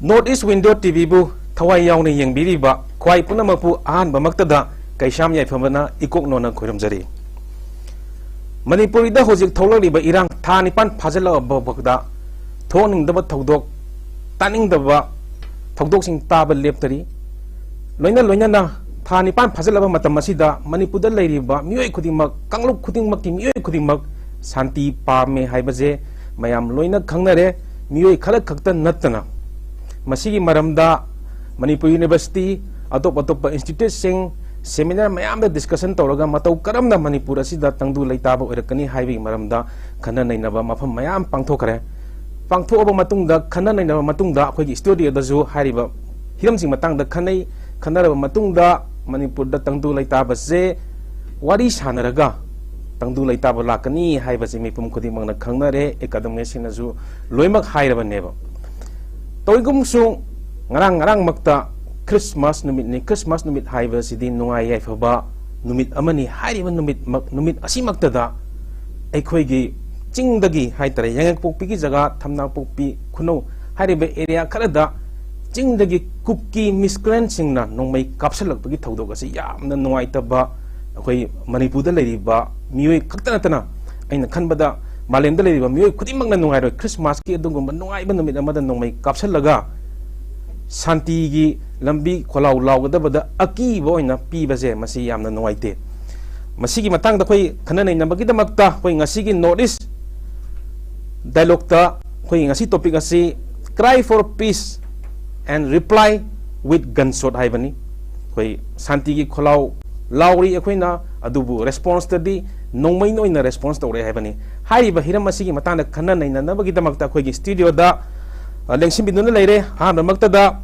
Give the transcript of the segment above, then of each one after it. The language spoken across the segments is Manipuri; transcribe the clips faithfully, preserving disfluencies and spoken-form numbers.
North East Window ꯇꯤ ꯚꯤꯕꯨ ꯊꯋꯥꯏ ꯌꯥꯎꯅ ꯌꯦꯡꯕꯤꯔꯤꯕ ꯈ꯭ꯋꯥꯏ ꯄꯨꯝꯅꯃꯛꯄꯨ ꯑꯍꯥꯟꯕꯃꯛꯇꯗ ꯀꯩꯁꯥꯝ ꯌꯥꯏꯐꯕꯅ ꯏꯀꯣꯛ ꯅꯣꯟꯅ ꯈꯣꯏꯔꯝꯖꯔꯤ꯫ ꯃꯅꯤꯄꯨꯔꯤꯗ ꯍꯧꯖꯤꯛ ꯊꯣꯛꯂꯛꯂꯤꯕ ꯏꯔꯥꯡ ꯊꯥ ꯅꯤꯄꯥꯟ ꯐꯥꯖꯤꯜꯂꯛꯂꯕ ꯐꯥꯎꯕꯗ ꯊꯣꯛꯅꯤꯡꯗꯕ ꯊꯧꯗꯣꯛ, ꯇꯥꯅꯤꯡꯗꯕ ꯊꯧꯗꯣꯛꯁꯤꯡ ꯇꯥꯕ ꯂꯦꯞꯇꯔꯤ꯫ ꯂꯣꯏꯅ ꯂꯣꯏꯅꯅ ꯊꯥ ꯅꯤꯄꯥꯟ ꯐꯥꯖꯤꯜꯂꯕ ꯃꯇꯝ ꯑꯁꯤꯗ ꯃꯅꯤꯄꯨꯔꯗ ꯂꯩꯔꯤꯕ ꯃꯤꯑꯣꯏ ꯈꯨꯗꯤꯡꯃꯛ, ꯀꯥꯡꯂꯨꯞ ꯈꯨꯗꯤꯡꯃꯛꯀꯤ ꯃꯤꯑꯣꯏ ꯈꯨꯗꯤꯡꯃꯛ ꯁꯥꯟꯇꯤ ꯄꯥꯝꯃꯦ ꯍꯥꯏꯕꯁꯦ ꯃꯌꯥꯝ ꯂꯣꯏꯅ ꯈꯪꯅꯔꯦ꯫ ꯃꯤꯑꯣꯏ ꯈꯔ ꯈꯛꯇ ꯅꯠꯇꯅ ꯃꯁꯤꯒꯤ ꯃꯔꯝꯗ ꯃꯅꯤꯄꯨꯔ ꯌꯨꯅꯤꯚꯔꯁꯤꯇꯤ, ꯑꯇꯣꯞ ꯑꯇꯣꯞꯄ ꯏꯟꯁꯇꯤꯇ꯭ꯌꯨꯠꯁꯤꯡ, ꯁꯦꯃꯤꯅꯥꯔ ꯃꯌꯥꯝꯗ ꯗꯤꯁꯀꯁꯟ ꯇꯧꯔꯒ ꯃꯇꯧ ꯀꯔꯝꯅ ꯃꯅꯤꯄꯨꯔ ꯑꯁꯤꯗ ꯇꯪꯗꯨ ꯂꯩꯇꯥꯕ ꯑꯣꯏꯔꯛꯀꯅꯤ ꯍꯥꯏꯕꯒꯤ ꯃꯔꯝꯗ ꯈꯟꯅ ꯅꯩꯅꯕ ꯃꯐꯝ ꯃꯌꯥꯝ ꯄꯥꯡꯊꯣꯛꯈ꯭ꯔꯦ꯫ ꯄꯥꯡꯊꯣꯛꯑꯕ ꯃꯇꯨꯡꯗ, ꯈꯟꯅ ꯅꯩꯅꯕ ꯃꯇꯨꯡꯗ ꯑꯩꯈꯣꯏꯒꯤ ꯁ꯭ꯇꯨꯗꯤꯑꯣꯗꯁꯨ ꯍꯥꯏꯔꯤꯕ ꯍꯤꯔꯝꯁꯤꯡ ꯃꯇꯥꯡꯗ ꯈꯟꯅꯩ꯫ ꯈꯟꯅꯔꯕ ꯃꯇꯨꯡꯗ ꯃꯅꯤꯄꯨꯔꯗ ꯇꯪꯗꯨ ꯂꯩꯇꯥꯕꯁꯦ ꯋꯥꯔꯤ ꯁꯥꯟꯅꯔꯒ ꯇꯪꯗꯨ ꯂꯩꯇꯥꯕ ꯂꯥꯛꯀꯅꯤ ꯍꯥꯏꯕꯁꯤ ꯃꯤꯄꯨꯝ ꯈꯨꯗꯤꯡꯃꯛꯅ ꯈꯪꯅꯔꯦ, ꯑꯦꯀꯥꯗꯃꯤꯁꯤꯡꯅꯁꯨ ꯂꯣꯏꯅꯃꯛ ꯍꯥꯏꯔꯕꯅꯦꯕ꯫ ꯇꯧꯏꯒꯨꯝꯁꯨ ꯉꯔꯥꯡ ꯉꯔꯥꯡꯃꯛꯇ ꯈ꯭ꯔꯤꯁꯃꯥꯁ ꯅꯨꯃꯤꯠꯅꯤ꯫ ꯈ꯭ꯔꯤꯁꯃꯥꯁ ꯅꯨꯃꯤꯠ ꯍꯥꯏꯕꯁꯤꯗꯤ ꯅꯨꯡꯉꯥꯏ ꯌꯥꯏꯐꯕ ꯅꯨꯃꯤꯠ ꯑꯃꯅꯤ꯫ ꯍꯥꯏꯔꯤꯕ ꯅꯨꯃꯤꯠꯃꯛ-, ꯅꯨꯃꯤꯠ ꯑꯁꯤꯃꯛꯇꯗ ꯑꯩꯈꯣꯏꯒꯤ ꯆꯤꯡꯗꯒꯤ ꯍꯥꯏꯇꯥꯔꯦ, ꯌꯥꯏꯉꯪꯄꯣꯛꯄꯤꯒꯤ ꯖꯒꯥ, ꯊꯝꯅꯥꯄꯣꯛꯄꯤ, ꯈꯨꯅꯧ ꯍꯥꯏꯔꯤꯕ ꯑꯦꯔꯤꯌꯥ ꯈꯔꯗ ꯆꯤꯡꯗꯒꯤ ꯀꯨꯀꯤ ꯃꯤꯁꯀ꯭ꯔꯦꯟꯁꯤꯡꯅ ꯅꯣꯡꯃꯩ ꯀꯥꯞꯁꯤꯜꯂꯛꯄꯒꯤ ꯊꯧꯗꯣꯛ ꯑꯁꯤ ꯌꯥꯝꯅ ꯅꯨꯡꯉꯥꯏꯇꯕ, ꯑꯩꯈꯣꯏ ꯃꯅꯤꯄꯨꯔꯗ ꯂꯩꯔꯤꯕ ꯃꯤꯑꯣꯏ ꯈꯛꯇ ꯅꯠꯇꯅ, ꯑꯩꯅ ꯈꯟꯕꯗ ꯃꯥꯂꯦꯝꯗ ꯂꯩꯔꯤꯕ ꯃꯤꯑꯣꯏ ꯈꯨꯗꯤꯡꯃꯛꯅ ꯅꯨꯡꯉꯥꯏꯔꯣꯏ꯫ ꯈ꯭ꯔꯤꯁꯃꯥꯁꯀꯤ ꯑꯗꯨꯒꯨꯝꯕ ꯅꯨꯡꯉꯥꯏꯕ ꯅꯨꯃꯤꯠ ꯑꯃꯗ ꯅꯣꯡꯃꯩ ꯀꯥꯞꯁꯤꯜꯂꯒ ꯁꯥꯟꯇꯤꯒꯤ ꯂꯝꯕꯤ ꯈꯣꯜꯂꯥꯎ ꯂꯥꯎꯒꯗꯕꯗ ꯑꯀꯤꯕ ꯑꯣꯏꯅ ꯄꯤꯕꯁꯦ, ꯃꯁꯤ ꯌꯥꯝꯅ ꯅꯨꯡꯉꯥꯏꯇꯦ꯫ ꯃꯁꯤꯒꯤ ꯃꯇꯥꯡꯗ ꯑꯩꯈꯣꯏ ꯈꯟꯅ ꯅꯩꯅꯕꯒꯤꯗꯃꯛꯇ ꯑꯩꯈꯣꯏ ꯉꯁꯤꯒꯤ North East Dialogueꯇ ꯑꯩꯈꯣꯏ ꯉꯁꯤ topic ꯑꯁꯤ Cry for Peace and Reply with Gunshot ꯍꯥꯏꯕꯅꯤ꯫ ꯑꯩꯈꯣꯏ ꯁꯥꯟꯇꯤꯒꯤ ꯈꯣꯜꯂꯥꯎ ꯂꯥꯎꯔꯤ ꯑꯩꯈꯣꯏꯅ, ꯑꯗꯨꯕꯨ responseꯇꯗꯤ ꯅꯣꯡꯃꯩꯅ ꯑꯣꯏꯅ response ꯇꯧꯔꯛꯑꯦ ꯍꯥꯏꯕꯅꯤ꯫ ꯍꯥꯏꯔꯤꯕ ꯍꯤꯔꯝ ꯑꯁꯤꯒꯤ ꯃꯇꯥꯡꯗ ꯈꯟꯅ ꯅꯩꯅꯅꯕꯒꯤꯗꯃꯛꯇ ꯑꯩꯈꯣꯏꯒꯤ ꯁ꯭ꯇꯨꯗꯤꯑꯣꯗ, ꯑ, ꯂꯦꯡꯁꯤꯟꯕꯤꯗꯨꯅ ꯂꯩꯔꯦ꯫ ꯑꯍꯥꯟꯕꯃꯛꯇꯗ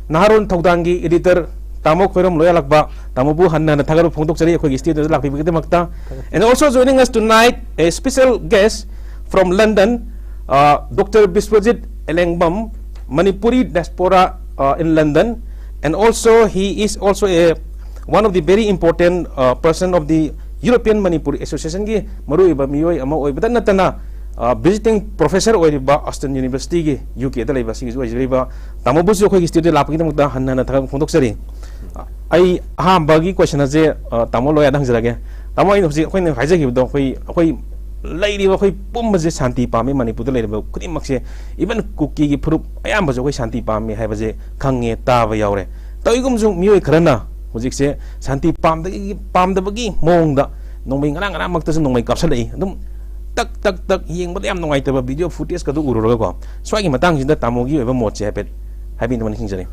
ꯅꯍꯥꯔꯣꯟ ꯊꯧꯗꯥꯡꯒꯤ editor ꯇꯥꯃꯣ ꯈꯣꯏꯔꯝ ꯂꯣꯌꯥꯂꯛꯄ, ꯇꯥꯃꯣꯕꯨ ꯍꯟꯅ ꯍꯟꯅ ꯊꯥꯒꯠꯄ ꯐꯣꯡꯗꯣꯛꯆꯔꯤ ꯑꯩꯈꯣꯏꯒꯤ ꯁ꯭ꯇꯨꯗꯤꯑꯣꯗ ꯂꯥꯛꯄꯤꯕꯒꯤꯗꯃꯛꯇ꯫ And also joining us tonight, a special guest from London, uh, Doctor Biswajit Elengbam, Manipuri diaspora, uh, in London, and also he is also a one of the very important, uh, person of the European Manipuri Associationꯒꯤ ꯃꯔꯨꯑꯣꯏꯕ ꯃꯤꯑꯣꯏ ꯑꯃ ꯑꯣꯏꯕꯗ ꯅꯠꯇꯅ, uh, visiting professor ꯑꯣꯏꯔꯤꯕ Austin Universityꯒꯤ UKꯗ ꯂꯩꯕ ꯑꯁꯤꯒꯤꯁꯨ ꯑꯣꯏꯖꯔꯤꯕ ꯇꯥꯃꯣꯕꯨꯁꯨ ꯑꯩꯈꯣꯏꯒꯤ ꯁ꯭ꯇꯨꯗꯤꯑꯣꯗ ꯂꯥꯛꯄꯒꯤꯗꯃꯛꯇ ꯍꯟꯅ ꯍꯟꯅ ꯊꯥꯒꯠꯄ ꯐꯣꯡꯗꯣꯛꯆꯔꯤ꯫ ꯑꯩ ꯑꯍꯥꯟꯕꯒꯤ question ꯑꯁꯦ, ꯑ, ꯇꯥꯃꯣ ꯂꯣꯌꯥꯗ ꯍꯪꯖꯔꯒꯦ꯫ ꯇꯥꯃꯣ, ꯑꯩꯅ ꯍꯧꯖꯤꯛ ꯑꯩꯈꯣꯏꯅ ꯍꯥꯏꯖꯈꯤꯕꯗꯣ, ꯑꯩꯈꯣꯏ, ꯑꯩꯈꯣꯏ ꯂꯩꯔꯤꯕ ꯑꯩꯈꯣꯏ ꯄꯨꯝꯕꯁꯦ ꯁꯥꯟꯇꯤ ꯄꯥꯝꯃꯤ꯫ ꯃꯅꯤꯄꯨꯔꯗ ꯂꯩꯔꯤꯕ ꯈꯨꯗꯤꯡꯃꯛꯁꯦ, even ꯀꯨꯀꯤꯒꯤ ꯐꯨꯔꯨꯞ ꯑꯌꯥꯝꯕꯁꯨ ꯑꯩꯈꯣꯏ ꯁꯥꯟꯇꯤ ꯄꯥꯝꯃꯤ ꯍꯥꯏꯕꯁꯦ ꯈꯪꯉꯦ, ꯇꯥꯕ ꯌꯥꯎꯔꯦ꯫ ꯇꯧꯏꯒꯨꯝꯁꯨ ꯃꯤꯑꯣꯏ ꯈꯔꯅ ꯍꯧꯖꯤꯛꯁꯦ ꯁꯥꯟꯇꯤ ꯄꯥꯝꯗꯒꯤ ꯄꯥꯝꯗꯕꯒꯤ ꯃꯑꯣꯡꯗ ꯅꯣꯡꯃꯩ ꯉꯔꯥꯡ ꯉꯔꯥꯡꯃꯛꯇꯁꯨ ꯅꯣꯡꯃꯩ ꯀꯥꯞꯁꯤꯜꯂꯛꯏ꯫ ꯑꯗꯨꯝ ꯇꯛ ꯇꯛ ꯇꯛ ꯌꯦꯡꯕꯗ ꯌꯥꯝ ꯅꯨꯡꯉꯥꯏꯇꯕ ꯚꯤꯗꯤꯑꯣ ꯐꯨꯇꯦꯖꯀꯗꯨ ꯎꯔꯨꯔꯒꯀꯣ꯫ ꯁ꯭ꯋꯥꯏꯒꯤ ꯃꯇꯥꯡꯁꯤꯗ ꯇꯥꯃꯣꯒꯤ ꯑꯣꯏꯕ ꯃꯣꯠꯁꯦ ꯍꯥꯏꯐꯦꯠ ꯍꯥꯏꯕꯤꯅꯕ ꯅꯤꯡꯁꯤꯡꯖꯔꯤ꯫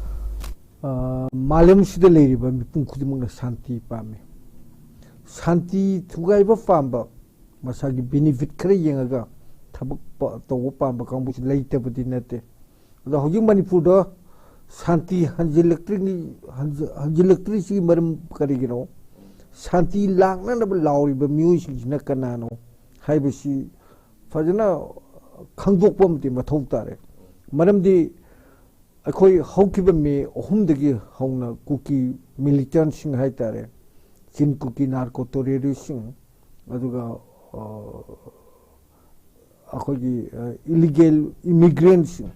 ꯑ, ꯃꯥꯂꯦꯝꯁꯤꯗ ꯂꯩꯔꯤꯕ ꯃꯤꯄꯨꯝ ꯈꯨꯗꯤꯡꯃꯛꯅ ꯁꯥꯟꯇꯤ ꯄꯥꯝꯃꯤ꯫ ꯁꯥꯟꯇꯤ ꯊꯨꯒꯥꯏꯕ ꯄꯥꯝꯕ, ꯃꯁꯥꯒꯤ ꯕꯤꯅꯤꯐꯤꯠ ꯈꯔ ꯌꯦꯡꯉꯒ ꯊꯕꯛ ꯄ- ꯇꯧꯕ ꯄꯥꯝꯕ ꯀꯥꯡꯕꯨꯁꯤ ꯂꯩꯇꯕꯗꯤ ꯅꯠꯇꯦ꯫ ꯑꯗꯣ ꯍꯧꯖꯤꯛ ꯃꯅꯤꯄꯨꯔꯗ ꯁꯥꯟꯇꯤ ꯍꯟꯖꯤꯜꯂꯛꯇ꯭ꯔꯤꯉꯩ ꯍꯟꯖ- ꯍꯟꯖꯤꯜꯂꯛꯇ꯭ꯔꯤꯁꯤꯒꯤ ꯃꯔꯝ ꯀꯔꯤꯒꯤꯅꯣ? ꯁꯥꯟꯇꯤ ꯂꯥꯛꯅꯅꯕ ꯂꯥꯎꯔꯤꯕ ꯃꯤꯑꯣꯏꯁꯤꯡꯁꯤꯅ ꯀꯅꯥꯅꯣ ꯍꯥꯏꯕꯁꯤ ꯐꯖꯅ ꯈꯪꯗꯣꯛꯄ ꯑꯃꯗꯤ ꯃꯊꯧ ꯇꯥꯔꯦ꯫ ꯃꯔꯝꯗꯤ ꯑꯩꯈꯣꯏ ꯍꯧꯈꯤꯕ ꯃꯦ ꯑꯍꯨꯝꯗꯒꯤ ꯍꯧꯅ ꯀꯨꯀꯤ ꯃꯤꯂꯤꯇꯦꯟꯁꯤꯡ ꯍꯥꯏꯇꯥꯔꯦ, ꯆꯤꯟ ꯀꯨꯀꯤ ꯅꯥꯔꯀꯣ ꯇꯦꯔꯣꯔꯤꯁꯁꯤꯡ, ꯑꯗꯨꯒ ꯑ, ꯑꯩꯈꯣꯏꯒꯤ ꯏꯂꯤꯒꯦꯜ ꯏꯃꯤꯒ꯭ꯔꯦꯟꯁꯤꯡ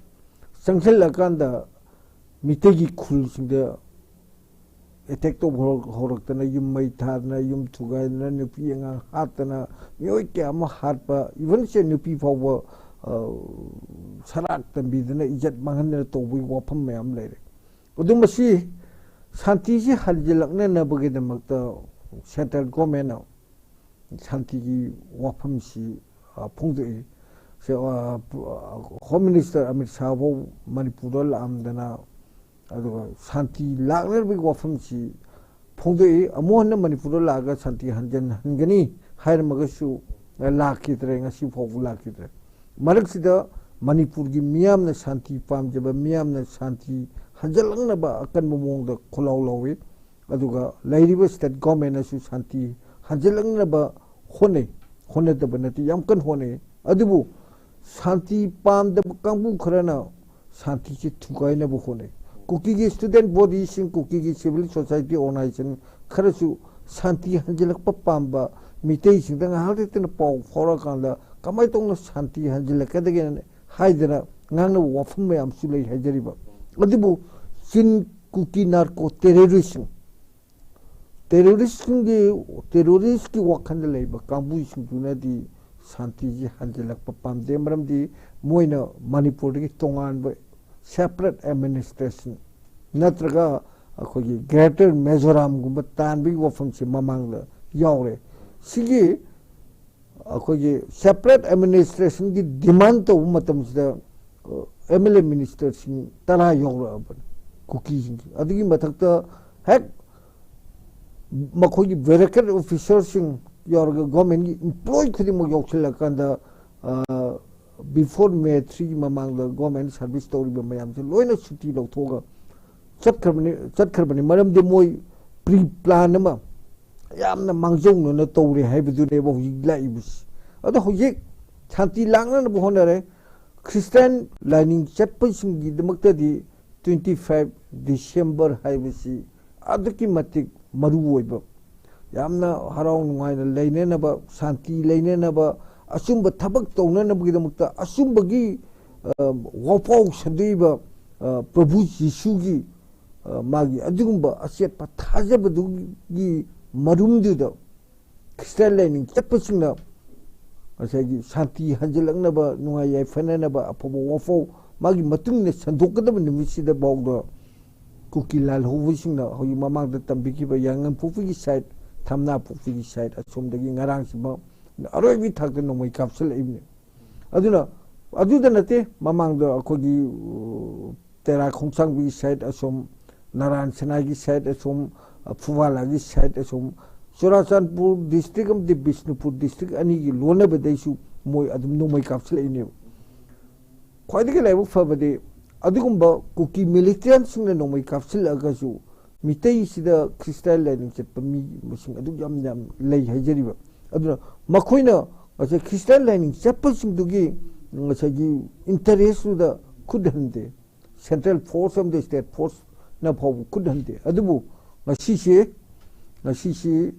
ꯆꯪꯁꯤꯜꯂꯀꯥꯟꯗ ꯃꯤꯇꯩꯒꯤ ꯈꯨꯜꯁꯤꯡꯗ ꯑꯦꯇꯦꯛ ꯇꯧꯕ ꯍꯧꯔꯛ- ꯍꯧꯔꯛꯇꯅ, ꯌꯨꯝ ꯃꯩ ꯊꯥꯗꯅ, ꯌꯨꯝ ꯊꯨꯒꯥꯏꯗꯅ, ꯅꯨꯄꯤ ꯑꯉꯥꯡ ꯍꯥꯠꯇꯅ, ꯃꯤꯑꯣꯏ ꯀꯌꯥ ꯑꯃ ꯍꯥꯠꯄ, ꯏꯚꯟꯁꯦ ꯅꯨꯄꯤ ꯐꯥꯎꯕ ꯑ, ꯁꯔꯥꯛ ꯇꯝꯕꯤꯗꯅ, ꯏꯖꯠ ꯃꯥꯡꯍꯟꯗꯅ ꯇꯧꯕꯒꯤ ꯋꯥꯐꯝ ꯃꯌꯥꯝ ꯂꯩꯔꯦ꯫ ꯑꯗꯨ ꯃꯁꯤ ꯁꯥꯟꯇꯤꯁꯤ ꯍꯟꯖꯤꯜꯂꯛꯅꯅꯕꯒꯤꯗꯃꯛꯇ ꯁꯦꯟꯇ꯭ꯔꯦꯜ ꯒꯣꯔꯃꯦꯟꯅ ꯁꯥꯟꯇꯤꯒꯤ ꯋꯥꯐꯝꯁꯤ ꯑ, ꯐꯣꯡꯗꯣꯛꯏ꯫ ꯁꯦ, ꯑ, ꯍꯣꯝ ꯃꯤꯅꯤꯁꯇꯔ ꯑꯃꯤꯠ ꯁꯥꯍ ꯐꯥꯎ ꯃꯅꯤꯄꯨꯔꯗ ꯂꯥꯛꯑꯝꯗꯅ, ꯑꯗꯨꯒ ꯁꯥꯟꯇꯤ ꯂꯥꯛꯅꯕꯒꯤ ꯋꯥꯐꯝꯁꯤ ꯐꯣꯡꯗꯣꯛꯏ꯫ ꯑꯃꯨꯛ ꯍꯟꯅ ꯃꯅꯤꯄꯨꯔꯗ ꯂꯥꯛꯑꯒ ꯁꯥꯟꯇꯤ ꯍꯟꯖꯤꯟꯍꯟꯒꯅꯤ ꯍꯥꯏꯔꯝꯃꯒꯁꯨ, ꯑ, ꯂꯥꯛꯈꯤꯗ꯭ꯔꯦ, ꯉꯁꯤ ꯐꯥꯎꯕ ꯂꯥꯛꯈꯤꯗ꯭ꯔꯦ꯫ ꯃꯔꯛꯁꯤꯗ ꯃꯅꯤꯄꯨꯔꯒꯤ ꯃꯤꯌꯥꯝꯅ ꯁꯥꯟꯇꯤ ꯄꯥꯝꯖꯕ, ꯃꯤꯌꯥꯝꯅ ꯁꯥꯟꯇꯤ ꯍꯟꯖꯤꯜꯂꯛꯅꯕ ꯑꯀꯟꯕ ꯃꯑꯣꯡꯗ ꯈꯣꯜꯂꯥꯎ ꯂꯥꯎꯏ꯫ ꯑꯗꯨꯒ ꯂꯩꯔꯤꯕ ꯁ꯭ꯇꯦꯠ ꯒꯣꯔꯃꯦꯟꯅꯁꯨ ꯁꯥꯟꯇꯤ ꯍꯟꯖꯤꯜꯂꯛꯅꯕ ꯍꯣꯠꯅꯩ, ꯍꯣꯠꯅꯗꯕ ꯅꯠꯇꯦ, ꯌꯥꯝ ꯀꯟꯅ ꯍꯣꯠꯅꯩ꯫ ꯑꯗꯨꯕꯨ ꯁꯥꯟꯇꯤ ꯄꯥꯝꯗꯕ ꯀꯥꯡꯕꯨ ꯈꯔꯅ ꯁꯥꯟꯇꯤꯁꯤ ꯊꯨꯒꯥꯏꯅꯕ ꯍꯣꯠꯅꯩ꯫ ꯀꯨꯀꯤꯒꯤ ꯁ꯭ꯇꯨꯗꯦꯟꯠ ꯕꯣꯗꯤꯁꯤꯡ, ꯀꯨꯀꯤꯒꯤ ꯁꯤꯚꯤꯜ ꯁꯣꯁꯥꯏꯇꯤ ꯑꯣꯔꯒꯅꯥꯏꯖꯦꯁꯟ ꯈꯔꯁꯨ ꯁꯥꯟꯇꯤ ꯍꯟꯖꯤꯜꯂꯛꯄ ꯄꯥꯝꯕ ꯃꯤꯇꯩꯁꯤꯡꯗ ꯉꯥꯏꯍꯥꯛ ꯂꯩꯇꯅ ꯄꯥꯎ ꯐꯥꯎꯔꯛꯑꯀꯥꯟꯗ ꯀꯃꯥꯏꯅ ꯇꯧꯅ ꯁꯥꯟꯇꯤ ꯍꯟꯖꯤꯜꯂꯛꯀꯗꯒꯦꯅ ꯍꯥꯏꯗꯅ ꯉꯥꯡꯅꯕ ꯋꯥꯐꯝ ꯃꯌꯥꯝꯁꯨ ꯂꯩ ꯍꯥꯏꯖꯔꯤꯕ꯫ ꯑꯗꯨꯕꯨ ꯆꯤꯟ ꯀꯨꯀꯤ ꯅꯥꯔꯀꯣ ꯇꯦꯔꯣꯔꯤꯁꯁꯤꯡ, ꯇꯦꯔꯣꯔꯤꯁꯁꯤꯡꯒꯤ, ꯇꯦꯔꯣꯔꯤꯁꯀꯤ ꯋꯥꯈꯜꯗ ꯂꯩꯕ ꯀꯥꯡꯕꯨꯁꯤꯡꯗꯨꯅꯗꯤ ꯁꯥꯟꯇꯤꯁꯤ ꯍꯟꯖꯤꯜꯂꯛꯄ ꯄꯥꯝꯗꯦ꯫ ꯃꯔꯝꯗꯤ ꯃꯣꯏꯅ ꯃꯅꯤꯄꯨꯔꯗꯒꯤ ꯇꯣꯉꯥꯟꯕ separate administration ꯅꯠꯇ꯭ꯔꯒ ꯑꯩꯈꯣꯏꯒꯤ greater ꯃꯤꯖꯣꯔꯥꯝꯒꯨꯝꯕ ꯇꯥꯟꯕꯒꯤ ꯋꯥꯐꯝꯁꯤ ꯃꯃꯥꯡꯗ ꯌꯥꯎꯔꯦ꯫ ꯁꯤꯒꯤ ꯑꯩꯈꯣꯏꯒꯤ separate administrationꯒꯤ demand ꯇꯧꯕ ꯃꯇꯝꯁꯤꯗ ꯑꯦꯝ ꯑꯦꯜ ꯑꯦ ꯃꯤꯅꯤꯁꯇꯔꯁꯤꯡ ꯇꯔꯥ ꯌꯧꯔꯛꯑꯕꯅꯤ ꯀꯨꯀꯤꯁꯤꯡꯁꯤ꯫ ꯑꯗꯨꯒꯤ ꯃꯊꯛꯇ ꯍꯦꯛ ꯃꯈꯣꯏꯒꯤ bureaucrat officerꯁꯤꯡ ꯌꯥꯎꯔꯒ governmentꯀꯤ employee ꯈꯨꯗꯤꯡꯃꯛ ꯌꯥꯎꯁꯤꯜꯂꯀꯥꯟꯗ before May threeꯒꯤ ꯃꯃꯥꯡꯗ government service ꯇꯧꯔꯤꯕ ꯃꯌꯥꯝꯁꯦ ꯂꯣꯏꯅ ꯁꯨꯇꯤ ꯂꯧꯊꯣꯛꯑꯒ ꯆꯠꯈ꯭ꯔꯕꯅꯤ ꯆꯠꯈ꯭ꯔꯕꯅꯤ ꯃꯔꯝꯗꯤ ꯃꯣꯏ pre plan ꯑꯃ ꯌꯥꯝꯅ ꯃꯥꯡꯖꯧꯅꯅ ꯇꯧꯔꯦ ꯍꯥꯏꯕꯗꯨꯅꯦꯕ ꯍꯧꯖꯤꯛ ꯂꯥꯛꯏꯕꯁꯤ꯫ ꯑꯗꯣ ꯍꯧꯖꯤꯛ ꯁꯥꯟꯇꯤ ꯂꯥꯛꯅꯅꯕ ꯍꯣꯠꯅꯔꯦ꯫ ꯈ꯭ꯔꯤꯁꯇꯥꯟ ꯂꯥꯏꯅꯤꯡ ꯆꯠꯄꯁꯤꯡꯒꯤꯗꯃꯛꯇꯗꯤ twenty five December ꯍꯥꯏꯕꯁꯤ ꯑꯗꯨꯛꯀꯤ ꯃꯇꯤꯛ ꯃꯔꯨ ꯑꯣꯏꯕ, ꯌꯥꯝꯅ ꯍꯔꯥꯎ ꯅꯨꯡꯉꯥꯏꯅ ꯂꯩꯅꯅꯕ, ꯁꯥꯟꯇꯤ ꯂꯩꯅꯅꯕ, ꯑꯆꯨꯝꯕ ꯊꯕꯛ ꯇꯧꯅꯅꯕꯒꯤꯗꯃꯛꯇ ꯑꯆꯨꯝꯕꯒꯤ ꯋꯥꯐꯥꯎ ꯁꯟꯗꯣꯛꯏꯕ ꯄ꯭ꯔꯚꯨ ꯖꯤꯁꯨꯒꯤ ꯃꯥꯒꯤ ꯑꯗꯨꯒꯨꯝꯕ ꯑꯆꯦꯠꯄ ꯊꯥꯖꯕꯗꯨꯒꯤ ꯃꯔꯨꯝꯗꯨꯗ ꯈ꯭ꯔꯤꯁꯇꯥꯟ ꯂꯥꯏꯅꯤꯡ ꯆꯠꯄꯁꯤꯡꯅ ꯉꯁꯥꯏꯒꯤ ꯁꯥꯟꯇꯤ ꯍꯟꯖꯤꯜꯂꯛꯅꯕ, ꯅꯨꯡꯉꯥꯏ ꯌꯥꯏꯐꯅꯅꯕ, ꯑꯐꯕ ꯋꯥꯐꯧ ꯃꯥꯒꯤ ꯃꯇꯨꯡ ꯏꯟꯅ ꯁꯟꯗꯣꯛꯀꯗꯕ ꯅꯨꯃꯤꯠꯁꯤꯗ ꯐꯥꯎꯗ ꯀꯨꯀꯤ ꯂꯥꯜꯍꯧꯕꯁꯤꯡꯅ ꯍꯧꯖꯤꯛ ꯃꯃꯥꯡꯗ ꯇꯝꯕꯤꯈꯤꯕ ꯌꯥꯏꯉꯪꯄꯣꯛꯄꯤꯒꯤ side, ꯊꯝꯅꯥꯄꯣꯛꯄꯤꯒꯤ side ꯑꯁꯣꯝꯗꯒꯤ ꯉꯔꯥꯡꯁꯤꯃ ꯑꯔꯣꯏꯕꯒꯤ ꯊꯥꯛꯇ ꯅꯣꯡꯃꯩ ꯀꯥꯞꯁꯤꯜꯂꯛꯏꯕꯅꯤ꯫ ꯑꯗꯨꯅ ꯑꯗꯨꯗ ꯅꯠꯇꯦ, ꯃꯃꯥꯡꯗ ꯑꯩꯈꯣꯏꯒꯤ ꯇꯦꯔꯥ ꯈꯣꯡꯁꯥꯡꯕꯤꯒꯤ side ꯑꯁꯣꯝ, ꯅꯔꯥꯟ ꯁꯅꯥꯒꯤ side ꯑꯁꯣꯝ, ꯐꯨꯕꯥꯂꯥꯒꯤ side ꯑꯁꯣꯝ, ꯆꯨꯔꯥꯆꯥꯟꯄꯨꯔ district ꯑꯃꯗꯤ ꯕꯤꯁꯅꯨꯄꯨꯔ district ꯑꯅꯤꯒꯤ ꯂꯣꯟꯅꯕꯗꯩꯁꯨ ꯃꯣꯏ ꯑꯗꯨꯝ ꯅꯣꯡꯃꯩ ꯀꯥꯞꯁꯤꯜꯂꯛꯏꯅꯦꯕ꯫ ꯈ꯭ꯋꯥꯏꯗꯒꯤ ꯂꯥꯏꯕꯛ ꯐꯕꯗꯤ ꯑꯗꯨꯒꯨꯝꯕ ꯀꯨꯀꯤ militantꯁꯤꯡꯅ ꯅꯣꯡꯃꯩ ꯀꯥꯞꯁꯤꯜꯂꯛꯑꯒꯁꯨ ꯃꯤꯇꯩꯁꯤꯗ ꯈ꯭ꯔꯤꯁꯇꯥꯟ ꯂꯥꯏꯅꯤꯡ ꯆꯠꯄ ꯃꯤ ꯃꯁꯤꯡ ꯑꯗꯨꯛ ꯌꯥꯝ ꯌꯥꯝ ꯂꯩ ꯍꯥꯏꯖꯔꯤꯕ꯫ ꯑꯗꯨꯅ ꯃꯈꯣꯏꯅ ꯉꯁꯥꯏ ꯈ꯭ꯔꯤꯁꯇꯥꯟ ꯂꯥꯏꯅꯤꯡ ꯆꯠꯄꯁꯤꯡꯗꯨꯒꯤ ꯉꯁꯥꯏꯒꯤ interestꯇꯨꯗ ꯈꯨꯠ ꯍꯟꯗꯦ꯫ Central force ꯑꯃꯗꯤ state forceꯅ ꯐꯥꯎꯕ ꯈꯨꯠ ꯍꯟꯗꯦ꯫ ꯑꯗꯨꯕꯨ ꯉꯁꯤꯁꯤ ꯉꯁꯤꯁꯤ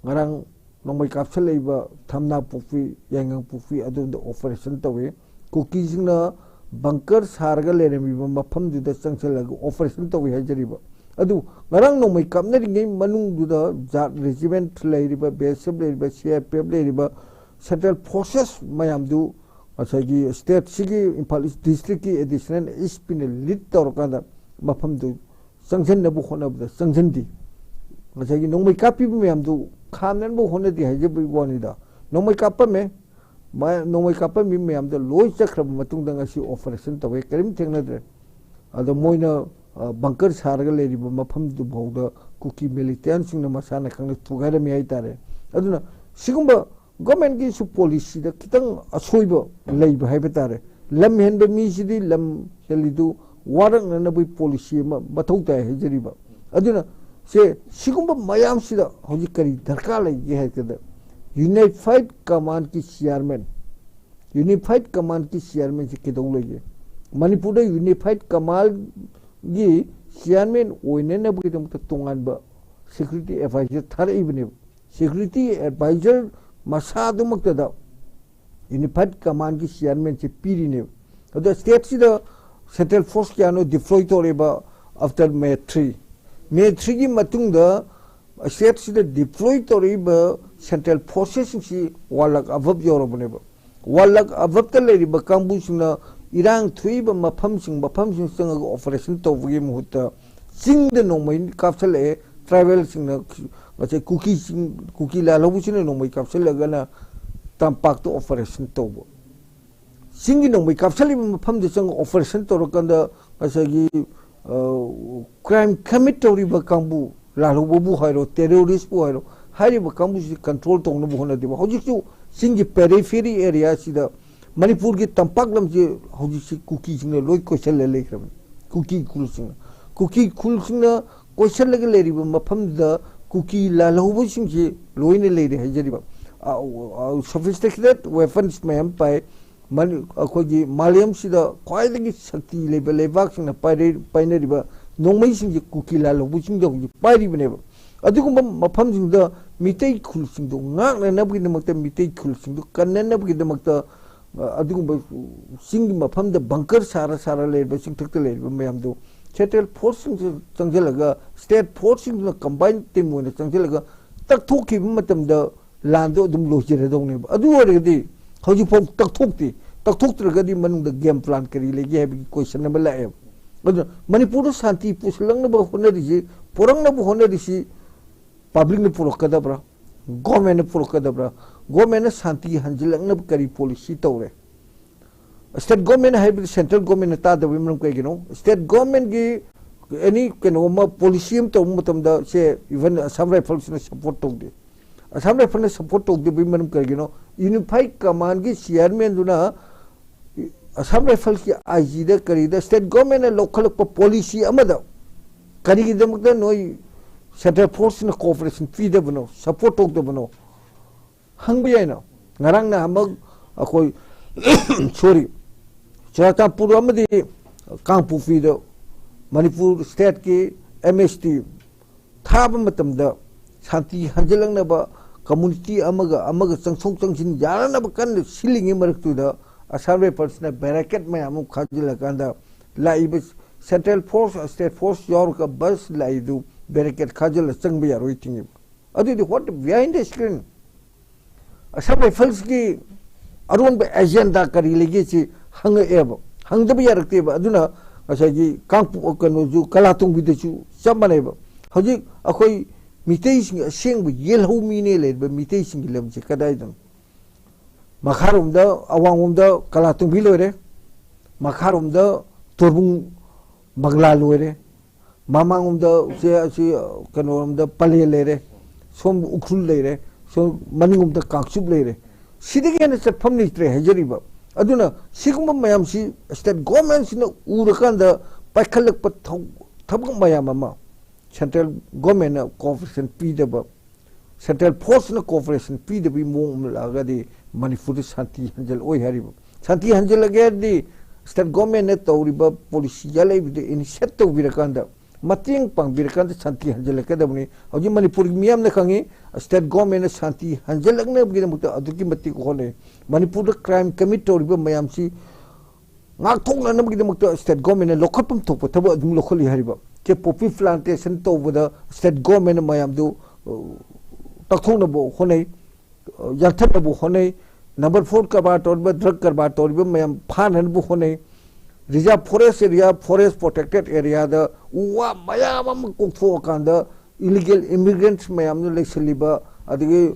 ꯉꯔꯥꯡ ꯅꯣꯡꯃꯩ ꯀꯥꯞꯁꯤꯜꯂꯛꯏꯕ ꯊꯝꯅꯥ ꯄꯨꯈ꯭ꯔꯤ, ꯌꯥꯏꯉꯪ ꯄꯨꯈ꯭ꯔꯤ ꯑꯗꯣꯝꯗ operation ꯇꯧꯏ꯫ ꯀꯨꯀꯤꯁꯤꯡꯅ bunker ꯁꯥꯔꯒ ꯂꯩꯔꯝꯃꯤꯕ ꯃꯐꯝꯗꯨꯗ ꯆꯪꯁꯤꯜꯂꯒ operation ꯇꯧꯏ ꯍꯥꯏꯖꯔꯤꯕ꯫ ꯑꯗꯨ ꯉꯔꯥꯡ ꯅꯣꯡꯃꯩ ꯀꯥꯞꯅꯔꯤꯉꯩ ꯃꯅꯨꯡꯗꯨꯗ ꯖꯥꯠ regiment ꯂꯩꯔꯤꯕ, B S F ꯂꯩꯔꯤꯕ, C R P F ꯂꯩꯔꯤꯕ, ꯁꯦꯟꯇ꯭ꯔꯦꯜ ꯐꯣꯔꯁꯦꯁ ꯃꯌꯥꯝꯗꯨ ꯉꯁꯥꯏꯒꯤ ꯁ꯭ꯇꯦꯠꯁꯤꯒꯤ ꯏꯝꯐꯥꯜ ꯏꯁ ꯗꯤꯁꯇ꯭ꯔꯤꯛꯀꯤ ꯑꯦ ꯗꯤ ꯁꯤ ꯑꯦꯟ ꯑꯦꯁ ꯄꯤꯅ ꯂꯤꯗ ꯇꯧꯔꯀꯥꯟꯗ ꯃꯐꯝꯗꯨ ꯆꯪꯁꯤꯟꯅꯕ ꯍꯣꯠꯅꯕꯗ ꯆꯪꯁꯤꯟꯗꯦ꯫ ꯉꯁꯥꯏꯒꯤ ꯅꯣꯡꯃꯩ ꯀꯥꯞꯄꯤꯕ ꯃꯌꯥꯝꯗꯨ ꯈꯥꯝꯅꯅꯕ ꯍꯣꯠꯅꯗꯦ ꯍꯥꯏꯖꯕꯒꯤ ꯋꯥꯅꯤꯗ꯫ ꯅꯣꯡꯃꯩ ꯀꯥꯞꯄꯝꯃꯦ, ꯃ-, ꯅꯣꯡꯃꯩ ꯀꯥꯞꯄꯝꯃꯤ ꯃꯌꯥꯝꯗꯣ ꯂꯣꯏ ꯆꯠꯈ꯭ꯔꯕ ꯃꯇꯨꯡꯗ ꯉꯁꯤ ꯑꯣꯄꯔꯦꯁꯟ ꯇꯧꯋꯦ, ꯀꯔꯤꯝ ꯊꯦꯡꯅꯗ꯭ꯔꯦ꯫ ꯑꯗꯣ ꯃꯣꯏꯅ, ꯑ, ꯕꯪꯀꯔ ꯁꯥꯔꯒ ꯂꯩꯔꯤꯕ ꯃꯐꯝꯗꯨꯐꯥꯎꯗ ꯀꯨꯀꯤ ꯃꯤꯂꯤꯇꯦꯟꯁꯤꯡꯅ ꯃꯁꯥꯅ ꯈꯪꯅ ꯊꯨꯒꯥꯏꯔꯝꯃꯤ ꯍꯥꯏꯇꯥꯔꯦ꯫ ꯑꯗꯨꯅ ꯁꯤꯒꯨꯝꯕ ꯒꯣꯔꯃꯦꯟꯒꯤꯁꯨ ꯄꯣꯂꯤꯁꯤꯗ ꯈꯤꯇꯪ ꯑꯁꯣꯏꯕ ꯂꯩꯕ ꯍꯥꯏꯕ ꯇꯥꯔꯦ꯫ ꯂꯝ ꯍꯦꯟꯕ ꯃꯤꯁꯤꯗꯤ ꯂꯝ ꯍꯦꯜꯂꯤꯗꯨ ꯋꯥꯔꯛꯅꯅꯕꯒꯤ ꯄꯣꯂꯤꯁꯤ ꯑꯃ ꯃꯊꯧ ꯇꯥꯏ ꯍꯥꯏꯖꯔꯤꯕ꯫ ꯑꯗꯨꯅ ꯁꯦ, ꯁꯤꯒꯨꯝꯕ ꯃꯌꯥꯝꯁꯤꯗ ꯍꯧꯖꯤꯛ ꯀꯔꯤ ꯗꯔꯀꯥꯔ ꯂꯩꯒꯦ ꯍꯥꯏꯔꯒꯗ, ꯌꯨꯅꯤꯐꯥꯏꯠ ꯀꯃꯥꯟꯒꯤ ꯆꯤꯌꯥꯔꯃꯦꯟ, ꯌꯨꯅꯤꯐꯥꯏꯠ ꯀꯃꯥꯟꯒꯤ ꯆꯤꯌꯥꯔꯃꯦꯟꯁꯤ ꯀꯩꯗꯧ ꯂꯩꯒꯦ? ꯃꯅꯤꯄꯨꯔꯗ ꯌꯨꯅꯤꯐꯥꯏꯠ ꯀꯃꯥꯟꯒꯤ ꯆꯤꯌꯥꯔꯃꯦꯟ ꯑꯣꯏꯅꯅꯕꯒꯤꯗꯃꯛꯇ ꯇꯣꯉꯥꯟꯕ ꯁꯦꯀ꯭ꯌꯨꯔꯤꯇꯤ ꯑꯦꯗꯚꯥꯏꯖꯔ ꯊꯥꯔꯛꯏꯕꯅꯦꯕ꯫ ꯁꯦꯀ꯭ꯌꯨꯔꯤꯇꯤ ꯑꯦꯗꯚꯥꯏꯖꯔ ꯃꯁꯥꯗꯨꯃꯛꯇꯗ ꯌꯨꯅꯤꯐꯥꯏꯠ ꯀꯃꯥꯟꯒꯤ ꯆꯤꯌꯥꯔꯃꯦꯟꯁꯤ ꯄꯤꯔꯤꯅꯦꯕ꯫ ꯑꯗꯣ ꯁ꯭ꯇꯦꯠꯁꯤꯗ ꯁꯦꯟꯇ꯭ꯔꯦꯜ ꯐꯣꯔꯁ ꯀꯌꯥꯅꯣ ꯗꯤꯄ꯭ꯂꯣꯏ ꯇꯧꯔꯛꯏꯕ ꯑꯥꯐꯇꯔ ꯃꯦ ꯊ꯭ꯔꯤ? ꯃꯦ ꯊ꯭ꯔꯤꯒꯤ ꯃꯇꯨꯡꯗ ꯁ꯭ꯇꯦꯠꯁꯤꯗ ꯗꯤꯄ꯭ꯂꯣꯏ ꯇꯧꯔꯛꯏꯕ ꯁꯦꯟꯇ꯭ꯔꯦꯜ ꯐꯣꯔꯁꯦꯁꯁꯤꯡꯁꯤ ꯋꯥꯟ ꯂꯥꯈ ꯑꯕꯞ ꯌꯧꯔꯕꯅꯦꯕ꯫ ꯋꯥꯟ ꯂꯥꯈ ꯑꯕꯞꯇ ꯂꯩꯔꯤꯕ ꯀꯥꯡꯕꯨꯁꯤꯡꯅ ꯏꯔꯥꯡ ꯊꯣꯛꯏꯕ ꯃꯐꯝꯁꯤꯡ, ꯃꯐꯝꯁꯤꯡ ꯆꯪꯉꯒ ꯑꯣꯄꯔꯦꯁꯟ ꯇꯧꯕꯒꯤ ꯃꯍꯨꯠꯇ ꯆꯤꯡꯗ ꯅꯣꯡꯃꯩ ꯀꯥꯞꯁꯤꯜꯂꯛꯑꯦ꯫ ꯇ꯭ꯔꯥꯏꯕꯦꯜꯁꯤꯡꯅ, ꯉꯁꯥꯏ ꯀꯨꯀꯤꯁꯤꯡ, ꯀꯨꯀꯤ ꯂꯥꯜꯍꯧꯕꯁꯤꯅ ꯅꯣꯡꯃꯩ ꯀꯥꯞꯁꯤꯜꯂꯒꯅ ꯇꯝꯄꯥꯛꯇ ꯑꯣꯄꯔꯦꯁꯟ ꯇꯧꯕ꯫ ꯆꯤꯡꯒꯤ ꯅꯣꯡꯃꯩ ꯀꯥꯞꯁꯤꯜꯂꯤꯕ ꯃꯐꯝꯗ ꯆꯪꯉꯒ ꯑꯣꯄꯔꯦꯁꯟ ꯇꯧꯔꯀꯥꯟꯗ ꯉꯁꯥꯏꯒꯤ, ꯑ, ꯀ꯭ꯔꯥꯏꯝ ꯀꯃꯤꯠ ꯇꯧꯔꯤꯕ ꯀꯥꯡꯕꯨ, ꯂꯥꯜꯍꯧꯕꯕꯨ ꯍꯥꯏꯔꯣ, ꯇꯦꯔꯣꯔꯤꯁꯄꯨ ꯍꯥꯏꯔꯣ, ꯍꯥꯏꯔꯤꯕ ꯀꯥꯡꯕꯨꯁꯤ ꯀꯟꯇ꯭ꯔꯣꯜ ꯇꯧꯅꯕ ꯍꯣꯠꯅꯗꯦꯕ꯫ ꯍꯧꯖꯤꯛꯁꯨ ꯆꯤꯡꯒꯤ ꯄꯦꯔꯤꯐꯦꯔꯤ ꯑꯦꯔꯤꯌꯥꯁꯤꯗ, ꯃꯅꯤꯄꯨꯔꯒꯤ ꯇꯝꯄꯥꯛ ꯂꯝꯁꯦ ꯍꯧꯖꯤꯛꯁꯤ ꯀꯨꯀꯤꯁꯤꯡꯅ ꯂꯣꯏ ꯀꯣꯏꯁꯜꯂ ꯂꯩꯈ꯭ꯔꯕꯅꯤ꯫ ꯀꯨꯀꯤ ꯈꯨꯜꯁꯤꯡꯅ, ꯀꯨꯀꯤ ꯈꯨꯜꯁꯤꯡꯅ ꯀꯣꯏꯁꯜꯂꯒ ꯂꯩꯔꯤꯕ ꯃꯐꯝꯗꯨꯗ ꯀꯨꯀꯤ ꯂꯥꯜꯍꯧꯕꯁꯤꯡꯁꯤ ꯂꯣꯏꯅ ꯂꯩꯔꯦ ꯍꯥꯏꯖꯔꯤꯕ꯫ ꯑ, ꯑ, sophisticated weapons ꯃꯌꯥꯝ ꯄꯥꯏ꯫ ꯃꯅꯤ-, ꯑꯩꯈꯣꯏꯒꯤ ꯃꯥꯂꯦꯝꯁꯤꯗ ꯈ꯭ꯋꯥꯏꯗꯒꯤ ꯁꯛꯇꯤ ꯂꯩꯕ ꯂꯩꯕꯥꯛꯁꯤꯡꯅ ꯄꯥꯏꯔ-, ꯄꯥꯏꯅꯔꯤꯕ ꯅꯣꯡꯃꯩꯁꯤꯡꯁꯤ ꯀꯨꯀꯤ ꯂꯥꯜꯍꯧꯕꯁꯤꯡꯗ ꯍꯧꯖꯤꯛ ꯄꯥꯏꯔꯤꯕꯅꯦꯕ꯫ ꯑꯗꯨꯒꯨꯝꯕ ꯃꯐꯝꯁꯤꯡꯗ ꯃꯤꯇꯩ ꯈꯨꯜꯁꯤꯡꯗꯨ ꯉꯥꯛꯅꯅꯕꯒꯤꯗꯃꯛꯇ, ꯃꯤꯇꯩ ꯈꯨꯜꯁꯤꯡꯗꯨ ꯀꯟꯅꯅꯕꯒꯤꯗꯃꯛꯇ, ꯑ, ꯑꯗꯨꯒꯨꯝꯕ ꯆꯤꯡꯒꯤ ꯃꯐꯝꯗ ꯕꯪꯀꯔ ꯁꯥꯔ ꯁꯥꯔ ꯂꯩꯔꯤꯕ, ꯆꯤꯡꯊꯛꯇ ꯂꯩꯔꯤꯕ ꯃꯌꯥꯝꯗꯨ ꯁꯦꯟꯇ꯭ꯔꯦꯜ ꯐꯣꯔꯁꯁꯤꯡꯁꯨ ꯆꯪꯁꯤꯜꯂꯒ, ꯁ꯭ꯇꯦꯠ ꯐꯣꯔꯁꯁꯤꯡꯗꯨꯅ ꯀꯝꯕꯥꯏꯟ ꯇꯤꯝ ꯑꯣꯏꯅ ꯆꯪꯁꯤꯜꯂꯒ ꯇꯛꯊꯣꯛꯈꯤꯕ ꯃꯇꯝꯗ ꯂꯥꯟꯗꯣ ꯑꯗꯨꯝ ꯂꯣꯏꯖꯔꯗꯧꯅꯦꯕ꯫ ꯑꯗꯨ ꯑꯣꯏꯔꯒꯗꯤ ꯍꯧꯖꯤꯛꯐꯥꯎ ꯇꯛꯊꯣꯛꯇꯦ꯫ ꯇꯛꯊꯣꯛꯇ꯭ꯔꯒꯗꯤ ꯃꯅꯨꯡꯗ game plan ꯀꯔꯤ ꯂꯩꯒꯦ ꯍꯥꯏꯕꯒꯤ question ꯑꯃ ꯂꯥꯛꯑꯦꯕ꯫ ꯑꯗꯨꯅ ꯃꯅꯤꯄꯨꯔꯗ ꯁꯥꯟꯇꯤ ꯄꯨꯁꯤꯜꯂꯛꯅꯕ ꯍꯣꯠꯅꯔꯤꯁꯤ, ꯄꯨꯔꯛꯅꯕ ꯍꯣꯠꯅꯔꯤꯁꯤ publicꯅ ꯄꯨꯔꯛꯀꯗꯕ꯭ꯔꯥ, governmentꯅ ꯄꯨꯔꯛꯀꯗꯕ꯭ꯔꯥ? Governmentꯅ ꯁꯥꯟꯇꯤ ꯍꯟꯖꯤꯜꯂꯛꯅꯕ ꯀꯔꯤ policy ꯇꯧꯔꯦ? State government ꯍꯥꯏꯕꯗꯤ central governmentꯅ ꯇꯥꯗꯕꯒꯤ ꯃꯔꯝ ꯀꯩꯒꯤꯅꯣ? State governmentꯀꯤ any ꯀꯩꯅꯣ ꯑꯃ policy ꯑꯃ ꯇꯧꯕ ꯃꯇꯝꯗ ꯁꯦ even Assam Riflesꯅ support ꯇꯧꯗꯦ꯫ Assam Riflesꯅ support ꯇꯧꯗꯕꯒꯤ ꯃꯔꯝ ꯀꯔꯤꯒꯤꯅꯣ? Unified Commandꯀꯤ chairmanꯗꯨꯅ Assam Riflesꯀꯤ IGꯗ ꯀꯔꯤꯗ state governmentꯅ ꯂꯧꯈꯠꯂꯛꯄ policy ꯑꯃꯗ ꯀꯔꯤꯒꯤꯗꯃꯛꯇ ꯅꯣꯏ central forceꯅ cooperation ꯄꯤꯗꯕꯅꯣ, support ꯇꯧꯗꯕꯅꯣ ꯍꯪꯕ ꯌꯥꯏꯅ꯫ ꯉꯔꯥꯡ ꯅꯍꯥꯟꯃꯛ ꯑꯩꯈꯣꯏ sorry, ꯆꯨꯔꯥꯆꯥꯟꯄꯨꯔ ꯑꯃꯗꯤ ꯀꯥꯡꯄꯣꯛꯄꯤꯗ ꯃꯅꯤꯄꯨꯔ stateꯀꯤ MST ꯊꯥꯕ ꯃꯇꯝꯗ ꯁꯥꯟꯇꯤ ꯍꯟꯖꯤꯜꯂꯛꯅꯕ community ꯑꯃꯒ ꯑꯃꯒ ꯆꯪꯊꯣꯛ ꯆꯪꯁꯤꯟ ꯌꯥꯅꯅꯕ ꯀꯟꯅ ꯁꯤꯜꯂꯤꯉꯩ ꯃꯔꯛꯇꯨꯗ Assam Riflesꯅ barricade ꯃꯌꯥꯝ ꯑꯃ ꯈꯥꯖꯤꯜꯂꯀꯥꯟꯗ ꯂꯥꯛꯏꯕ central force, state force ꯌꯥꯎꯔꯒ bus ꯂꯥꯛꯏꯗꯨ barricade ꯈꯥꯖꯤꯜꯂ ꯆꯪꯕ ꯌꯥꯔꯣꯏ ꯊꯤꯡꯉꯤꯕ꯫ ꯑꯗꯨꯗꯤ what behind the screen? Assam Riflesꯀꯤ ꯑꯔꯣꯟꯕ agenda ꯀꯔꯤ ꯂꯩꯒꯦ ꯁꯤ ꯍꯪꯉꯛꯑꯦꯕ꯫ ꯍꯪꯗꯕ ꯌꯥꯔꯛꯇꯦꯕ꯫ ꯑꯗꯨꯅ ꯉꯁꯥꯏꯒꯤ ꯀꯥꯡꯄꯣꯛ ꯀꯩꯅꯣꯁꯨ ꯀꯂꯥꯇꯣꯡꯕꯤꯗꯁꯨ ꯆꯞ ꯃꯥꯟꯅꯩꯕ꯫ ꯍꯧꯖꯤꯛ ꯑꯩꯈꯣꯏ ꯃꯤꯇꯩꯁꯤꯡ ꯑꯁꯦꯡꯕ ꯌꯦꯜꯍꯧ ꯃꯤꯅꯦ ꯂꯩꯔꯤꯕ ꯃꯤꯇꯩꯁꯤꯡꯒꯤ ꯂꯝꯁꯦ ꯀꯗꯥꯏꯗꯅꯣ? ꯃꯈꯥꯔꯣꯝꯗ ꯑꯋꯥꯡꯂꯣꯝꯗ ꯀꯂꯥꯇꯣꯡꯕꯤ ꯂꯣꯏꯔꯦ, ꯃꯈꯥꯔꯣꯝꯗ ꯇꯣꯔꯕꯨꯡ ꯕꯪꯒ꯭ꯂꯥ ꯂꯣꯏꯔꯦ, ꯃꯃꯥꯡꯂꯣꯝꯗ ꯁꯦ ꯑꯁꯤ ꯀꯩꯅꯣꯔꯣꯝꯗ ꯄꯂꯦꯜ ꯂꯩꯔꯦ, ꯁꯣꯝ ꯎꯈ꯭ꯔꯨꯜ ꯂꯩꯔꯦ, ꯁꯣꯝ ꯃꯅꯤꯡꯂꯣꯝꯗ ꯀꯥꯡꯆꯨꯞ ꯂꯩꯔꯦ꯫ ꯁꯤꯗꯒꯤ ꯍꯦꯟꯅ ꯆꯠꯐꯝ ꯂꯩꯇ꯭ꯔꯦ ꯍꯥꯏꯖꯔꯤꯕ꯫ ꯑꯗꯨꯅ ꯁꯤꯒꯨꯝꯕ ꯃꯌꯥꯝꯁꯤ state governmentꯁꯤꯅ ꯎꯔꯀꯥꯟꯗ ꯄꯥꯏꯈꯠꯂꯛꯄ ꯊꯧ-, ꯊꯕꯛ ꯃꯌꯥꯝ ꯑꯃ central governmentꯅ cooperation ꯄꯤꯗꯕ, central forceꯅ cooperation ꯄꯤꯗꯕꯒꯤ ꯃꯑꯣꯡ ꯑꯃ ꯂꯥꯛꯑꯒꯗꯤ ꯃꯅꯤꯄꯨꯔꯗ ꯁꯥꯟꯇꯤ ꯍꯟꯖꯤꯜꯂꯛꯑꯣꯏ ꯍꯥꯏꯔꯤꯕ꯫ ꯁꯥꯟꯇꯤ ꯍꯟꯖꯤꯜꯂꯛꯀꯦ ꯍꯥꯏꯔꯗꯤ state governmentꯅ ꯇꯧꯔꯤꯕ policy ꯌꯥꯠꯂꯛꯏꯕꯗꯨ initiate ꯇꯧꯕꯤꯔꯀꯥꯟꯗ, ꯃꯇꯦꯡ ꯄꯥꯡꯕꯤꯔꯀꯥꯟꯗ ꯁꯥꯟꯇꯤ ꯍꯟꯖꯤꯜꯂꯛꯀꯗꯕꯅꯤ꯫ ꯍꯧꯖꯤꯛ ꯃꯅꯤꯄꯨꯔꯒꯤ ꯃꯤꯌꯥꯝꯅ ꯈꯪꯉꯤ, state governmentꯅ ꯁꯥꯟꯇꯤ ꯍꯟꯖꯤꯜꯂꯛꯅꯕꯒꯤꯗꯃꯛꯇ ꯑꯗꯨꯛꯀꯤ ꯃꯇꯤꯛ ꯍꯣꯠꯅꯩ꯫ ꯃꯅꯤꯄꯨꯔꯗ crime commit ꯇꯧꯔꯤꯕ ꯃꯌꯥꯝꯁꯤ ꯉꯥꯛꯊꯣꯛꯅꯅꯕꯒꯤꯗꯃꯛꯇ state governmentꯅ ꯂꯧꯈꯠꯐꯝ ꯊꯣꯛꯄ ꯊꯕꯛ ꯑꯗꯨꯝ ꯂꯧꯈꯠꯂꯤ ꯍꯥꯏꯔꯤꯕ꯫ ꯀꯦ poppy plantation ꯇꯧꯕꯗ state governmentꯅ ꯃꯌꯥꯝꯗꯨ, ꯑ, ꯇꯛꯊꯣꯛꯅꯕ ꯍꯣꯠꯅꯩ꯫ ꯌꯥꯟꯊꯠꯅꯕ ꯍꯣꯠꯅꯩ꯫ ꯅꯝꯕꯔ ꯐꯣꯔ ꯀꯔꯕꯥꯔ ꯇꯧꯔꯤꯕ, ꯗ꯭ꯔꯒ ꯀꯔꯕꯥꯔ ꯇꯧꯔꯤꯕ ꯃꯌꯥꯝ ꯐꯥꯅꯅꯕ ꯍꯣꯠꯅꯩ꯫ Reserve forest area, forest protected ꯑꯦꯔꯤꯌꯥꯗ ꯎ ꯋꯥ ꯃꯌꯥꯝ ꯑꯃ ꯀꯣꯛꯊꯣꯛꯑꯀꯥꯟꯗ ꯏꯂꯤꯒꯦꯜ ꯏꯃꯤꯒ꯭ꯔꯦꯟꯠꯁ ꯃꯌꯥꯝꯅ ꯂꯩꯁꯜꯂꯤꯕ, ꯑꯗꯒꯤ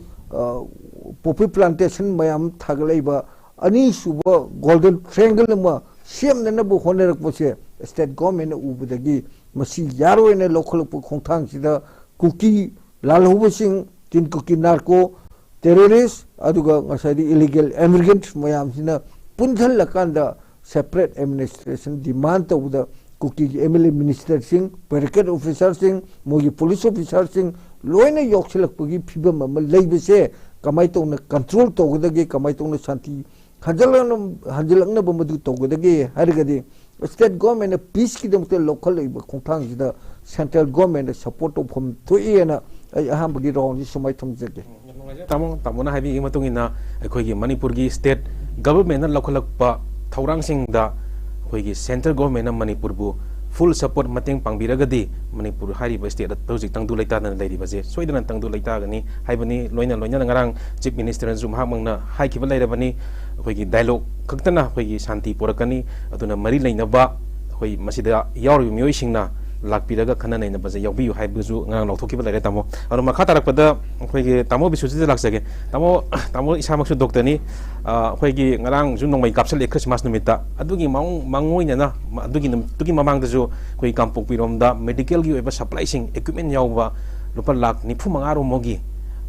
ꯄꯣꯄꯤ ꯄ꯭ꯂꯥꯟꯇꯦꯁꯟ ꯃꯌꯥꯝ ꯊꯥꯒꯠꯂꯛꯏꯕ, ꯑꯅꯤꯁꯨꯕ ꯒꯣꯜꯗꯟ ꯇ꯭ꯔꯦꯡꯒꯜ ꯑꯃ ꯁꯦꯝꯅꯅꯕ ꯍꯣꯠꯅꯔꯛꯄꯁꯦ ꯁ꯭ꯇꯦꯠ ꯒꯣꯔꯃꯦꯟꯅ ꯎꯕꯗꯒꯤ ꯃꯁꯤ ꯌꯥꯔꯣꯏꯅ ꯂꯧꯈꯠꯂꯛꯄ ꯈꯣꯡꯊꯥꯡꯁꯤꯗ ꯀꯨꯀꯤ ꯂꯥꯜꯍꯧꯕꯁꯤꯡ, ꯇꯤꯟ ꯀꯨꯀꯤ ꯅꯥꯔꯀꯣ ꯇꯦꯔꯣꯔꯤꯁ, ꯑꯗꯨꯒ ꯉꯁꯥꯏꯗꯤ ꯏꯂꯤꯒꯦꯜ ꯏꯃꯤꯒ꯭ꯔꯦꯟꯠ ꯃꯌꯥꯝꯁꯤꯅ ꯄꯨꯟꯁꯤꯜꯂꯀꯥꯟꯗ ꯁꯦꯄꯔꯦꯠ ꯑꯦꯗꯃꯤꯅꯤꯁꯇ꯭ꯔꯦꯁꯟ ꯗꯤꯃꯥꯟ ꯇꯧꯕꯗ ꯀꯨꯀꯤꯒꯤ ꯑꯦꯝ ꯑꯦꯜ ꯑꯦ ꯃꯤꯅꯤꯁꯇꯔꯁꯤꯡ, ꯕꯦꯔꯤꯀꯦꯠ ꯑꯣꯐꯤꯁꯥꯔꯁꯤꯡ, ꯃꯣꯏꯒꯤ ꯄꯨꯂꯤꯁ ꯑꯣꯐꯤꯁꯥꯔꯁꯤꯡ ꯂꯣꯏꯅ ꯌꯥꯎꯁꯤꯜꯂꯛꯄꯒꯤ ꯐꯤꯕꯝ ꯑꯃ ꯂꯩꯕꯁꯦ ꯀꯃꯥꯏꯅ ꯇꯧꯅ ꯀꯟꯇ꯭ꯔꯣꯜ ꯇꯧꯒꯗꯒꯦ, ꯀꯃꯥꯏꯅ ꯇꯧꯅ ꯁꯥꯟꯇꯤ ꯍꯟꯖꯤꯜꯂꯛꯅ-, ꯍꯟꯖꯤꯜꯂꯛꯅꯕ ꯃꯗꯨ ꯇꯧꯒꯗꯒꯦ ꯍꯥꯏꯔꯒꯗꯤ ꯁ꯭ꯇꯦꯠ ꯒꯣꯔꯃꯦꯟꯅ ꯄꯤꯁꯀꯤꯗꯃꯛꯇ ꯂꯧꯈꯠꯂꯛꯏꯕ ꯈꯣꯡꯊꯥꯡꯁꯤꯗ ꯁꯦꯟꯇ꯭ꯔꯦꯜ ꯒꯣꯔꯃꯦꯟꯗ ꯁꯞꯄꯣꯔꯠ ꯇꯧꯐꯝ ꯊꯣꯛꯏꯅ ꯑꯩ ꯑꯍꯥꯟꯕꯒꯤ ꯔꯥꯎꯟꯁꯤ ꯁꯨꯃꯥꯏꯅ ꯊꯝꯖꯒꯦ꯫ ꯇꯥꯃꯣ, ꯇꯥꯃꯣꯅ ꯍꯥꯏꯕꯤꯈꯤꯕ ꯃꯇꯨꯡ ꯏꯟꯅ ꯑꯩꯈꯣꯏꯒꯤ ꯃꯅꯤꯄꯨꯔꯒꯤ ꯁ꯭ꯇꯦꯠ ꯒꯚꯔꯟꯃꯦꯟꯠꯅ ꯂꯧꯈꯠꯂꯛꯄ ꯊꯧꯔꯥꯡꯁꯤꯡꯗ ꯑꯩꯈꯣꯏꯒꯤ ꯁꯦꯟꯇ꯭ꯔꯦꯜ ꯒꯣꯔꯃꯦꯟꯠꯅ ꯃꯅꯤꯄꯨꯔꯕꯨ ꯐꯨꯜ ꯁꯞꯄꯣꯔꯠ, ꯃꯇꯦꯡ ꯄꯥꯡꯕꯤꯔꯒꯗꯤ ꯃꯅꯤꯄꯨꯔ ꯍꯥꯏꯔꯤꯕ ꯁ꯭ꯇꯦꯠ ꯑꯗꯨ ꯍꯧꯖꯤꯛ ꯇꯪꯗꯨ ꯂꯩꯇꯥꯗꯅ ꯂꯩꯔꯤꯕꯁꯦ ꯁꯣꯏꯗꯅ ꯇꯪꯗꯨ ꯂꯩꯇꯥꯒꯅꯤ ꯍꯥꯏꯕꯅꯤ꯫ ꯂꯣꯏꯅ ꯂꯣꯏꯅꯅ ꯉꯔꯥꯡ ꯆꯤꯐ ꯃꯤꯅꯤꯁꯇꯔꯅꯁꯨ ꯃꯍꯥꯛꯃꯛꯅ ꯍꯥꯏꯈꯤꯕ ꯂꯩꯔꯕꯅꯤ, ꯑꯩꯈꯣꯏꯒꯤ ꯗꯥꯏꯂꯣꯒ ꯈꯛꯇꯅ ꯑꯩꯈꯣꯏꯒꯤ ꯁꯥꯟꯇꯤ ꯄꯨꯔꯛꯀꯅꯤ꯫ ꯑꯗꯨꯅ ꯃꯔꯤ ꯂꯩꯅꯕ ꯑꯩꯈꯣꯏ ꯃꯁꯤꯗ ꯌꯥꯎꯔꯤꯕ ꯃꯤꯑꯣꯏꯁꯤꯡꯅ ꯂꯥꯛꯄꯤꯔꯒ ꯈꯟꯅ ꯅꯩꯅꯕꯁꯦ ꯌꯥꯎꯕꯤꯌꯨ ꯍꯥꯏꯕꯁꯨ ꯉꯔꯥꯡ ꯂꯥꯎꯊꯣꯛꯈꯤꯕ ꯂꯩꯔꯦ, ꯇꯥꯃꯣ꯫ ꯑꯗꯣ ꯃꯈꯥ ꯇꯥꯔꯛꯄꯗ ꯑꯩꯈꯣꯏꯒꯤ ꯇꯥꯃꯣ ꯕꯤꯁꯨꯖꯤꯠꯇ ꯂꯥꯛꯆꯒꯦ꯫ ꯇꯥꯃꯣ, ꯇꯥꯃꯣ ꯏꯁꯥꯃꯛꯁꯨ ꯗꯣꯛꯇꯔꯅꯤ꯫ ꯑ, ꯑꯩꯈꯣꯏꯒꯤ ꯉꯔꯥꯡꯁꯨ ꯅꯣꯡꯃꯩ ꯀꯥꯞꯁꯤꯜꯂꯛꯑꯦ ꯈ꯭ꯔꯤꯁꯃꯥꯁ ꯅꯨꯃꯤꯠꯇ꯫ ꯑꯗꯨꯒꯤ ꯃꯑꯣꯡ-, ꯃꯥꯡꯑꯣꯏꯅꯅ, ꯃ-, ꯑꯗꯨꯒꯤ ꯅꯨꯃꯤꯠꯇꯨꯒꯤ ꯃꯃꯥꯡꯗꯁꯨ ꯑꯩꯈꯣꯏ ꯀꯥꯡꯄꯣꯛꯄꯤꯔꯣꯝꯗ ꯃꯦꯗꯤꯀꯦꯜꯒꯤ ꯑꯣꯏꯕ ꯁꯄ꯭ꯂꯥꯏꯁꯤꯡ, ꯏꯀ꯭ꯋꯤꯞꯃꯦꯟ ꯌꯥꯎꯕ ꯂꯨꯄꯥ ꯂꯥꯈ ꯅꯤꯐꯨ ꯃꯉꯥ ꯔꯣꯝ ꯃꯨꯛꯀꯤ,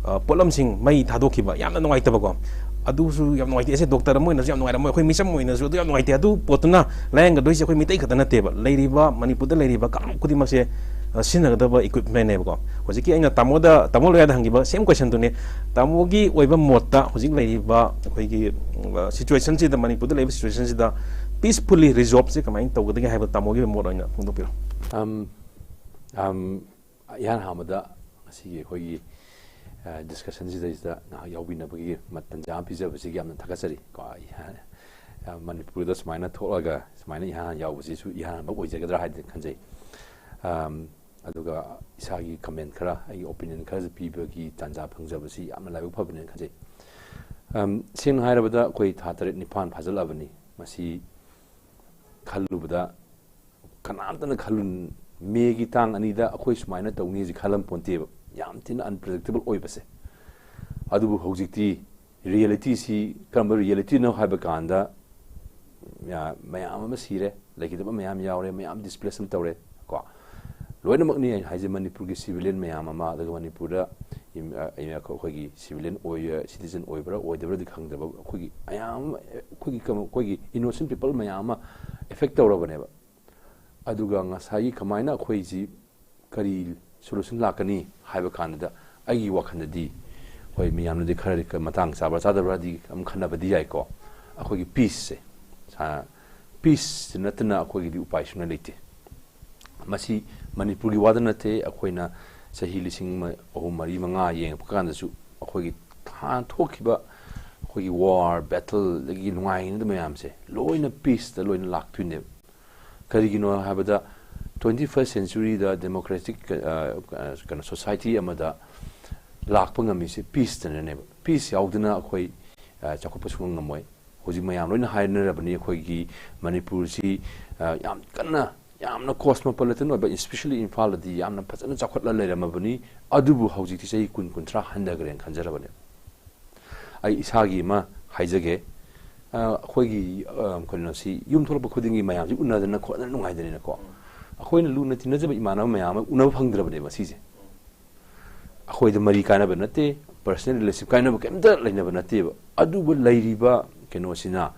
ꯑ, ꯄꯣꯠꯂꯝꯁꯤꯡ ꯃꯩ ꯊꯥꯗꯣꯛꯈꯤꯕ꯫ ꯌꯥꯝꯅ ꯅꯨꯡꯉꯥꯏꯇꯕꯀꯣ꯫ ꯑꯗꯨꯁꯨ ꯌꯥꯝ ꯅꯨꯡꯉꯥꯏꯇꯦ꯫ ꯑꯩꯁꯦ ꯗꯣꯛꯇꯔ ꯑꯃ ꯑꯣꯏꯅꯁꯨ ꯌꯥꯝ ꯅꯨꯡꯉꯥꯏꯔꯝꯃꯣꯏ, ꯑꯩꯈꯣꯏ ꯃꯤꯆꯝ ꯑꯣꯏꯅꯁꯨ ꯑꯗꯨ ꯌꯥꯝ ꯅꯨꯡꯉꯥꯏꯇꯦ꯫ ꯑꯗꯨ ꯄꯣꯠꯇꯨꯅ ꯂꯥꯌꯦꯡꯒꯗꯣꯏꯁꯦ ꯑꯩꯈꯣꯏ ꯃꯤꯇꯩ ꯈꯛꯇ ꯅꯠꯇꯦꯕ, ꯂꯩꯔꯤꯕ ꯃꯅꯤꯄꯨꯔꯗ ꯂꯩꯔꯤꯕ ꯀꯥꯡꯂꯨꯞ ꯈꯨꯗꯤꯡꯃꯛꯁꯦ, ꯑ, ꯁꯤꯖꯤꯟꯅꯒꯗꯕ ꯏꯀ꯭ꯋꯤꯞꯃꯦꯟꯅꯦꯕꯀꯣ꯫ ꯍꯧꯖꯤꯛꯀꯤ ꯑꯩꯅ ꯇꯥꯃꯣꯗ, ꯇꯥꯃꯣ ꯂꯣꯌꯥꯗ ꯍꯪꯈꯤꯕ ꯁꯦꯝ ꯀꯣꯏꯁꯟꯗꯨꯅꯤ꯫ ꯇꯥꯃꯣꯒꯤ ꯑꯣꯏꯕ ꯃꯣꯠꯇ ꯍꯧꯖꯤꯛ ꯂꯩꯔꯤꯕ ꯑꯩꯈꯣꯏꯒꯤ, ꯎꯝ, ꯁꯤꯆꯨꯋꯦꯁꯟꯁꯤꯗ, ꯃꯅꯤꯄꯨꯔꯗ ꯂꯩꯔꯤꯕ ꯁꯤꯆꯨꯋꯦꯁꯟꯁꯤꯗ ꯄꯤꯁꯐꯨꯜꯂꯤ ꯔꯤꯖꯣꯜꯞꯁꯦ ꯀꯃꯥꯏꯅ ꯇꯧꯒꯗꯒꯦ ꯍꯥꯏꯕ ꯇꯥꯃꯣꯒꯤ ꯑꯣꯏꯕ ꯃꯣꯠ ꯑꯣꯏꯅ ꯐꯣꯡꯗꯣꯛꯄꯤꯔꯣ꯫ ꯑꯝ, ꯑꯝ, ꯏꯍꯥꯟ ꯍꯥꯟꯕꯗ ꯉꯁꯤꯒꯤ ꯑꯩꯈꯣꯏꯒꯤ, ꯑ, ꯗꯤꯁꯀꯁꯟꯁꯤꯗꯩꯁꯤꯗ ꯉꯥꯏꯍꯥꯛ ꯌꯥꯎꯕꯤꯅꯕꯒꯤ ꯃ-, ꯇꯟꯖꯥ ꯑꯃ ꯄꯤꯖꯕꯁꯤꯒꯤ ꯌꯥꯝꯅ ꯊꯥꯒꯠꯆꯔꯤ꯫ ꯀꯣ, ꯏꯍꯥꯟ-, ꯑ, ꯃꯅꯤꯄꯨꯔꯗ ꯁꯨꯃꯥꯏꯅ ꯊꯣꯛꯂꯒ ꯁꯨꯃꯥꯏꯅ ꯏꯍꯥꯟ ꯍꯥꯟꯅ ꯌꯥꯎꯕꯁꯤꯁꯨ ꯏꯍꯥꯟ ꯍꯥꯟꯕ ꯑꯣꯏꯖꯒꯗ꯭ꯔꯥ ꯍꯥꯏꯗꯅ ꯈꯟꯖꯩ꯫ ꯑꯝ, ꯑꯗꯨꯒ ꯏꯁꯥꯒꯤ comment ꯈꯔ, ꯑꯩꯒꯤ opinion ꯈꯔꯁꯨ ꯄꯤꯕꯒꯤ ꯇꯥꯟꯖꯥ ꯐꯪꯖꯕꯁꯤ ꯌꯥꯝꯅ ꯂꯥꯏꯕꯛ ꯐꯕꯅꯦꯅ ꯈꯟꯖꯩ꯫ ꯑꯝ, ꯁꯦꯡꯅ ꯍꯥꯏꯔꯕꯗ ꯑꯩꯈꯣꯏ ꯊꯥ ꯇꯔꯦꯠ ꯅꯤꯄꯥꯟ ꯐꯥꯖꯤꯜꯂꯛꯑꯕꯅꯤ꯫ ꯃꯁꯤ ꯈꯜꯂꯨꯕꯗ ꯀꯅꯥꯝꯇꯅ ꯈꯜꯂꯨ, ꯃꯦꯒꯤ ꯇꯥꯡ ꯑꯅꯤꯗ ꯑꯩꯈꯣꯏ ꯁꯨꯃꯥꯏꯅ ꯇꯧꯅꯤꯁꯤ ꯈꯜꯂꯝ ꯄꯣꯟꯇꯦꯕ꯫ ꯌꯥꯝ ꯊꯤꯅ unpredictable ꯑꯣꯏꯕꯁꯦ꯫ ꯑꯗꯨꯕꯨ ꯍꯧꯖꯤꯛꯇꯤ reality ꯁꯤ ꯀꯔꯝꯕ reality ꯅꯣ ꯍꯥꯏꯕ ꯀꯥꯟꯗ, ꯌꯥ-, ꯃꯌꯥꯝ ꯑꯃ ꯁꯤꯔꯦ, ꯂꯩꯈꯤꯗꯕ ꯃꯌꯥꯝ ꯌꯥꯎꯔꯦ, ꯃꯌꯥꯝ displace ꯑꯃ ꯇꯧꯔꯦ ꯀꯣ꯫ ꯂꯣꯏꯅꯃꯛꯅꯤ ꯑꯩ ꯍꯥꯏꯁꯦ, ꯃꯅꯤꯄꯨꯔꯒꯤ civilian ꯃꯌꯥꯝ ꯑꯃ, ꯑꯗꯨꯒ ꯃꯅꯤꯄꯨꯔꯗ ꯏꯝ-, ꯑ, ꯑꯩꯈꯣꯏꯒꯤ civilian ꯑꯣꯏ-, citizen ꯑꯣꯏꯕ꯭ꯔꯥ ꯑꯣꯏꯗꯕ꯭ꯔꯥꯗꯤ ꯈꯪꯗꯕ, ꯑꯩꯈꯣꯏꯒꯤ ꯃꯌꯥꯝ ꯑꯃ, ꯑꯩꯈꯣꯏꯒꯤ ꯀꯩꯅꯣ, ꯑꯩꯈꯣꯏꯒꯤ innocent people ꯃꯌꯥꯝ ꯑꯃ affect ꯇꯧꯔꯕꯅꯦꯕ꯫ ꯑꯗꯨꯒ ꯉꯁꯥꯏꯒꯤ ꯀꯃꯥꯏꯅ ꯑꯩꯈꯣꯏꯁꯤ ꯀꯔꯤ solution ꯂꯥꯛꯀꯅꯤ ꯍꯥꯏꯕ ꯀꯥꯟꯗ, ꯑꯩꯒꯤ ꯋꯥꯈꯜꯗꯗꯤ, ꯍꯣꯏ, ꯃꯤꯌꯥꯝꯅꯗꯤ ꯈꯔꯗꯤ ꯃꯇꯥꯡ ꯆꯥꯕ꯭ꯔꯥ ꯆꯥꯗꯕ꯭ꯔꯥꯗꯤ ꯑꯗꯨꯝ ꯈꯟꯅꯕꯗꯤ ꯌꯥꯏꯀꯣ꯫ ꯑꯩꯈꯣꯏꯒꯤ peace ꯁꯦ, ꯁꯥ-, peace ꯁꯤ ꯅꯠꯇꯅ ꯑꯩꯈꯣꯏꯒꯤꯗꯤ ꯎꯄꯥꯏ ꯁꯨꯡꯂꯩ ꯂꯩꯇꯦ꯫ ꯃꯁꯤ ꯃꯅꯤꯄꯨꯔꯒꯤ ꯋꯥꯗ ꯅꯠꯇꯦ, ꯑꯩꯈꯣꯏꯅ ꯆꯍꯤ ꯂꯤꯁꯤꯡ ꯑꯍꯨꯝ, ꯃꯔꯤ, ꯃꯉꯥ ꯌꯦꯡꯉꯛꯄ ꯀꯥꯟꯗꯁꯨ ꯑꯩꯈꯣꯏꯒꯤ ꯍꯥꯟꯅ ꯊꯣꯛꯈꯤꯕ ꯑꯩꯈꯣꯏꯒꯤ war, battle, ꯑꯗꯒꯤ ꯅꯨꯡꯉꯥꯏꯅꯗꯕ ꯃꯌꯥꯝꯁꯦ ꯂꯣꯏꯅ peace ꯇ ꯂꯣꯏꯅ ꯂꯥꯛꯇꯣꯏꯅꯦꯕ꯫ ꯀꯔꯤꯒꯤꯅꯣ ꯍꯥꯏꯕꯗ, twenty first century ꯗ democratic, ꯑ, ꯑ, ꯀꯩꯅꯣ, society ꯑꯃꯗ ꯂꯥꯛꯄ ꯉꯝꯃꯤꯁꯦ peace ꯇꯅꯅꯦꯕ꯫ Peace ꯌꯥꯎꯗꯅ ꯑꯩꯈꯣꯏ, ꯑ, ꯆꯥꯎꯈꯠꯄ ꯁꯨꯡꯉꯝ ꯉꯝꯃꯣꯏ꯫ ꯍꯧꯖꯤꯛ ꯃꯌꯥꯝ ꯂꯣꯏꯅ ꯍꯥꯏꯅꯔꯕꯅꯤ, ꯑꯩꯈꯣꯏꯒꯤ ꯃꯅꯤꯄꯨꯔꯁꯤ, ꯑ, ꯌꯥꯝ ꯀꯟꯅ, ꯌꯥꯝꯅ cosmopolitan ꯑꯣꯏꯕ, especially ꯏꯝꯐꯥꯜꯗꯗꯤ ꯌꯥꯝꯅ ꯐꯖꯅ ꯆꯥꯎꯈꯠꯂ ꯂꯩꯔꯝꯃꯕꯅꯤ꯫ ꯑꯗꯨꯕꯨ ꯍꯧꯖꯤꯛꯇꯤ ꯆꯍꯤ ꯀꯨꯟ, ꯀꯨꯟꯊ꯭ꯔꯥ ꯍꯟꯊꯈ꯭ꯔꯦꯅ ꯈꯟꯖꯔꯕꯅꯦ꯫ ꯑꯩ ꯏꯁꯥꯒꯤ ꯑꯃ ꯍꯥꯏꯖꯒꯦ꯫ ꯑ, ꯑꯩꯈꯣꯏꯒꯤ, ꯑ, ꯀꯩꯅꯣꯁꯤ ꯌꯨꯝ ꯊꯣꯛꯂꯛꯄ ꯈꯨꯗꯤꯡꯒꯤ ꯃꯌꯥꯝꯁꯤ ꯎꯅꯗꯅ ꯈꯣꯠꯅꯗꯅ ꯅꯨꯡꯉꯥꯏꯗꯅꯤꯅꯀꯣ꯫ ꯑꯩꯈꯣꯏꯅ ꯂꯨꯅ ꯇꯤꯟꯅꯖꯕ ꯏꯃꯥꯟꯅꯕ ꯃꯌꯥꯝ ꯑꯃ ꯎꯅꯕ ꯐꯪꯗ꯭ꯔꯕꯅꯦꯕ ꯁꯤꯁꯦ꯫ ꯑꯩꯈꯣꯏꯗ ꯃꯔꯤ ꯀꯥꯏꯅꯕ ꯅꯠꯇꯦ, personal relationship ꯀꯥꯏꯅꯕ ꯀꯩꯝꯇ ꯂꯩꯅꯕ ꯅꯠꯇꯦꯕ꯫ ꯑꯗꯨꯕꯨ ꯂꯩꯔꯤꯕ ꯀꯩꯅꯣꯁꯤꯅ,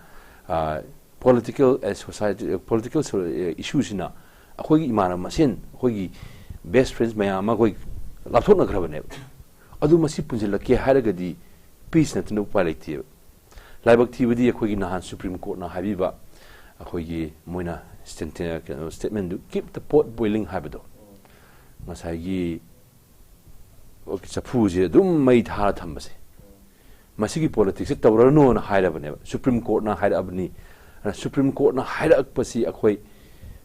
ꯑ, political, ꯑ, society, ꯑ, political ꯁꯣ-, ꯑ, issue ꯁꯤꯅ ꯑꯩꯈꯣꯏꯒꯤ ꯏꯃꯥꯟꯅꯕ ꯃꯁꯦꯟ, ꯑꯩꯈꯣꯏꯒꯤ best friends ꯃꯌꯥꯝ ꯑꯃ ꯑꯩꯈꯣꯏ ꯂꯥꯞꯊꯣꯛꯅꯈ꯭ꯔꯕꯅꯦꯕ꯫ ꯑꯗꯨ ꯃꯁꯤ ꯄꯨꯟꯁꯤꯜꯂꯛꯀꯦ ꯍꯥꯏꯔꯒꯗꯤ peace ꯅꯠꯇꯅ ꯎꯄꯥꯏ ꯂꯩꯇꯦꯕ꯫ ꯂꯥꯏꯕꯛ ꯊꯤꯕꯗꯤ ꯑꯩꯈꯣꯏꯒꯤ ꯅꯍꯥꯟ Supreme Court ꯅ ꯍꯥꯏꯕꯤꯕ, ꯑꯩꯈꯣꯏꯒꯤ ꯃꯣꯏꯅ ꯁ꯭ꯇꯦꯟ-, ꯀꯩꯅꯣ, statement do, "Keep the pot boiling" ꯍꯥꯏꯕꯗꯣ, ꯉꯁꯥꯏꯒꯤ ꯆꯐꯨꯁꯦ ꯑꯗꯨꯝ ꯃꯩ ꯊꯥꯔ ꯊꯝꯕꯁꯦ, ꯃꯁꯤꯒꯤ politics ꯁꯦ ꯇꯧꯔꯅꯨꯅ ꯍꯥꯏꯔꯕꯅꯦꯕ, Supreme Court ꯅ ꯍꯥꯏꯔꯛꯑꯕꯅꯤ꯫ ꯑꯗꯨꯅ Supreme Court ꯅ ꯍꯥꯏꯔꯛꯄꯁꯤ ꯑꯩꯈꯣꯏ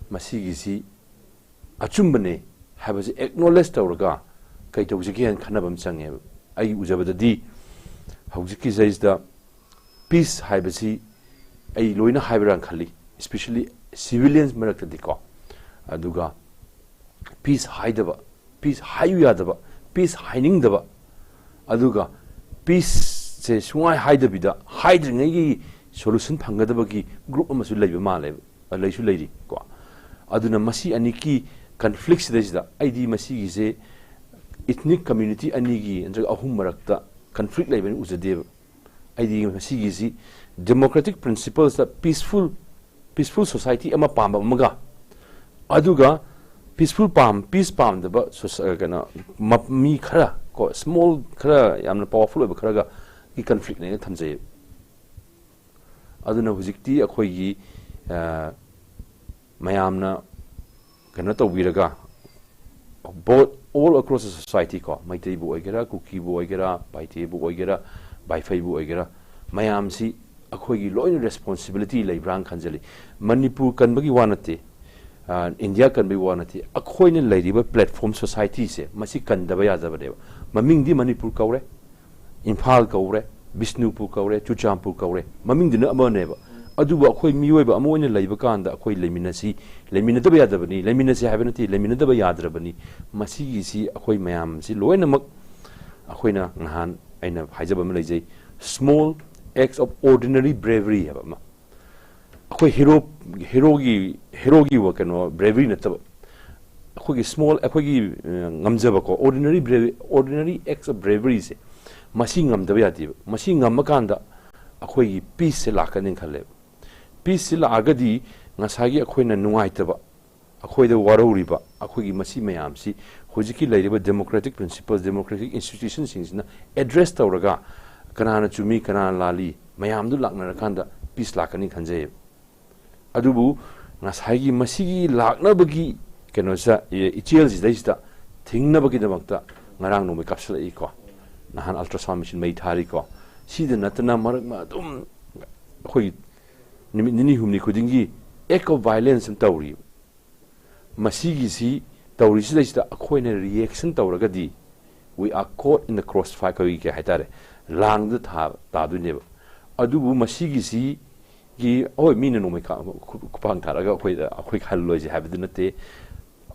ꯃꯁꯤꯒꯤꯁꯤ ꯑꯆꯨꯝꯕꯅꯦ ꯍꯥꯏꯕꯁꯤ ꯑꯦꯛꯅꯣꯂꯦꯖ ꯇꯧꯔꯒ ꯀꯩ ꯇꯧꯁꯤꯒꯦ ꯍꯥꯏꯅ ꯈꯟꯅꯕ ꯑꯃ ꯆꯪꯉꯦꯕ꯫ ꯑꯩꯒꯤ ꯎꯖꯕꯗꯗꯤ ꯍꯧꯖꯤꯛꯀꯤ ꯁꯤꯗꯩꯁꯤꯗ ꯄꯤꯁ ꯍꯥꯏꯕꯁꯤ ꯑꯩ ꯂꯣꯏꯅ ꯍꯥꯏꯕ꯭ꯔꯥꯅ ꯈꯜꯂꯤ, especially civilians ꯃꯔꯛꯇꯗꯤꯀꯣ꯫ ꯑꯗꯨꯒ ꯄꯤꯁ ꯍꯥꯏꯗꯕ, ꯄꯤꯁ ꯍꯥꯏꯌꯨ ꯌꯥꯗꯕ, ꯄꯤꯁ ꯍꯥꯏꯅꯤꯡꯗꯕ, ꯑꯗꯨꯒ ꯄꯤꯁꯁꯦ ꯁꯨꯡꯍꯥꯏ ꯍꯥꯏꯗꯕꯤꯗ ꯍꯥꯏꯗ꯭ꯔꯤꯉꯩꯒꯤ ꯁꯣꯂꯨꯁꯟ ꯐꯪꯒꯗꯕꯒꯤ ꯒ꯭ꯔꯨꯞ ꯑꯃꯁꯨ ꯂꯩꯕ ꯃꯥꯜꯂꯦꯕ, ꯂꯩꯁꯨ ꯂꯩꯔꯤ ꯀꯣ꯫ ꯑꯗꯨꯅ ꯃꯁꯤ ꯑꯅꯤꯒꯤ ꯀꯟꯐ꯭ꯂꯤꯛ ꯁꯤꯗꯩꯁꯤꯗ ꯑꯩꯗꯤ ꯃꯁꯤꯒꯤꯁꯦ ꯏꯊꯅꯤꯛ ꯀꯝꯃ꯭ꯌꯨꯅꯤꯇꯤ ꯑꯅꯤꯒꯤ ꯅꯠꯇ꯭ꯔꯒ ꯑꯍꯨꯝ ꯃꯔꯛꯇ ꯀꯟꯐ꯭ꯂꯤꯛ ꯂꯩꯕꯅꯤ ꯎꯖꯗꯦꯕ꯫ ꯑꯩꯗꯤ ꯃꯁꯤꯒꯤꯁꯤ ꯗꯦꯃꯣꯀ꯭ꯔꯦꯇꯤꯛ ꯄ꯭ꯔꯤꯟꯁꯤꯄꯜꯁꯇ ꯄꯤꯁꯐꯨꯜ, ꯄꯤꯁꯐꯨꯜ ꯁꯣꯁꯥꯏꯇꯤ ꯑꯃ ꯄꯥꯝꯕ ꯑꯃꯒ, ꯑꯗꯨꯒ ꯄꯤꯁꯐꯨꯜ ꯄꯥꯝ ꯄꯤꯁ ꯄꯥꯝꯗꯕ ꯁꯣꯁ- ꯀꯩꯅꯣ ꯃ- ꯃꯤ ꯈꯔ ꯀꯣ, ꯁ꯭ꯃꯣꯜ ꯈꯔ, ꯌꯥꯝꯅ ꯄꯥꯋꯔꯐꯨꯜ ꯑꯣꯏꯕ ꯈꯔꯒ ꯒꯤ ꯀꯟꯐ꯭ꯂꯤꯛꯅꯦꯅ ꯊꯝꯖꯩꯌꯦꯕ꯫ ꯑꯗꯨꯅ ꯍꯧꯖꯤꯛꯇꯤ ꯑꯩꯈꯣꯏꯒꯤ ꯑ, ꯃꯌꯥꯝꯅ ꯀꯩꯅꯣ ꯇꯧꯕꯤꯔꯒ, both all across the society ꯀꯣ, ꯃꯩꯇꯩꯕꯨ ꯑꯣꯏꯒꯦꯔꯥ, ꯀꯨꯀꯤꯕꯨ ꯑꯣꯏꯒꯦꯔꯥ, ꯄꯥꯏꯊꯦꯕꯨ ꯑꯣꯏꯒꯦꯔꯥ, ꯕꯥꯏꯐꯩꯕꯨ ꯑꯣꯏꯒꯦꯔꯥ, ꯃꯌꯥꯝꯁꯤ ꯑꯩꯈꯣꯏꯒꯤ ꯂꯣꯏꯅ ꯔꯦꯁꯄꯣꯟꯁꯤꯕꯤꯂꯤꯇꯤ ꯂꯩꯕ꯭ꯔꯥꯅ ꯈꯟꯖꯜꯂꯤ꯫ ꯃꯅꯤꯄꯨꯔ ꯀꯟꯕꯒꯤ ꯋꯥ ꯅꯠꯇꯦ, ꯑ, ꯏꯟꯗꯤꯌꯥ ꯀꯟꯕꯒꯤ ꯋꯥ ꯅꯠꯇꯦ, ꯑꯩꯈꯣꯏꯅ ꯂꯩꯔꯤꯕ ꯄ꯭ꯂꯦꯠꯐꯣꯝ ꯁꯣꯁꯥꯏꯇꯤꯁꯦ ꯃꯁꯤ ꯀꯟꯗꯕ ꯌꯥꯗꯕꯅꯦꯕ꯫ ꯃꯃꯤꯡꯗꯤ ꯃꯅꯤꯄꯨꯔ ꯀꯧꯔꯦ, ꯏꯝꯐꯥꯜ ꯀꯧꯔꯦ, ꯕꯤꯁꯅꯨꯄꯨꯔ ꯀꯧꯔꯦ, ꯆꯨꯔꯆꯥꯟꯄꯨꯔ ꯀꯧꯔꯦ, ꯃꯃꯤꯡꯗꯨꯅ ꯑꯃꯅꯦꯕ꯫ ꯑꯗꯨꯕꯨ ꯑꯩꯈꯣꯏ ꯃꯤꯑꯣꯏꯕ ꯑꯃ ꯑꯣꯏꯅ ꯂꯩꯕ ꯀꯥꯟꯗ ꯑꯩꯈꯣꯏ ꯂꯩꯃꯤꯟꯅꯁꯤ, ꯂꯩꯃꯤꯟꯅꯗꯕ ꯌꯥꯗꯕꯅꯤ, ꯂꯩꯃꯤꯟꯅꯁꯤ ꯍꯥꯏꯕ ꯅꯠꯇꯦ, ꯂꯩꯃꯤꯟꯅꯗꯕ ꯌꯥꯗ꯭ꯔꯕꯅꯤ꯫ ꯃꯁꯤꯒꯤꯁꯤ ꯑꯩꯈꯣꯏ ꯃꯌꯥꯝꯁꯤ ꯂꯣꯏꯅꯃꯛ, ꯑꯩꯈꯣꯏꯅ ꯅꯍꯥꯟ ꯑꯩꯅ ꯍꯥꯏꯖꯕ ꯑꯃ ꯂꯩꯖꯩ, small acts of ordinary bravery ꯍꯥꯏꯕ ꯑꯃ꯫ ꯑꯩꯈꯣꯏ ꯍꯤꯔꯣ, ꯍꯤꯔꯣꯒꯤ, ꯍꯤꯔꯣꯒꯤ ꯋꯥ-, ꯀꯩꯅꯣ, ꯕ꯭ꯔꯦꯕꯔꯤ ꯅꯠꯇꯕ, ꯑꯩꯈꯣꯏꯒꯤ ꯁ꯭ꯃꯣꯜ, ꯑꯩꯈꯣꯏꯒꯤ, ꯑ, ꯉꯝꯖꯕꯀꯣ, ordinary bravery, ordinary acts of braveryꯁꯦ, ꯃꯁꯤ ꯉꯝꯗꯕ ꯌꯥꯗꯦꯕ꯫ ꯃꯁꯤ ꯉꯝꯃꯀꯥꯟꯗ ꯑꯩꯈꯣꯏꯒꯤ ꯄꯤꯁꯁꯦ ꯂꯥꯛꯀꯅꯤ ꯈꯜꯂꯦꯕ꯫ ꯄꯤꯁꯁꯦ ꯂꯥꯛꯑꯒꯗꯤ ꯉꯁꯥꯏꯒꯤ ꯑꯩꯈꯣꯏꯅ ꯅꯨꯡꯉꯥꯏꯇꯕ, ꯑꯩꯈꯣꯏꯗ ꯋꯥꯔꯧꯔꯤꯕ, ꯑꯩꯈꯣꯏꯒꯤ ꯃꯁꯤ ꯃꯌꯥꯝꯁꯤ ꯍꯧꯖꯤꯛꯀꯤ ꯂꯩꯔꯤꯕ ꯗꯦꯃꯣꯀ꯭ꯔꯦꯇꯤꯛ ꯄ꯭ꯔꯤꯟꯁꯤꯄꯜ, ꯗꯦꯃꯣꯀ꯭ꯔꯦꯇꯤꯛ ꯏꯟꯁꯇꯤꯇ꯭ꯌꯨꯁꯟꯁꯤꯡꯁꯤꯅ ꯑꯦꯗ꯭ꯔꯦꯁ ꯇꯧꯔꯒ ꯀꯅꯥꯅ ꯆꯨꯝꯃꯤ, ꯀꯅꯥꯅ ꯂꯥꯜꯂꯤ, ꯃꯌꯥꯝꯗꯨ ꯂꯥꯛꯅꯔꯀꯥꯟꯗ ꯄꯤꯁ ꯂꯥꯛꯀꯅꯤ ꯈꯟꯖꯩꯌꯦꯕ꯫ ꯑꯗꯨꯕꯨ ꯉꯁꯥꯏꯒꯤ ꯃꯁꯤꯒꯤ ꯂꯥꯛꯅꯕꯒꯤ ꯀꯩꯅꯣꯁꯤꯗ, ꯏ-, ꯏꯆꯦꯜꯁꯤꯗꯩꯁꯤꯗ ꯊꯤꯡꯅꯕꯒꯤꯗꯃꯛꯇ ꯉꯔꯥꯡ ꯅꯣꯡꯃꯩ ꯀꯥꯞꯁꯤꯜꯂꯛꯏꯀꯣ, ꯅꯍꯥꯟ ꯑꯜꯇ꯭ꯔꯥꯁꯥꯎꯟ ꯃꯦꯆꯤꯟ ꯃꯩ ꯊꯥꯔꯤꯀꯣ, ꯁꯤꯗ ꯅꯠꯇꯅ ꯃꯔꯛ ꯃ-, ꯑꯗꯨꯝ ꯑꯩꯈꯣꯏ ꯅꯨꯃꯤꯠ ꯅꯤꯅꯤ ꯍꯨꯝꯅꯤ ꯈꯨꯗꯤꯡꯒꯤ act of violence ꯑꯃ ꯇꯧꯔꯤꯕ꯫ ꯃꯁꯤꯒꯤꯁꯤ ꯇꯧꯔꯤꯁꯤꯗꯩꯁꯤꯗ ꯑꯩꯈꯣꯏꯅ reaction ꯇꯧꯔꯒꯗꯤ we are caught in the crossfire, ꯑꯩꯈꯣꯏꯒꯤ ꯀꯩ ꯍꯥꯏꯇꯥꯔꯦ, ꯂꯥꯡꯗ ꯊꯥ ꯇꯥꯗꯣꯏꯅꯦꯕ꯫ ꯑꯗꯨꯕꯨ ꯃꯁꯤꯒꯤꯁꯤꯒꯤ, ꯍꯣꯏ, ꯃꯤꯅ ꯅꯣꯡꯃꯩ ꯀꯥ-, ꯈꯨ-, ꯈꯨꯄꯥꯡ ꯊꯥꯔꯛꯑꯒ ꯑꯩꯈꯣꯏꯗ, ꯑꯩꯈꯣꯏ ꯍꯜꯂꯣꯏꯁꯦ ꯍꯥꯏꯕꯗꯤ ꯅꯠꯇꯦ꯫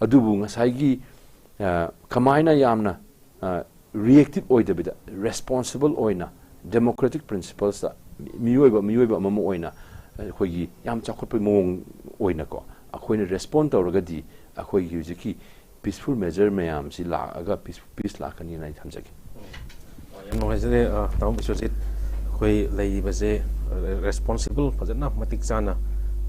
ꯑꯗꯨꯕꯨ ꯉꯁꯥꯏꯒꯤ, ꯑ, ꯀꯃꯥꯏꯅ ꯌꯥꯝꯅ, ꯑ, reactive ꯑꯣꯏꯗꯕꯤꯗ responsible ꯑꯣꯏꯅ democratic principlesꯇ ꯃꯤꯑꯣꯏꯕ, ꯃꯤꯑꯣꯏꯕ ꯑꯃꯃ ꯑꯣꯏꯅ ꯑꯩꯈꯣꯏꯒꯤ ꯌꯥꯝ ꯆꯥꯎꯈꯠꯄꯒꯤ ꯃꯑꯣꯡ ꯑꯣꯏꯅꯀꯣ, ꯑꯩꯈꯣꯏꯅ respond ꯇꯧꯔꯒꯗꯤ ꯑꯩꯈꯣꯏꯒꯤ ꯍꯧꯖꯤꯛꯀꯤ peaceful measure ꯃꯌꯥꯝꯁꯤ ꯂꯥꯛꯑꯒ peace, peace ꯂꯥꯛꯀꯅꯤꯅ ꯑꯩ ꯊꯝꯖꯒꯦ꯫ ꯌꯥꯝ ꯅꯨꯡꯉꯥꯏꯖꯔꯦ, ꯑ, ꯇꯥꯃꯣ ꯕꯤꯁ꯭ꯋꯖꯤꯠ꯫ ꯑꯩꯈꯣꯏ ꯂꯩꯔꯤꯕꯁꯦ, ꯑ, responsible, ꯐꯖꯅ ꯃꯇꯤꯛ ꯆꯥꯅ,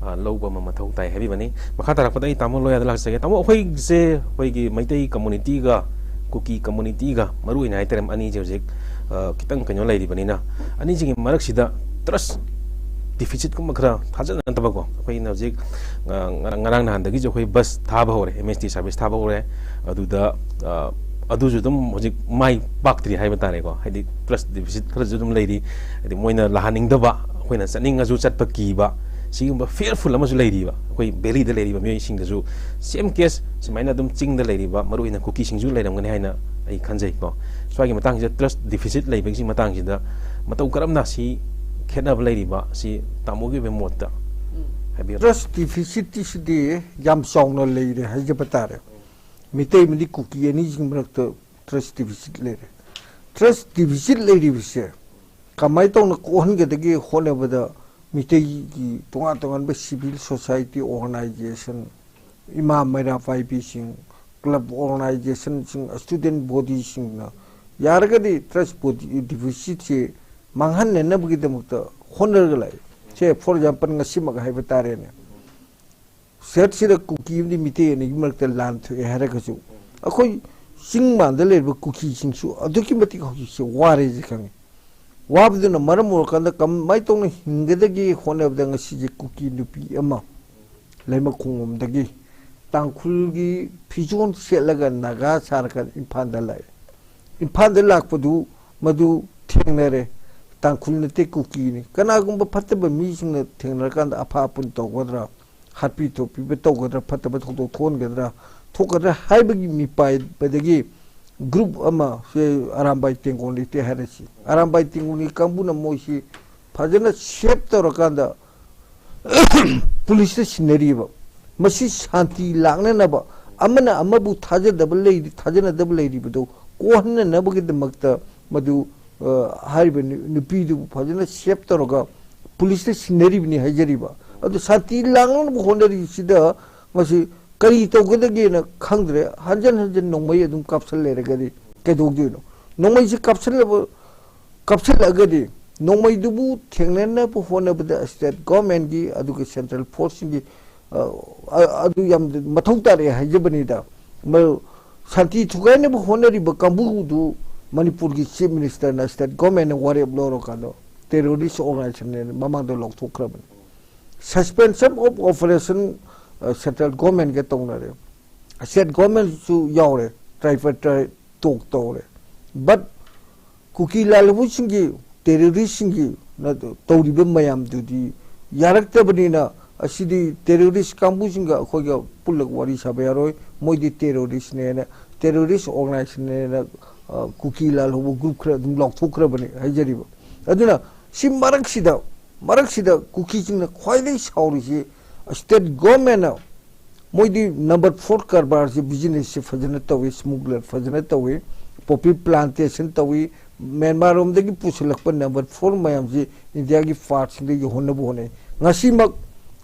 ꯑ, ꯂꯧꯕ ꯑꯃ ꯃꯊꯧ ꯇꯥꯏ ꯍꯥꯏꯕꯤꯕꯅꯤ꯫ ꯃꯈꯥ ꯇꯥꯔꯛꯄꯗ ꯑꯩ ꯇꯥꯃꯣ ꯂꯣꯌꯥꯗ ꯂꯥꯛꯆꯒꯦ꯫ ꯇꯥꯃꯣ, ꯑꯩꯈꯣꯏꯁꯦ, ꯑꯩꯈꯣꯏꯒꯤ ꯃꯩꯇꯩ communityꯒ ꯀꯨꯀꯤ communityꯒ ꯃꯔꯨ ꯑꯣꯏꯅ ꯍꯥꯏꯇꯥꯔꯦ, ꯑꯅꯤꯁꯦ ꯍꯧꯖꯤꯛ, ꯑ, ꯈꯤꯇꯪ ꯀꯩꯅꯣ ꯂꯩꯔꯤꯕꯅꯤꯅ, ꯑꯅꯤꯁꯤꯒꯤ ꯃꯔꯛꯁꯤꯗ trust deficitꯀꯨꯝꯕ ꯈꯔ ꯊꯥꯖꯅꯗꯕꯀꯣ꯫ ꯑꯩꯈꯣꯏꯅ ꯍꯧꯖꯤꯛ, ꯑ, ꯉꯔꯥꯡ, ꯉꯔꯥꯡ ꯅꯍꯥꯟꯗꯒꯤꯁꯨ ꯑꯩꯈꯣꯏ bus ꯊꯥꯕ ꯍꯧꯔꯦ, M S T service ꯊꯥꯕ ꯍꯧꯔꯦ꯫ ꯑꯗꯨꯗ, ꯑ, ꯑꯗꯨꯁꯨ ꯑꯗꯨꯝ ꯍꯧꯖꯤꯛ ꯃꯥꯏ ꯄꯥꯛꯇ꯭ꯔꯤ ꯍꯥꯏꯕ ꯇꯥꯔꯦꯀꯣ꯫ ꯍꯥꯏꯗꯤ trust deficit ꯈꯔꯁꯨ ꯑꯗꯨꯝ ꯂꯩꯔꯤ꯫ ꯍꯥꯏꯗꯤ ꯃꯣꯏꯅ ꯂꯥꯛꯍꯟꯅꯤꯡꯗꯕ, ꯑꯩꯈꯣꯏꯅ ꯆꯠꯅꯤꯡꯉꯁꯨ ꯆꯠꯄ ꯀꯤꯕ, ꯁꯤꯒꯨꯝꯕ fearful ꯑꯃꯁꯨ ꯂꯩꯔꯤꯕ ꯑꯩꯈꯣꯏ valleyꯗ ꯂꯩꯔꯤꯕ ꯃꯤꯑꯣꯏꯁꯤꯡꯗꯁꯨ꯫ Same case ꯁꯨꯃꯥꯏꯅ ꯑꯗꯨꯝ ꯆꯤꯡꯗ ꯂꯩꯔꯤꯕ ꯃꯔꯨ ꯑꯣꯏꯅ ꯀꯨꯀꯤꯁꯤꯡꯁꯨ ꯂꯩꯔꯝꯒꯅꯤ ꯍꯥꯏꯅ ꯑꯩ ꯈꯟꯖꯩꯀꯣ꯫ ꯁ꯭ꯋꯥꯏꯒꯤ ꯃꯇꯥꯡꯁꯤꯗ trust deficit ꯂꯩꯕꯒꯤ ꯃꯇꯥꯡꯁꯤꯗ ꯃꯇꯧ ꯀꯔꯝꯅ ꯁꯤ ꯈꯦꯠꯅꯕ ꯂꯩꯔꯤꯕ, ꯁꯤ ꯇꯥꯃꯣꯒꯤ ꯑꯣꯏꯕ ꯃꯣꯠꯇ ꯍꯥꯏꯕꯤꯌꯨ꯫ Trust deficitꯁꯤꯗꯤ ꯌꯥꯝ ꯆꯥꯎꯅ ꯂꯩꯔꯦ ꯍꯥꯏꯖꯕ ꯇꯥꯔꯦ꯫ ꯃꯤꯇꯩ ꯑꯃꯗꯤ ꯀꯨꯀꯤ ꯑꯅꯤꯁꯤꯒꯤ ꯃꯔꯛꯇ trust deficit ꯂꯩꯔꯦ꯫ Trust deficit ꯂꯩꯔꯤꯕꯁꯦ ꯀꯃꯥꯏꯅ ꯇꯧꯅ ꯀꯣꯛꯍꯟꯒꯗꯒꯦ ꯍꯣꯠꯅꯕꯗ ꯃꯤꯇꯩꯒꯤ ꯇꯣꯉꯥꯟ ꯇꯣꯉꯥꯟꯕ civil society organization, ꯏꯃꯥ ꯃꯩꯔꯥ ꯄꯥꯏꯕꯤꯁꯤꯡ, club organizationꯁꯤꯡ, student bodyꯁꯤꯡꯅ ꯌꯥꯔꯒꯗꯤ trust body deficitꯁꯦ ꯃꯥꯡꯍꯟꯅꯅꯕꯒꯤꯗꯃꯛꯇ ꯍꯣꯠꯅꯔꯒ ꯂꯥꯛꯏ꯫ ꯁꯦ, for example, ꯉꯁꯤꯃꯛ ꯍꯥꯏꯕ ꯇꯥꯔꯦꯅꯦ, ꯁꯍꯔꯁꯤꯗ ꯀꯨꯀꯤ ꯑꯃꯗꯤ ꯃꯤꯇꯩ ꯑꯅꯤꯒꯤ ꯃꯔꯛꯇ ꯂꯥꯟ ꯊꯣꯛꯑꯦ ꯍꯥꯏꯔꯒꯁꯨ, ꯑꯩꯈꯣꯏ ꯆꯤꯡ ꯃꯥꯟꯗ ꯂꯩꯔꯤꯕ ꯀꯨꯀꯤꯁꯤꯡꯁꯨ ꯑꯗꯨꯛꯀꯤ ꯃꯇꯤꯛ ꯍꯧꯖꯤꯛꯁꯦ ꯋꯥꯔꯦꯁꯦ ꯈꯪꯉꯤ꯫ ꯋꯥꯕꯗꯨꯅ ꯃꯔꯝ ꯑꯣꯏꯔꯀꯥꯟꯗ ꯀꯃꯥꯏꯅ ꯇꯧꯅ ꯍꯤꯡꯒꯗꯒꯦ ꯍꯣꯠꯅꯕꯗ ꯉꯁꯤꯁꯦ ꯀꯨꯀꯤ ꯅꯨꯄꯤ ꯑꯃ ꯂꯩꯃꯈꯣꯡꯂꯣꯝꯗꯒꯤ ꯇꯥꯡꯈꯨꯜꯒꯤ ꯐꯤꯖꯣꯜ ꯁꯦꯠꯂꯒ ꯅꯥꯒꯥ ꯁꯥꯔꯒ ꯏꯝꯐꯥꯜꯗ ꯂꯥꯛꯑꯦ꯫ ꯏꯝꯐꯥꯜꯗ ꯂꯥꯛꯄꯗꯨ ꯃꯗꯨ ꯊꯦꯡꯅꯔꯦ꯫ ꯇꯥꯡꯈꯨꯜ ꯅꯠꯇꯦ, ꯀꯨꯀꯤꯅꯤ꯫ ꯀꯅꯥꯒꯨꯝꯕ ꯐꯠꯇꯕ ꯃꯤꯁꯤꯡꯅ ꯊꯦꯡꯅꯔꯀꯥꯟꯗ ꯑꯐ ꯑꯄꯨꯟ ꯇꯧꯒꯗ꯭ꯔꯥ, ꯍꯥꯠꯄꯤ ꯊꯣꯛꯄꯤꯕ ꯇꯧꯒꯗ꯭ꯔꯥ, ꯐꯠꯇꯕ ꯊꯧꯗꯣꯛ ꯊꯣꯛꯍꯟꯒꯗ꯭ꯔꯥ, ꯊꯣꯛꯀꯗ꯭ꯔꯥ ꯍꯥꯏꯕꯒꯤ ꯃꯤꯄꯥꯏꯕꯗꯒꯤ ꯒ꯭ꯔꯨꯞ ꯑꯃ, ꯁꯦ ꯑꯔꯥꯝꯕꯥꯏ ꯇꯦꯡꯒꯣꯜ ꯂꯩꯇꯦ ꯍꯥꯏꯔꯁꯤ, ꯑꯔꯥꯝꯕꯥꯏ ꯇꯦꯡꯒꯣꯜꯒꯤ ꯀꯥꯡꯕꯨꯅ ꯃꯣꯏꯁꯤ ꯐꯖꯅ ꯁꯦꯞ ꯇꯧꯔꯀꯥꯟꯗ ꯄꯨꯂꯤꯁꯇ ꯁꯤꯟꯅꯔꯤꯕ꯫ ꯃꯁꯤ ꯁꯥꯟꯇꯤ ꯂꯥꯛꯅꯅꯕ, ꯑꯃꯅ ꯑꯃꯕꯨ ꯊꯥꯖꯗꯕ ꯂꯩꯔꯤ, ꯊꯥꯖꯅꯗꯕ ꯂꯩꯔꯤꯕꯗꯨ ꯀꯣꯛꯍꯟꯅꯅꯕꯒꯤꯗꯃꯛꯇ ꯃꯗꯨ, ꯑ, ꯍꯥꯏꯔꯤꯕ ꯅꯨ-, ꯅꯨꯄꯤꯗꯨꯕꯨ ꯐꯖꯅ ꯁꯦꯞ ꯇꯧꯔꯒ ꯄꯨꯂꯤꯁꯇ ꯁꯤꯟꯅꯔꯤꯕꯅꯤ ꯍꯥꯏꯖꯔꯤꯕ꯫ ꯑꯗꯨ ꯁꯥꯟꯇꯤ ꯂꯥꯛꯅꯅꯕ ꯍꯣꯠꯅꯔꯤꯁꯤꯗ ꯃꯁꯤ ꯀꯔꯤ ꯇꯧꯒꯗꯒꯦꯅ ꯈꯪꯗ꯭ꯔꯦ꯫ ꯍꯟꯖꯟ ꯍꯟꯖꯟ ꯅꯣꯡꯃꯩ ꯑꯗꯨꯝ ꯀꯥꯞꯁꯜ ꯂꯩꯔꯒꯗꯤ ꯀꯩꯗꯧꯗꯣꯏꯅꯣ? ꯅꯣꯡꯃꯩꯁꯤ ꯀꯥꯞꯁꯜꯂꯕ, ꯀꯥꯞꯁꯜꯂꯛꯑꯒꯗꯤ ꯅꯣꯡꯃꯩꯗꯨꯕꯨ ꯊꯦꯡꯅꯅꯕ ꯍꯣꯠꯅꯕꯗ ꯁ꯭ꯇꯦꯠ ꯒꯣꯔꯃꯦꯟꯒꯤ ꯑꯗꯨꯒ ꯁꯦꯟꯇ꯭ꯔꯦꯜ ꯐꯣꯔꯁꯁꯤꯡꯒꯤ, ꯑ, ꯑ, ꯑꯗꯨ ꯌꯥꯝ ꯃꯊꯧ ꯇꯥꯔꯛꯑꯦ ꯍꯥꯏꯖꯕꯅꯤꯗ꯫ ꯃ-, ꯁꯥꯟꯇꯤ ꯊꯨꯒꯥꯏꯅꯕ ꯍꯣꯠꯅꯔꯤꯕ ꯀꯥꯡꯕꯨꯗꯨ ꯃꯅꯤꯄꯨꯔꯒꯤ ꯆꯤꯐ ꯃꯤꯅꯤꯁꯇꯔꯅ ꯁ꯭ꯇꯦꯠ ꯒꯣꯔꯃꯦꯟꯅ ꯋꯥꯔꯦꯞ ꯂꯧꯔꯀꯥꯟꯗ ꯇꯦꯔꯣꯔꯤꯁ ꯑꯣꯔꯒꯅꯥꯏꯖꯦꯁꯟꯅꯦꯅ ꯃꯃꯥꯡꯗ ꯂꯥꯎꯊꯣꯛꯈ꯭ꯔꯕꯅꯤ꯫ ꯁꯁꯄꯦꯟꯁꯟ ꯑꯣꯐ ꯑꯣꯄꯔꯦꯁꯟ, ꯑ, ꯁꯦꯟꯇ꯭ꯔꯦꯜ ꯒꯣꯔꯃꯦꯟꯒ ꯇꯧꯅꯔꯦ꯫ ꯁ꯭ꯇꯦꯠ ꯒꯣꯔꯃꯦꯟꯁꯨ ꯌꯥꯎꯔꯦ, ꯇ꯭ꯔꯥꯏꯄꯥꯔꯇꯥꯏꯠ ꯇꯣꯛ ꯇꯧꯔꯦ꯫ ꯕꯠ ꯀꯨꯀꯤ ꯂꯥꯜꯍꯧꯕꯁꯤꯡꯒꯤ, ꯇꯦꯔꯣꯔꯤꯁꯁꯤꯡꯒꯤ ꯅ-, ꯇꯧꯔꯤꯕ ꯃꯌꯥꯝꯗꯨꯗꯤ ꯌꯥꯔꯛꯇꯕꯅꯤꯅ, ꯑꯁꯤꯗꯤ ꯇꯦꯔꯣꯔꯤꯁ ꯀꯥꯡꯕꯨꯁꯤꯡꯒ ꯑꯩꯈꯣꯏꯒ ꯄꯨꯜꯂꯒ ꯋꯥꯔꯤ ꯁꯥꯕ ꯌꯥꯔꯣꯏ, ꯃꯣꯏꯗꯤ ꯇꯦꯔꯣꯔꯤꯁꯅꯦꯅ, ꯇꯦꯔꯣꯔꯤꯁ ꯑꯣꯔꯒꯅꯥꯏꯖꯦꯁꯟꯅꯦꯅ, ꯑ, ꯀꯨꯀꯤ ꯂꯥꯜꯍꯧꯕ ꯒ꯭ꯔꯨꯞ ꯈꯔ ꯑꯗꯨꯝ ꯂꯥꯎꯊꯣꯛꯈ꯭ꯔꯕꯅꯤ ꯍꯥꯏꯖꯔꯤꯕ꯫ ꯑꯗꯨꯅ ꯁꯤ ꯃꯔꯛꯁꯤꯗ, ꯃꯔꯛꯁꯤꯗ ꯀꯨꯀꯤꯁꯤꯡꯅ ꯈ꯭ꯋꯥꯏꯗꯒꯤ ꯁꯥꯎꯔꯤꯁꯤ ꯁ꯭ꯇꯦꯠ ꯒꯣꯔꯃꯦꯟꯅ ꯃꯣꯏꯗꯤ ꯅꯝꯕꯔ ꯐꯣꯔ ꯀꯔꯕꯥꯔꯁꯤ, ꯕꯤꯖꯤꯅꯦꯁꯁꯤ ꯐꯖꯅ ꯇꯧꯏ, ꯁ꯭ꯃꯨꯒꯂꯔ ꯐꯖꯅ ꯇꯧꯏ, ꯄꯣꯄꯤ ꯄ꯭ꯂꯥꯟꯇꯦꯁꯟ ꯇꯧꯏ, ꯃ꯭ꯌꯥꯟꯃꯥꯔ ꯔꯣꯝꯗꯒꯤ ꯄꯨꯁꯤꯜꯂꯛꯄ ꯅꯝꯕꯔ ꯐꯣꯔ ꯃꯌꯥꯝꯁꯤ ꯏꯟꯗꯤꯌꯥꯒꯤ ꯄꯥꯔꯠꯁꯤꯡꯗ ꯌꯧꯍꯟꯅꯕ ꯍꯣꯠꯅꯩ꯫ ꯉꯁꯤꯃꯛ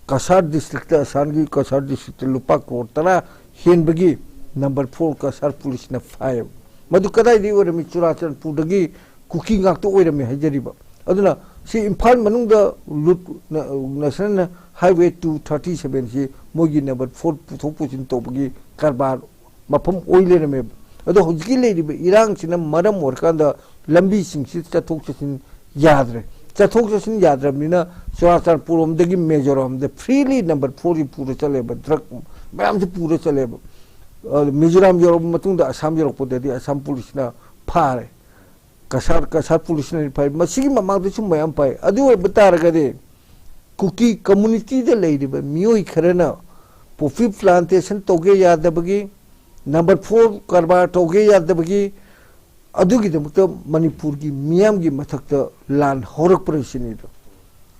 ꯀꯁꯥꯔ ꯗꯤꯁꯇ꯭ꯔꯤꯛꯇ, ꯑꯁꯥꯝꯒꯤ ꯀꯁꯥꯔ ꯗꯤꯁꯇ꯭ꯔꯤꯛꯇ ꯂꯨꯄꯥ ꯀ꯭ꯔꯣꯔ ꯇꯔꯥ ꯍꯦꯟꯕꯒꯤ ꯅꯝꯕꯔ ꯐꯣꯔ ꯀꯁꯥꯔ ꯄꯨꯂꯤꯁꯅ ꯐꯥꯏꯌꯦꯕ꯫ ꯃꯗꯨ ꯀꯗꯥꯏꯗꯒꯤ ꯑꯣꯏꯔꯝꯃꯤ? ꯆꯨꯔꯥꯆꯥꯟꯄꯨꯔꯗꯒꯤ ꯀꯨꯀꯤ ꯉꯥꯛꯇ ꯑꯣꯏꯔꯝꯃꯤ ꯍꯥꯏꯖꯔꯤꯕ꯫ ꯑꯗꯨꯅ ꯁꯤ ꯏꯝꯐꯥꯜ ꯃꯅꯨꯡꯗ ꯂꯨꯠ, ꯅ-, ꯅꯦꯁꯅꯦꯜ ꯍꯥꯏꯋꯦ ꯇꯨ ꯊꯥꯔꯇꯤ ꯁꯚꯦꯟꯁꯤ ꯃꯣꯏꯒꯤ ꯅꯝꯕꯔ ꯐꯣꯔ ꯄꯨꯊꯣꯛ ꯄꯨꯁꯤꯟ ꯇꯧꯕꯒꯤ ꯀꯔꯕꯥꯔ ꯃꯐꯝ ꯑꯣꯏ ꯂꯩꯔꯝꯃꯦꯕ꯫ ꯑꯗꯣ ꯍꯧꯖꯤꯛꯀꯤ ꯂꯩꯔꯤꯕ ꯏꯔꯥꯡꯁꯤꯅ ꯃꯔꯝ ꯑꯣꯏꯔꯀꯥꯟꯗ ꯂꯝꯕꯤꯁꯤꯡꯁꯤ ꯆꯠꯊꯣꯛ ꯆꯠꯁꯤꯟ ꯌꯥꯗ꯭ꯔꯦ꯫ ꯆꯠꯊꯣꯛ ꯆꯠꯁꯤꯟ ꯌꯥꯗ꯭ꯔꯕꯅꯤꯅ ꯆꯨꯔꯥꯆꯥꯟꯄꯨꯔ ꯂꯣꯝꯗꯒꯤ ꯃꯤꯖꯣꯔꯥꯝꯗ ꯐ꯭ꯔꯤꯂꯤ ꯅꯝꯕꯔ ꯐꯣꯔꯁꯤ ꯄꯨꯔ ꯆꯠꯂꯦꯕ, ꯗ꯭ꯔꯒ ꯃꯌꯥꯝꯁꯤ ꯄꯨꯔ ꯆꯠꯂꯦꯕ꯫ ꯑ, ꯃꯤꯖꯣꯔꯥꯝ ꯌꯧꯔꯕ ꯃꯇꯨꯡꯗ ꯑꯁꯥꯝ ꯌꯧꯔꯛꯄꯗꯗꯤ ꯑꯁꯥꯝ ꯄꯨꯂꯤꯁꯅ ꯐꯥꯔꯦ꯫ ꯀꯁꯥꯔ, ꯀꯁꯥꯔ ꯄꯨꯂꯤꯁꯅ ꯐꯥꯏ꯫ ꯃꯁꯤꯒꯤ ꯃꯃꯥꯡꯗꯁꯨ ꯃꯌꯥꯝ ꯐꯥꯏ꯫ ꯑꯗꯨ ꯑꯣꯏꯕ ꯇꯥꯔꯒꯗꯤ ꯀꯨꯀꯤ ꯀꯝꯃꯨꯅꯤꯇꯤꯗ ꯂꯩꯔꯤꯕ ꯃꯤꯑꯣꯏ ꯈꯔꯅ ꯄꯣꯄꯤ ꯄ꯭ꯂꯥꯟꯇꯦꯁꯟ ꯇꯧꯒꯦ ꯌꯥꯗꯕꯒꯤ, ꯅꯝꯕꯔ ꯐꯣꯔ ꯀꯔꯕꯥꯔ ꯇꯧꯒꯦ ꯌꯥꯗꯕꯒꯤ, ꯑꯗꯨꯒꯤꯗꯃꯛꯇ ꯃꯅꯤꯄꯨꯔꯒꯤ ꯃꯤꯌꯥꯝꯒꯤ ꯃꯊꯛꯇ ꯂꯥꯟ ꯍꯧꯔꯛꯄ꯭ꯔꯥ ꯁꯤꯅꯤꯗꯣ꯫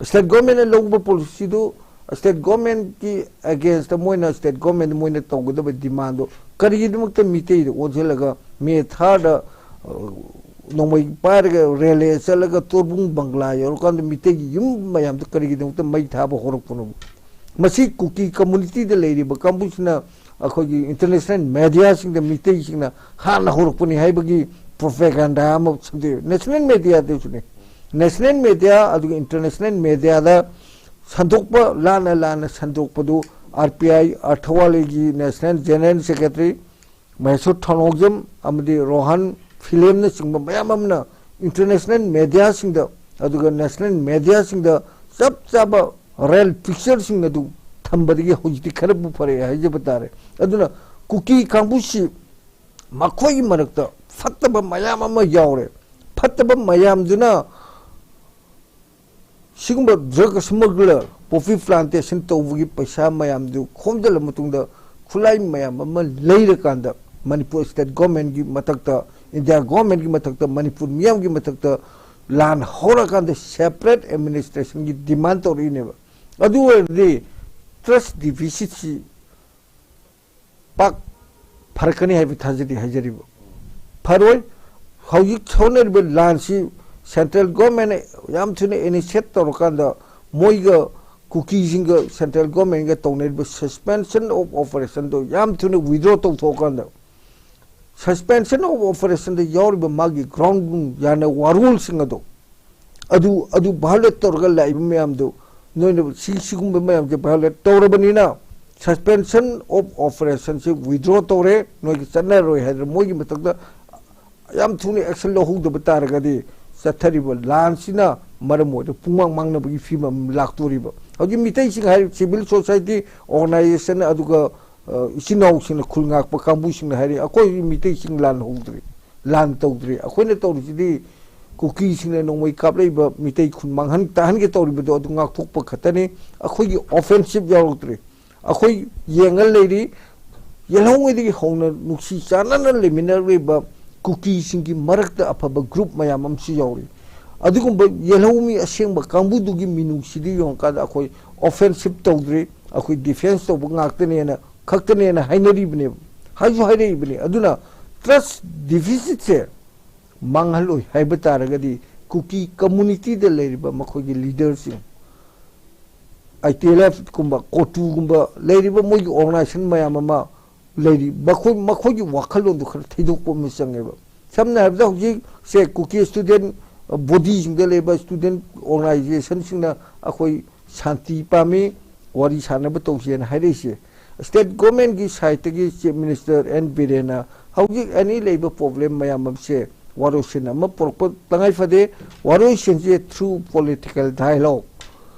ꯁ꯭ꯇꯦꯠ ꯒꯣꯔꯃꯦꯟꯅ ꯂꯧꯕ ꯄꯣꯂꯤꯁꯤꯗꯨ, ꯁ꯭ꯇꯦꯠ ꯒꯣꯔꯃꯦꯟꯒꯤ ꯑꯦꯒꯦꯟꯁꯇ ꯃꯣꯏꯅ, ꯁ꯭ꯇꯦꯠ ꯒꯣꯔꯃꯦꯟꯗ ꯃꯣꯏꯅ ꯇꯧꯒꯗꯕ ꯗꯤꯃꯥꯟꯗꯣ ꯀꯔꯤꯒꯤꯗꯃꯛꯇ ꯃꯤꯇꯩꯗ ꯑꯣꯟꯁꯤꯜꯂꯒ ꯃꯦ ꯊꯥꯔꯗ, ꯑ, ꯅꯣꯡꯃꯩ ꯄꯥꯏꯔꯒ ꯔꯦꯂꯦ ꯆꯠꯂꯒ ꯇꯣꯔꯕꯨꯡ ꯕꯪꯒ꯭ꯂꯥ ꯌꯧꯔꯀꯥꯟꯗ ꯃꯤꯇꯩꯒꯤ ꯌꯨꯝ ꯃꯌꯥꯝꯗꯣ ꯀꯔꯤꯒꯤꯗꯃꯛꯇ ꯃꯩ ꯊꯥꯕ ꯍꯧꯔꯛꯄꯅꯣ? ꯃꯁꯤ ꯀꯨꯀꯤ ꯀꯝꯃꯨꯅꯤꯇꯤꯗ ꯂꯩꯔꯤꯕ ꯀꯥꯡꯕꯨꯁꯤꯅ ꯑꯩꯈꯣꯏꯒꯤ ꯏꯟꯇꯔꯅꯦꯁꯅꯦꯜ ꯃꯦꯗꯤꯌꯥꯁꯤꯡꯗ ꯃꯤꯇꯩꯁꯤꯡꯅ ꯍꯥꯟꯅ ꯍꯧꯔꯛꯄꯅꯤ ꯍꯥꯏꯕꯒꯤ ꯄ꯭ꯔꯣꯄꯦꯒꯥꯟꯗꯥ ꯑꯃ ꯁꯟꯗꯣꯛꯑꯦ꯫ ꯅꯦꯁꯅꯦꯜ ꯃꯦꯗꯤꯌꯥꯗꯁꯨꯅꯤ꯫ ꯅꯦꯁꯅꯦꯜ ꯃꯦꯗꯤꯌꯥ, ꯑꯗꯨꯒ ꯏꯟꯇꯔꯅꯦꯁꯅꯦꯜ ꯃꯦꯗꯤꯌꯥꯗ ꯁꯟꯗꯣꯛꯄ, ꯂꯥꯟꯅ ꯂꯥꯟꯅ ꯁꯟꯗꯣꯛꯄꯗꯨ ꯑꯥꯔ ꯄꯤ ꯑꯥꯏ ꯑꯔꯊꯋꯥꯂꯤꯒꯤ national general secretary Maheshor Thounaojam ꯑꯃꯗꯤ ꯔꯣꯍꯟ ꯐꯤꯂꯦꯝꯅꯆꯤꯡꯕ ꯃꯌꯥꯝ ꯑꯃꯅ ꯏꯟꯇꯔꯅꯦꯁꯅꯦꯜ ꯃꯦꯗꯤꯌꯥꯁꯤꯡꯗ, ꯑꯗꯨꯒ ꯅꯦꯁꯅꯦꯜ ꯃꯦꯗꯤꯌꯥꯁꯤꯡꯗ ꯆꯞ ꯆꯥꯕ ꯔꯤꯌꯦꯜ ꯄꯤꯛꯆꯔꯁꯤꯡ ꯑꯗꯨ ꯊꯝꯕꯗꯒꯤ ꯍꯧꯖꯤꯛꯇꯤ ꯈꯔꯕꯨ ꯐꯔꯛꯑꯦ ꯍꯥꯏꯖꯕ ꯇꯥꯔꯦ꯫ ꯑꯗꯨꯅ ꯀꯨꯀꯤ ꯀꯥꯡꯕꯨꯁꯤ ꯃꯈꯣꯏꯒꯤ ꯃꯔꯛꯇ ꯐꯠꯇꯕ ꯃꯌꯥꯝ ꯑꯃ ꯌꯥꯎꯔꯦ꯫ ꯐꯠꯇꯕ ꯃꯌꯥꯝꯗꯨꯅ ꯁꯤꯒꯨꯝꯕ ꯗ꯭ꯔꯒ ꯁ꯭ꯃꯒꯂꯔ, ꯄꯣꯄꯤ ꯄ꯭ꯂꯥꯟꯇꯦꯁꯟ ꯇꯧꯕꯒꯤ ꯄꯩꯁꯥ ꯃꯌꯥꯝꯗꯨ ꯈꯣꯝꯖꯤꯜꯂ ꯃꯇꯨꯡꯗ, ꯈꯨꯠꯂꯥꯏ ꯃꯌꯥꯝ ꯑꯃ ꯂꯩꯔꯀꯥꯟꯗ, ꯃꯅꯤꯄꯨꯔ ꯁ꯭ꯇꯦꯠ ꯒꯣꯔꯃꯦꯟꯒꯤ ꯃꯊꯛꯇ, ꯏꯟꯗꯤꯌꯥ ꯒꯣꯔꯃꯦꯟꯒꯤ ꯃꯊꯛꯇ, ꯃꯅꯤꯄꯨꯔ ꯃꯤꯌꯥꯝꯒꯤ ꯃꯊꯛꯇ ꯂꯥꯟ ꯍꯧꯔꯀꯥꯟꯗ ꯁꯦꯄꯔꯦꯠ ꯑꯦꯗꯃꯤꯅꯤꯁꯇ꯭ꯔꯦꯁꯟꯒꯤ ꯗꯤꯃꯥꯟ ꯇꯧꯔꯛꯏꯅꯦꯕ꯫ ꯑꯗꯨ ꯑꯣꯏꯔꯗꯤ ꯇ꯭ꯔꯁ ꯗꯤꯐꯤꯁꯤꯠꯁꯤ ꯄꯥꯛ ꯐꯔꯛꯀꯅꯤ ꯍꯥꯏꯕ ꯊꯥꯖꯗꯦ ꯍꯥꯏꯖꯔꯤꯕ꯫ ꯐꯔꯣꯏ꯫ ꯍꯧꯖꯤꯛ ꯁꯣꯟꯅꯔꯤꯕ ꯂꯥꯟꯁꯤ ꯁꯦꯟꯇ꯭ꯔꯦꯜ ꯒꯣꯔꯃꯦꯟꯅ ꯌꯥꯝ ꯊꯨꯅ ꯏꯅꯤꯁꯤꯌꯦꯠ ꯇꯧꯔꯀꯥꯟꯗ, ꯃꯣꯏꯒ ꯀꯨꯀꯤꯁꯤꯡꯒ ꯁꯦꯟꯇ꯭ꯔꯦꯜ ꯒꯣꯔꯃꯦꯟꯒ ꯇꯧꯅꯔꯤꯕ ꯁꯁꯄꯦꯟꯁꯟ ꯑꯣꯐ ꯑꯣꯄꯔꯦꯁꯟꯗꯣ ꯌꯥꯝ ꯊꯨꯅ ꯋꯤꯗ꯭ꯔꯣ ꯇꯧꯊꯣꯛꯑꯀꯥꯟꯗ, ꯁꯁꯄꯦꯟꯁꯟ ꯑꯣꯐ ꯑꯣꯄꯔꯦꯁꯟꯗ ꯌꯥꯎꯔꯤꯕ ꯃꯥꯒꯤ ꯒ꯭ꯔꯥꯎꯟ ꯌꯥꯅ ꯋꯥꯔꯣꯜꯁꯤꯡ ꯑꯗꯣ, ꯑꯗꯨ, ꯑꯗꯨ ꯚꯥꯏꯑꯣꯂꯦꯠ ꯇꯧꯔꯒ ꯂꯥꯛꯏꯕ ꯃꯌꯥꯝꯗꯣ, ꯅꯣꯏꯅ ꯁꯤ-, ꯁꯤꯒꯨꯝꯕ ꯃꯌꯥꯝꯁꯦ ꯚꯥꯏꯑꯣꯂꯦꯠ ꯇꯧꯔꯕꯅꯤꯅ, ꯁꯁꯄꯦꯟꯁꯟ ꯑꯣꯐ ꯑꯣꯄꯔꯦꯁꯟꯁꯦ ꯋꯤꯗ꯭ꯔꯣ ꯇꯧꯔꯦ, ꯅꯣꯏꯒꯤ ꯆꯠꯅꯔꯣꯏ ꯍꯥꯏꯗꯅ ꯃꯣꯏꯒꯤ ꯃꯊꯛꯇ ꯌꯥꯝ ꯊꯨꯅ ꯑꯦꯛꯁꯟ ꯂꯧꯍꯧꯗꯕ ꯇꯥꯔꯒꯗꯤ, ꯆꯠꯊꯔꯤꯕ ꯂꯥꯟꯁꯤꯅ ꯃꯔꯝ ꯑꯣꯏꯔꯒ ꯄꯨꯡꯃꯥꯡ ꯃꯥꯡꯅꯕꯒꯤ ꯐꯤꯕꯝ ꯑꯃ ꯂꯥꯛꯇꯣꯔꯤꯕ꯫ ꯍꯧꯖꯤꯛ ꯃꯤꯇꯩꯁꯤꯡ ꯍꯥꯏꯔꯤꯕ ꯁꯤꯚꯤꯜ ꯁꯣꯁꯥꯏꯇꯤ ꯑꯣꯔꯒꯅꯥꯏꯖꯦꯁꯟ, ꯑꯗꯨꯒ, ꯑ, ꯏꯆꯤꯟ ꯏꯅꯥꯎꯁꯤꯡꯅ, ꯈꯨꯜ ꯉꯥꯛꯄ ꯀꯥꯡꯕꯨꯁꯤꯡꯅ ꯍꯥꯏꯔꯤ, "ꯑꯩꯈꯣꯏ ꯃꯤꯇꯩꯁꯤꯡ ꯂꯥꯟ ꯍꯧꯗ꯭ꯔꯤ, ꯂꯥꯟ ꯇꯧꯗ꯭ꯔꯤ꯫ ꯑꯩꯈꯣꯏꯅ ꯇꯧꯔꯤꯁꯤꯗꯤ ꯀꯨꯀꯤꯁꯤꯡꯅ ꯅꯣꯡꯃꯩ ꯀꯥꯞꯂꯛꯏꯕ ꯃꯤꯇꯩ ꯈꯨꯟ ꯃꯥꯡꯍꯟ ꯇꯥꯍꯟꯒꯦ ꯇꯧꯔꯤꯕꯗꯣ ꯑꯗꯨ ꯉꯥꯛꯊꯣꯛꯄ ꯈꯛꯇꯅꯤ꯫ ꯑꯩꯈꯣꯏꯒꯤ ꯑꯣꯐꯦꯟꯁꯤꯞ ꯌꯥꯎꯔꯛꯇ꯭ꯔꯤ꯫ ꯑꯩꯈꯣꯏ ꯌꯦꯡꯉ ꯂꯩꯔꯤ꯫ ꯌꯦꯜꯍꯧꯉꯩꯗꯒꯤ ꯍꯧꯅ ꯅꯨꯡꯁꯤ ꯆꯥꯟꯅꯅ ꯂꯩꯃꯤꯟꯅꯔꯛꯂꯤꯕ ꯀꯨꯀꯤꯁꯤꯡꯒꯤ ꯃꯔꯛꯇ ꯑꯐꯕ ꯒ꯭ꯔꯨꯞ ꯃꯌꯥꯝ ꯑꯃꯁꯨ ꯌꯥꯎꯔꯤ꯫ ꯑꯗꯨꯒꯨꯝꯕ ꯌꯦꯜꯍꯧꯃꯤ ꯑꯁꯦꯡꯕ ꯀꯥꯡꯕꯨꯗꯨꯒꯤ ꯃꯤꯅꯨꯡꯁꯤꯗꯨ ꯌꯦꯡꯉꯀꯥꯟꯗ ꯑꯩꯈꯣꯏ ꯑꯣꯐꯦꯟꯁꯤꯞ ꯇꯧꯗ꯭ꯔꯤ, ꯑꯩꯈꯣꯏ ꯗꯤꯐꯦꯟꯁ ꯇꯧꯕ ꯉꯥꯛꯇꯅꯦꯅ, ꯈꯛꯇꯅꯦꯅ ꯍꯥꯏꯅꯔꯤꯕꯅꯦꯕ, ꯍꯥꯏꯁꯨ ꯍꯥꯏꯔꯛꯏꯕꯅꯤ꯫ ꯑꯗꯨꯅ ꯇ꯭ꯔꯁ ꯗꯤꯐꯤꯁꯤꯠꯁꯦ ꯃꯥꯡꯍꯜꯂꯣꯏ ꯍꯥꯏꯕ ꯇꯥꯔꯒꯗꯤ ꯀꯨꯀꯤ ꯀꯝꯃꯨꯅꯤꯇꯤꯗ ꯂꯩꯔꯤꯕ ꯃꯈꯣꯏꯒꯤ ꯂꯤꯗꯔꯁꯤꯡ, ꯑꯥꯏ ꯇꯤ ꯑꯦꯜ ꯑꯦꯐ ꯀꯨꯝꯕ, ꯀꯣꯇꯨꯒꯨꯝꯕ ꯂꯩꯔꯤꯕ ꯃꯣꯏꯒꯤ ꯑꯣꯔꯒꯅꯥꯏꯖꯦꯁꯟ ꯃꯌꯥꯝ ꯑꯃ ꯂꯩꯔꯤ, ꯃꯈꯣꯏ, ꯃꯈꯣꯏꯒꯤ ꯋꯥꯈꯜꯂꯣꯟꯗꯣ ꯈꯔ ꯊꯩꯗꯣꯛꯄ ꯑꯃ ꯆꯪꯉꯦꯕ꯫ ꯁꯝꯅ ꯍꯥꯏꯔꯕꯗ ꯍꯧꯖꯤꯛꯁꯦ ꯀꯨꯀꯤ ꯁ꯭ꯇꯨꯗꯦꯟ ꯕꯣꯗꯤꯁꯤꯡꯗ ꯂꯩꯕ ꯁ꯭ꯇꯨꯗꯦꯟ ꯑꯣꯔꯒꯅꯥꯏꯖꯦꯁꯟꯁꯤꯡꯅ ꯑꯩꯈꯣꯏ ꯁꯥꯟꯇꯤ ꯄꯥꯝꯃꯤ, ꯋꯥꯔꯤ ꯁꯥꯟꯅꯕ ꯇꯧꯁꯦꯅ ꯍꯥꯏꯔꯛꯏꯁꯦ꯫ ꯁ꯭ꯇꯦꯠ ꯒꯣꯔꯃꯦꯟꯒꯤ ꯁꯥꯏꯠꯇꯒꯤ ꯆꯤꯐ ꯃꯤꯅꯤꯁꯇꯔ ꯑꯦꯟ ꯕꯤꯔꯦꯟꯅ ꯍꯧꯖꯤꯛ ꯑꯦꯅꯤ ꯂꯩꯕ ꯄ꯭ꯔꯣꯕ꯭ꯂꯦꯝ ꯃꯌꯥꯝ ꯑꯃꯁꯦ ꯋꯥꯔꯣꯏꯁꯤꯟ ꯑꯃ ꯄꯨꯔꯛꯄ ꯇꯉꯥꯏ ꯐꯗꯦ꯫ ꯋꯥꯔꯣꯏꯁꯤꯟꯁꯦ ꯊ꯭ꯔꯨ ꯄꯣꯂꯤꯇꯤꯀꯦꯜ ꯗꯥꯏꯂꯣꯒ,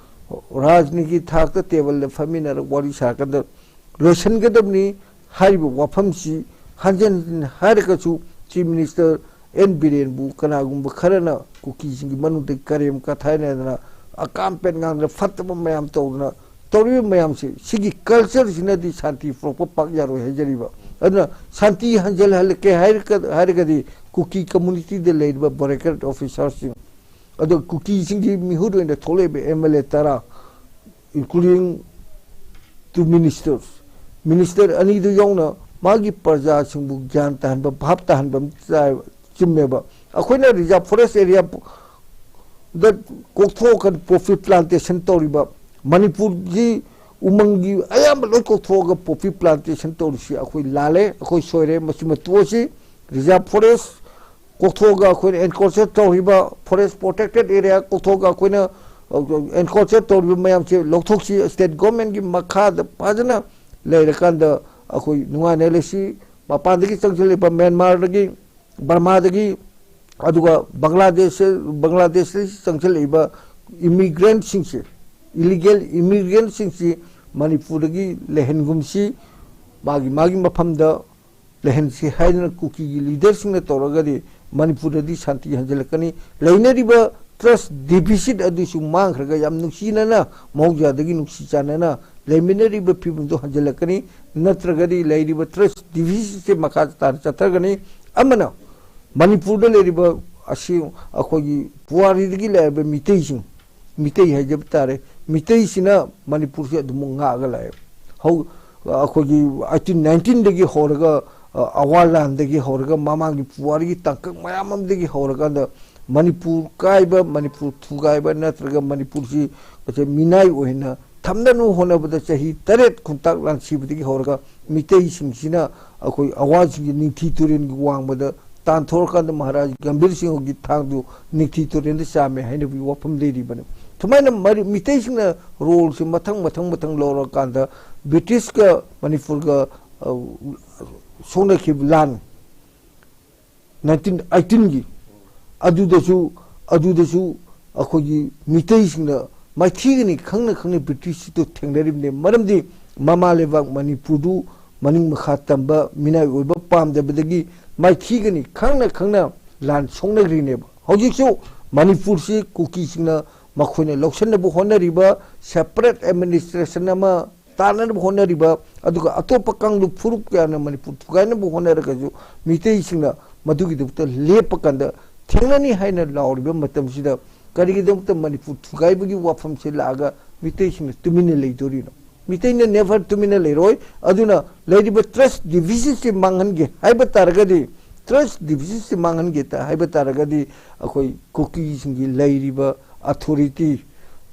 ꯔꯥꯖꯅꯤꯇꯤ ꯊꯥꯛꯇ ꯇꯦꯕꯜꯗ ꯐꯝꯃꯤꯟꯅꯔꯒ ꯋꯥꯔꯤ ꯁꯥꯔꯀꯥꯟꯗ ꯂꯣꯏꯁꯤꯟꯒꯗꯕꯅꯤ꯫ ꯍꯥꯏꯔꯤꯕ ꯋꯥꯐꯝꯁꯤ ꯍꯟꯖꯤꯟ ꯍꯟꯖꯤꯟ ꯍꯥꯏꯔꯒꯁꯨ ꯆꯤꯐ ꯃꯤꯅꯤꯁꯇꯔ ꯑꯦꯟ ꯕꯤꯔꯦꯟꯕꯨ ꯀꯅꯥꯒꯨꯝꯕ ꯈꯔꯅ ꯀꯨꯀꯤꯁꯤꯡꯒꯤ ꯃꯅꯨꯡꯗ ꯀꯔꯦꯝ ꯀꯊꯥꯏꯅꯗꯅ ꯑꯀꯥꯝ ꯄꯦꯠ ꯉꯥꯡꯗꯅ ꯐꯠꯇꯕ ꯃꯌꯥꯝ ꯇꯧꯗꯅ ꯇꯧꯔꯤꯕ ꯃꯌꯥꯝꯁꯦ, ꯁꯤꯒꯤ ꯀꯜꯆꯔꯁꯤꯅꯗꯤ ꯁꯥꯟꯇꯤ ꯄꯨꯔꯛꯄ ꯄꯥꯛ ꯌꯥꯔꯣꯏ ꯍꯥꯏꯖꯔꯤꯕ꯫ ꯑꯗꯨꯅ ꯁꯥꯟꯇꯤ ꯍꯟꯖꯤꯜꯍꯜꯂꯛꯀꯦ ꯍꯥꯏꯔꯒ-, ꯍꯥꯏꯔꯒꯗꯤ ꯀꯨꯀꯤ ꯀꯝꯃꯨꯅꯤꯇꯤꯗ ꯂꯩꯔꯤꯕ ꯕꯣꯔꯦꯀꯔ ꯑꯣꯐꯤꯁꯥꯔꯁꯤꯡ, ꯑꯗꯣ ꯀꯨꯀꯤꯁꯤꯡꯒꯤ ꯃꯤꯍꯨꯠ ꯑꯣꯏꯅ ꯊꯣꯛꯂꯛꯏꯕ ꯑꯦꯝ ꯑꯦꯜ ꯑꯦ ꯇꯔꯥ, including two ministers, ꯃꯤꯅꯤꯁꯇꯔ ꯑꯅꯤꯗꯨ ꯌꯥꯎꯅ ꯃꯥꯒꯤ ꯄ꯭ꯔꯖꯥꯁꯤꯡꯕꯨ ꯒ꯭ꯌꯥꯟ ꯇꯥꯍꯟꯕ, ꯚꯥꯞ ꯇꯥꯍꯟꯕ ꯑꯃ ꯆꯥꯏ-, ꯆꯨꯝꯃꯦꯕ꯫ ꯑꯩꯈꯣꯏꯅ ꯔꯤꯖꯥꯔꯚ ꯐꯣꯔꯦꯁ ꯑꯦꯔꯤꯌꯥꯗ ꯀꯣꯛꯊꯣꯛꯑꯒ ꯄꯣꯄꯤ ꯄ꯭ꯂꯥꯟꯇꯦꯁꯟ ꯇꯧꯔꯤꯕ, ꯃꯅꯤꯄꯨꯔꯒꯤ ꯎꯃꯪꯒꯤ ꯑꯌꯥꯝꯕ ꯂꯣꯏ ꯀꯣꯛꯊꯣꯛꯑꯒ ꯄꯣꯄꯤ ꯄ꯭ꯂꯥꯟꯇꯦꯁꯟ ꯇꯧꯔꯤꯁꯤ ꯑꯩꯈꯣꯏ ꯂꯥꯜꯂꯦ, ꯑꯩꯈꯣꯏ ꯁꯣꯏꯔꯦ, ꯃꯁꯤꯃ ꯇꯣꯛꯑꯁꯤ꯫ ꯔꯤꯖꯥꯔꯚ ꯐꯣꯔꯦꯁ ꯀꯣꯛꯊꯣꯛꯑꯒ ꯑꯩꯈꯣꯏꯅ ꯑꯦꯟꯀꯣꯆꯔ ꯇꯧꯔꯤꯕ, ꯐꯣꯔꯦꯁ ꯄ꯭ꯔꯣꯇꯦꯛꯇꯦꯠ ꯑꯦꯔꯤꯌꯥ ꯀꯣꯛꯊꯣꯛꯑꯒ ꯑꯩꯈꯣꯏꯅ, ꯑ, ꯑꯦꯟꯀꯣꯆꯔ ꯇꯧꯔꯤꯕ ꯃꯌꯥꯝꯁꯦ ꯂꯧꯊꯣꯛꯁꯤ꯫ ꯁ꯭ꯇꯦꯠ ꯒꯣꯔꯃꯦꯟꯒꯤ ꯃꯈꯥꯗ ꯐꯖꯅ ꯂꯩꯔꯀꯥꯟꯗ ꯑꯩꯈꯣꯏ ꯅꯨꯡꯉꯥꯏꯅ ꯂꯩꯁꯤ꯫ ꯃꯄꯥꯟꯗꯒꯤ ꯆꯪꯁꯤꯜꯂꯛꯏꯕ ꯃ꯭ꯌꯥꯟꯃꯥꯔꯗꯒꯤ, ꯕꯔꯃꯥꯗꯒꯤ, ꯑꯗꯨꯒ ꯕꯪꯒ꯭ꯂꯥꯗꯦꯁ, ꯕꯪꯒ꯭ꯂꯥꯗꯦꯁꯇꯒꯤ ꯆꯪꯁꯤꯜꯂꯛꯏꯕ ꯏꯃꯤꯒ꯭ꯔꯦꯟꯠꯁꯤꯡꯁꯦ, ꯏꯂꯤꯒꯦꯜ ꯏꯃꯤꯒ꯭ꯔꯦꯟꯠꯁꯤꯡꯁꯤ ꯃꯅꯤꯄꯨꯔꯗꯒꯤ ꯂꯩꯍꯟꯒꯨꯝꯁꯤ, ꯃꯥꯒꯤ, ꯃꯥꯒꯤ ꯃꯐꯝꯗ ꯂꯩꯍꯟꯁꯤ ꯍꯥꯏꯗꯅ ꯀꯨꯀꯤꯒꯤ ꯂꯤꯗꯔꯁꯤꯡꯅ ꯇꯧꯔꯒꯗꯤ ꯃꯅꯤꯄꯨꯔꯗꯗꯤ ꯁꯥꯟꯇꯤ ꯍꯟꯖꯤꯜꯂꯛꯀꯅꯤ꯫ ꯂꯩꯅꯔꯤꯕ ꯇ꯭ꯔꯁ ꯗꯤꯐꯤꯁꯤꯠ ꯑꯗꯨꯁꯨ ꯃꯥꯡꯈ꯭ꯔꯒ ꯌꯥꯝ ꯅꯨꯡꯁꯤꯅꯅ, ꯃꯍꯧꯁꯥꯗꯒꯤ ꯅꯨꯡꯁꯤ ꯆꯥꯟꯅꯅ ꯂꯩꯃꯤꯟꯅꯔꯤꯕ ꯐꯤꯕꯝꯗꯨ ꯍꯟꯖꯤꯜꯂꯛꯀꯅꯤ, ꯅꯠꯇ꯭ꯔꯒꯗꯤ ꯂꯩꯔꯤꯕ trust deficitꯁꯦ ꯃꯈꯥ ꯇꯥꯅ ꯆꯠꯊꯒꯅꯤ꯫ ꯑꯃꯅ ꯃꯅꯤꯄꯨꯔꯗ ꯂꯩꯔꯤꯕ ꯑꯁꯤ ꯑꯩꯈꯣꯏꯒꯤ ꯄꯨꯋꯥꯔꯤꯗꯒꯤ ꯂꯩꯔꯕ ꯃꯤꯇꯩꯁꯤꯡ, ꯃꯤꯇꯩ ꯍꯥꯏꯖꯕ ꯇꯥꯔꯦ, ꯃꯤꯇꯩꯁꯤꯅ ꯃꯅꯤꯄꯨꯔꯁꯦ ꯑꯗꯨꯃꯛ ꯉꯥꯛꯑꯒ ꯂꯥꯛꯑꯦ꯫ ꯍꯧ-, ꯑꯩꯈꯣꯏꯒꯤ eighteen nineteenꯗꯒꯤ ꯍꯧꯔꯒ, ꯑ, ꯑꯋꯥ ꯂꯥꯟꯗꯒꯤ ꯍꯧꯔꯒ ꯃꯃꯥꯡꯒꯤ ꯄꯨꯋꯥꯔꯤꯒꯤ ꯇꯥꯡꯀꯛ ꯃꯌꯥꯝ ꯑꯃꯗꯒꯤ ꯍꯧꯔꯀꯥꯟꯗ ꯃꯅꯤꯄꯨꯔ ꯀꯥꯏꯕ, ꯃꯅꯤꯄꯨꯔ ꯊꯨꯒꯥꯏꯕ ꯅꯠꯇ꯭ꯔꯒ ꯃꯅꯤꯄꯨꯔꯁꯤ ꯃꯁꯦ ꯃꯤꯅꯥꯏ ꯑꯣꯏꯅ ꯊꯝꯅꯅꯕ ꯍꯣꯠꯅꯕꯗ ꯆꯍꯤ ꯇꯔꯦꯠ ꯈꯨꯟꯇꯥꯛ ꯂꯥꯟꯁꯤꯕꯗꯒꯤ ꯍꯧꯔꯒ ꯃꯤꯇꯩꯁꯤꯡꯁꯤꯅ ꯑꯩꯈꯣꯏ ꯑꯋꯥꯁꯤꯡꯒꯤ ꯅꯤꯡꯊꯤ ꯇꯨꯔꯦꯜꯒꯤ ꯋꯥꯡꯃꯗ ꯇꯥꯟꯊꯣꯔꯀꯥꯟꯗ ꯃꯍꯥꯔꯥꯖ ꯒꯝꯚꯤꯔ ꯁꯤꯡꯍꯒꯤ ꯊꯥꯡꯗꯨ ꯅꯤꯡꯊꯤ ꯇꯨꯔꯦꯜꯗ ꯆꯥꯝꯃꯦ ꯍꯥꯏꯅꯕꯒꯤ ꯋꯥꯐꯝ ꯂꯩꯔꯤꯕꯅꯤ꯫ ꯁꯨꯃꯥꯏꯅ ꯃꯔꯤ-, ꯃꯤꯇꯩꯁꯤꯡꯅ roleꯁꯦ ꯃꯊꯪ ꯃꯊꯪ ꯃꯊꯪ ꯂꯧꯔꯀꯥꯟꯗ ꯕ꯭ꯔꯤꯇꯤꯁꯀ ꯃꯅꯤꯄꯨꯔꯒ, ꯑ, ꯁꯣꯛꯅꯈꯤꯕ ꯂꯥꯟ nineteen eighteenꯒꯤ ꯑꯗꯨꯗꯁꯨ, ꯑꯗꯨꯗꯁꯨ ꯑꯩꯈꯣꯏꯒꯤ ꯃꯤꯇꯩꯁꯤꯡꯅ ꯃꯥꯏꯊꯤꯒꯅꯤ ꯈꯪꯅ ꯈꯪꯅ ꯕ꯭ꯔꯤꯇꯤꯁꯇꯨ ꯊꯦꯡꯅꯔꯤꯕꯅꯤ꯫ ꯃꯔꯝꯗꯤ ꯃꯃꯥ ꯂꯩꯕꯥꯛ ꯃꯅꯤꯄꯨꯔꯗꯨ ꯃꯅꯤꯡ ꯃꯈꯥ ꯇꯝꯕ ꯃꯤꯅꯥꯏ ꯑꯣꯏꯕ ꯄꯥꯝꯗꯕꯗꯒꯤ ꯃꯥꯏꯊꯤꯒꯅꯤ ꯈꯪꯅ ꯈꯪꯅ ꯂꯥꯟ ꯁꯣꯛꯅꯈ꯭ꯔꯤꯅꯦꯕ꯫ ꯍꯧꯖꯤꯛꯁꯨ ꯃꯅꯤꯄꯨꯔꯁꯤ ꯀꯨꯀꯤꯁꯤꯡꯅ ꯃꯈꯣꯏꯅ ꯂꯧꯁꯤꯟꯅꯕ ꯍꯣꯠꯅꯔꯤꯕ separate administration ꯑꯃ ꯇꯥꯟꯅꯅꯕ ꯍꯣꯠꯅꯔꯤꯕ, ꯑꯗꯨꯒ ꯑꯇꯣꯞꯄ ꯀꯥꯡꯂꯨꯞ ꯐꯨꯔꯨꯞ ꯀꯌꯥꯅ ꯃꯅꯤꯄꯨꯔ ꯊꯨꯒꯥꯏꯅꯕ ꯍꯣꯠꯅꯔꯒꯁꯨ ꯃꯤꯇꯩꯁꯤꯡꯅ ꯃꯗꯨꯒꯤꯗꯃꯛꯇ ꯂꯦꯞꯄ ꯀꯥꯟꯗ ꯊꯦꯡꯅꯅꯤ ꯍꯥꯏꯅ ꯂꯥꯎꯔꯤꯕ ꯃꯇꯝꯁꯤꯗ ꯀꯔꯤꯒꯤꯗꯃꯛꯇ ꯃꯅꯤꯄꯨꯔ ꯊꯨꯒꯥꯏꯕꯒꯤ ꯋꯥꯐꯝꯁꯦ ꯂꯥꯛꯑꯒ ꯃꯤꯇꯩꯁꯤꯡꯅ ꯇꯨꯃꯤꯟꯅ ꯂꯩꯗꯣꯔꯤꯅꯣ? ꯃꯤꯇꯩꯅ never ꯇꯨꯃꯤꯟꯅ ꯂꯩꯔꯣꯏ꯫ ꯑꯗꯨꯅ ꯂꯩꯔꯤꯕ trust deficitꯁꯤ ꯃꯥꯡꯍꯟꯒꯦ ꯍꯥꯏꯕ ꯇꯥꯔꯒꯗꯤ, trust deficitꯁꯤ ꯃꯥꯡꯍꯟꯒꯦ ꯇ-, ꯍꯥꯏꯕ ꯇꯥꯔꯒꯗꯤ ꯑꯩꯈꯣꯏ ꯀꯨꯀꯤꯁꯤꯡꯒꯤ ꯂꯩꯔꯤꯕ authority,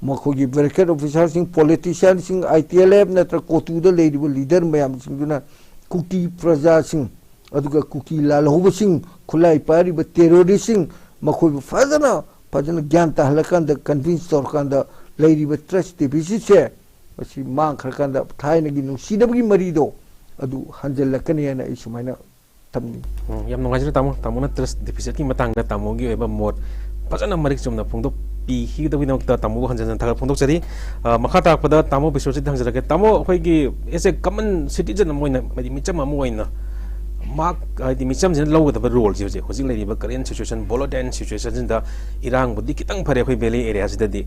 ꯃꯈꯣꯏꯒꯤ bureaucrat officerꯁꯤꯡ, politicianꯁꯤꯡ, ITLF ꯅꯠꯇ꯭ꯔꯒ ꯀꯣꯇꯨꯗ ꯂꯩꯔꯤꯕ leader ꯃꯌꯥꯝꯁꯤꯡꯗꯨꯅ ꯀꯨꯀꯤ ꯄ꯭ꯔꯖꯥꯁꯤꯡ, ꯑꯗꯨꯒ ꯀꯨꯀꯤ ꯂꯥꯜꯍꯧꯕꯁꯤꯡ, ꯈꯨꯠꯂꯥꯏ ꯄꯥꯏꯔꯤꯕ terroristꯁꯤꯡ, ꯃꯈꯣꯏꯕꯨ ꯐꯖꯅ, ꯐꯖꯅ ꯒ꯭ꯌꯥꯟ ꯇꯥꯍꯜꯂꯀꯥꯟꯗ, convince ꯇꯧꯔꯀꯥꯟꯗ ꯂꯩꯔꯤꯕ trust deficitꯁꯦ ꯃꯁꯤ ꯃꯥꯡꯈ꯭ꯔꯀꯥꯟꯗ ꯊꯥꯏꯅꯒꯤ ꯅꯨꯡꯁꯤꯅꯕꯒꯤ ꯃꯔꯤꯗꯣ ꯑꯗꯨ ꯍꯟꯖꯤꯜꯂꯛꯀꯅꯤ ꯍꯥꯏꯅ ꯑꯩ ꯁꯨꯃꯥꯏꯅ ꯊꯝꯅꯤꯡꯉꯤ꯫ ꯎꯝ, ꯌꯥꯝ ꯅꯨꯡꯉꯥꯏꯖꯔꯦ ꯇꯥꯃꯣ꯫ ꯇꯥꯃꯣꯅ trust deficitꯀꯤ ꯃꯇꯥꯡꯗ ꯇꯥꯃꯣꯒꯤ ꯑꯣꯏꯕ ꯃꯣꯠ ꯐꯖꯅ ꯃꯔꯤꯛ ꯆꯨꯝꯅ ꯐꯣꯡꯗꯣꯛꯄꯤꯈꯤꯕꯒꯤꯗꯃꯛꯇ ꯇꯥꯃꯣꯕꯨ ꯍꯟꯖꯟ ꯍꯟꯖꯟ ꯊꯥꯒꯠ ꯐꯣꯡꯗꯣꯛꯆꯔꯤ꯫ ꯑ, ꯃꯈꯥ ꯇꯥꯔꯛꯄꯗ ꯇꯥꯃꯣ ꯕꯤꯁ꯭ꯋꯖꯤꯠꯇ ꯍꯪꯖꯔꯛꯀꯦ꯫ ꯇꯥꯃꯣ, ꯑꯩꯈꯣꯏꯒꯤ as a common citizen ꯑꯃ ꯑꯣꯏꯅ, ꯍꯥꯏꯗꯤ ꯃꯤꯆꯝ ꯑꯃ ꯑꯣꯏꯅ, ꯃꯍꯥꯛ, ꯍꯥꯏꯗꯤ ꯃꯤꯆꯝꯁꯤꯅ ꯂꯧꯒꯗꯕ roleꯁꯦ ꯍꯧꯖꯤꯛ, ꯍꯧꯖꯤꯛ ꯂꯩꯔꯤꯕ current situation, volatile situationꯁꯤꯗ ꯏꯔꯥꯡꯕꯨꯗꯤ ꯈꯤꯇꯪ ꯐꯔꯦ ꯑꯩꯈꯣꯏ valley areaꯁꯤꯗꯗꯤ,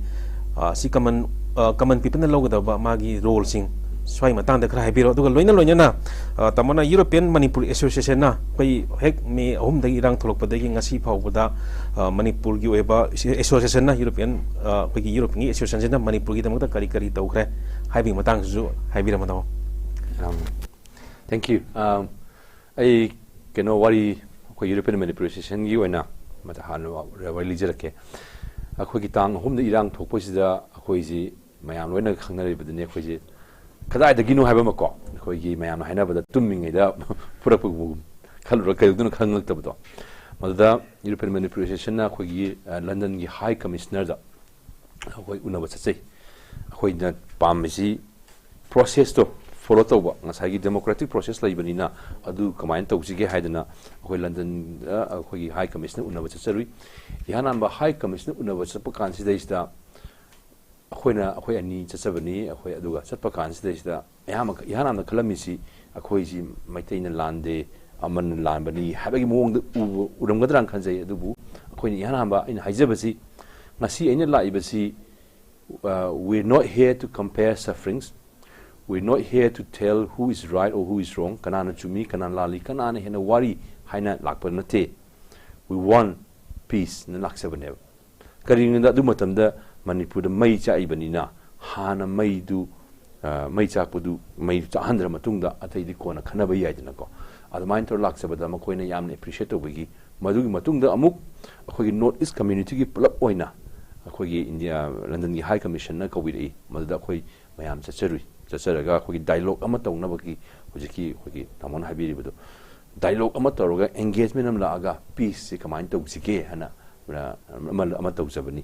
ꯑ, ꯁꯤ ꯀꯃꯟ, ꯑ, ꯀꯃꯟ ꯄꯤꯄꯜꯅ ꯂꯧꯒꯗꯕ ꯃꯥꯒꯤ ꯔꯣꯜꯁꯤꯡ, ꯁ꯭ꯋꯥꯏ ꯃꯇꯥꯡꯗ ꯈꯔ ꯍꯥꯏꯕꯤꯔꯣ꯫ ꯑꯗꯨꯒ ꯂꯣꯏꯅ ꯂꯣꯏꯅꯅ, ꯑ, ꯇꯥꯃꯣꯅ ꯌꯨꯔꯣꯄꯤꯌꯟ ꯃꯅꯤꯄꯨꯔ ꯑꯦꯁꯣꯁꯤꯌꯦꯁꯟꯅ ꯑꯩꯈꯣꯏ ꯍꯦꯛ ꯃꯦ ꯑꯍꯨꯝꯗꯒꯤ ꯏꯔꯥꯡ ꯊꯣꯛꯂꯛꯄꯗꯒꯤ ꯉꯁꯤ ꯐꯥꯎꯕꯗ, ꯑ, ꯃꯅꯤꯄꯨꯔꯒꯤ ꯑꯣꯏꯕ ꯑꯦꯁꯣꯁꯤꯌꯦꯁꯟꯅ, ꯌꯨꯔꯣꯄꯤꯌꯟ, ꯑ, ꯑꯩꯈꯣꯏꯒꯤ ꯌꯨꯔꯣꯞꯀꯤ ꯑꯦꯁꯣꯁꯤꯌꯦꯁꯟꯁꯤꯅ ꯃꯅꯤꯄꯨꯔꯒꯤꯗꯃꯛꯇ ꯀꯔꯤ ꯀꯔꯤ ꯇꯧꯈ꯭ꯔꯦ ꯍꯥꯏꯕꯒꯤ ꯃꯇꯥꯡꯁꯤꯁꯨ ꯍꯥꯏꯕꯤꯔꯝꯃꯣ, ꯇꯥꯃꯣ꯫ ꯌꯥꯝ thank you꯫ ꯑꯝ, ꯑꯩ ꯀꯩꯅꯣ ꯋꯥꯔꯤ, ꯑꯩꯈꯣꯏ ꯌꯨꯔꯣꯄꯤꯌꯟ ꯃꯅꯤꯄꯨꯔ ꯑꯦꯁꯣꯁꯤꯌꯦꯁꯟꯒꯤ ꯑꯣꯏꯅ ꯃꯇ-, ꯍꯥꯟꯅ ꯋꯥꯔꯤ ꯂꯤꯖꯔꯛꯀꯦ꯫ ꯑꯩꯈꯣꯏꯒꯤ ꯇꯥꯡ ꯑꯍꯨꯝꯗ ꯏꯔꯥꯡ ꯊꯣꯛꯄꯁꯤꯗ ꯑꯩꯈꯣꯏꯁꯤ ꯃꯌꯥꯝ ꯂꯣꯏꯅ ꯈꯪꯅꯔꯤꯕꯗꯨꯅꯤ꯫ ꯑꯩꯈꯣꯏꯁꯤ ꯀꯗꯥꯏꯗꯒꯤꯅꯣ ꯍꯥꯏꯕ ꯑꯃꯀꯣ, ꯑꯩꯈꯣꯏꯒꯤ ꯃꯌꯥꯝꯅ ꯍꯥꯏꯅꯕꯗ ꯇꯨꯝꯃꯤꯉꯩꯗ ꯐꯨꯔꯛꯄꯒꯨꯝ ꯈꯜꯂꯨꯔ ꯀꯩꯗꯧꯗꯣꯏꯅꯣ ꯈꯪꯂꯛꯇꯕꯗꯣ꯫ ꯃꯗꯨꯗ ꯌꯨꯔꯣꯄꯤꯌꯟ ꯃꯅꯤꯄꯨꯔ ꯑꯦꯁꯣꯁꯤꯌꯦꯁꯟꯅ ꯑꯩꯈꯣꯏꯒꯤ, ꯑ, ꯂꯟꯗꯟꯒꯤ ꯍꯥꯏ ꯀꯃꯤꯁꯅꯔꯗ ꯑꯩꯈꯣꯏ ꯎꯅꯕ ꯆꯠꯆꯩ꯫ ꯑꯩꯈꯣꯏꯅ ꯄꯥꯝꯃꯤꯁꯤ ꯄ꯭ꯔꯣꯁꯦꯁꯇꯣ ꯐꯣꯂꯣ ꯇꯧꯕ, ꯉꯁꯥꯏꯒꯤ ꯗꯦꯃꯣꯀ꯭ꯔꯦꯇꯤꯛ ꯄ꯭ꯔꯣꯁꯦꯁ ꯂꯩꯕꯅꯤꯅ ꯑꯗꯨ ꯀꯃꯥꯏꯅ ꯇꯧꯁꯤꯒꯦ ꯍꯥꯏꯗꯅ ꯑꯩꯈꯣꯏ ꯂꯟꯗꯟꯗ ꯑꯩꯈꯣꯏꯒꯤ ꯍꯥꯏ ꯀꯃꯤꯁꯅꯔ ꯎꯅꯕ ꯆꯠꯆꯔꯨꯏ꯫ ꯏꯍꯥꯟ ꯍꯥꯟꯕ ꯍꯥꯏ ꯀꯃꯤꯁꯅꯔ ꯎꯅꯕ ꯆꯠꯄ ꯀꯥꯟꯁꯤꯗꯩꯁꯤꯗ ꯑꯩꯈꯣꯏꯅ, ꯑꯩꯈꯣꯏ ꯑꯅꯤ ꯆꯠꯆꯕꯅꯤ꯫ ꯑꯩꯈꯣꯏ ꯑꯗꯨꯒ ꯆꯠꯄ ꯀꯥꯟꯁꯤꯗꯩꯁꯤꯗ ꯑꯌꯥꯝꯕ, ꯏꯍꯥꯟ ꯍꯥꯟꯕ ꯈꯜꯂꯝꯃꯤꯁꯤ ꯑꯩꯈꯣꯏꯁꯤ ꯃꯩꯇꯩꯅ ꯂꯥꯟꯗꯦ, ꯑꯃꯅ ꯂꯥꯟꯕꯅꯤ ꯍꯥꯏꯕꯒꯤ ꯃꯑꯣꯡꯗ ꯎꯕ, ꯎꯔꯝꯒꯗ꯭ꯔꯥꯅ ꯈꯟꯖꯩ꯫ ꯑꯗꯨꯕꯨ ꯑꯩꯈꯣꯏꯅ ꯏꯍꯥꯟ ꯍꯥꯟꯕ ꯑꯩꯅ ꯍꯥꯏꯖꯕꯁꯤ, ꯉꯁꯤ ꯑꯩꯅ ꯂꯥꯛꯏꯕꯁꯤ, uh, we're not here to compare sufferings, we're not here to tell who is right or who is wrong, ꯀꯅꯥꯅ ꯆꯨꯝꯃꯤ, ꯀꯅꯥꯅ ꯂꯥꯜꯂꯤ, ꯀꯅꯥꯅ ꯍꯦꯟꯅ ꯋꯥꯔꯤ ꯍꯥꯏꯅ ꯂꯥꯛꯄ ꯅꯠꯇꯦ꯫ We want peace ꯅ ꯂꯥꯛꯆꯕꯅꯦꯕ꯫ ꯀꯔꯤꯒꯤꯅꯣꯗ ꯑꯗꯨ ꯃꯇꯝꯗ ꯃꯅꯤꯄꯨꯔꯗ ꯃꯩ ꯆꯥꯛꯏꯕꯅꯤꯅ ꯍꯥꯟꯅ ꯃꯩꯗꯨ, ꯑ, ꯃꯩ ꯆꯥꯛꯄꯗꯨ, ꯃꯩ ꯆꯥꯛꯍꯟꯗ꯭ꯔ ꯃꯇꯨꯡꯗ ꯑꯇꯩꯗꯤ ꯀꯣꯟꯅ ꯈꯟꯅꯕ ꯌꯥꯏꯗꯅꯀꯣ꯫ ꯑꯗꯨꯃꯥꯏꯅ ꯇꯧꯔ ꯂꯥꯛꯆꯕꯗ ꯃꯈꯣꯏꯅ ꯌꯥꯝꯅ ꯑꯦꯄ꯭ꯔꯤꯁꯤꯌꯦꯠ ꯇꯧꯕꯒꯤ, ꯃꯗꯨꯒꯤ ꯃꯇꯨꯡꯗ ꯑꯃꯨꯛ ꯑꯩꯈꯣꯏꯒꯤ ꯅꯣꯔꯠ ꯏꯁ ꯀꯝꯃ꯭ꯌꯨꯅꯤꯇꯤꯒꯤ ꯄꯨꯂꯞ ꯑꯣꯏꯅ ꯑꯩꯈꯣꯏꯒꯤ ꯏꯟꯗꯤꯌꯥ, ꯂꯟꯗꯟꯒꯤ ꯍꯥꯏ ꯀꯃꯤꯁꯟꯅ ꯀꯧꯕꯤꯔꯛꯏ꯫ ꯃꯗꯨꯗ ꯑꯩꯈꯣꯏ ꯃꯌꯥꯝ ꯆꯠꯆꯔꯨꯏ꯫ ꯆꯠꯆꯔꯒ ꯑꯩꯈꯣꯏꯒꯤ ꯗꯥꯏꯂꯣꯒ ꯑꯃ ꯇꯧꯅꯕꯒꯤ ꯍꯧꯖꯤꯛꯀꯤ ꯑꯩꯈꯣꯏꯒꯤ ꯇꯥꯃꯣꯅ ꯍꯥꯏꯕꯤꯔꯤꯕꯗꯣ, ꯗꯥꯏꯂꯣꯒ ꯑꯃ ꯇꯧꯔꯒ ꯑꯦꯡꯒꯦꯖꯃꯦꯟ ꯑꯃ ꯂꯥꯛꯑꯒ ꯄꯤꯁꯁꯦ ꯀꯃꯥꯏꯅ ꯇꯧꯁꯤꯒꯦ ꯍꯥꯏꯅ ꯑꯃ, ꯑꯃ ꯇꯧꯖꯕꯅꯤ꯫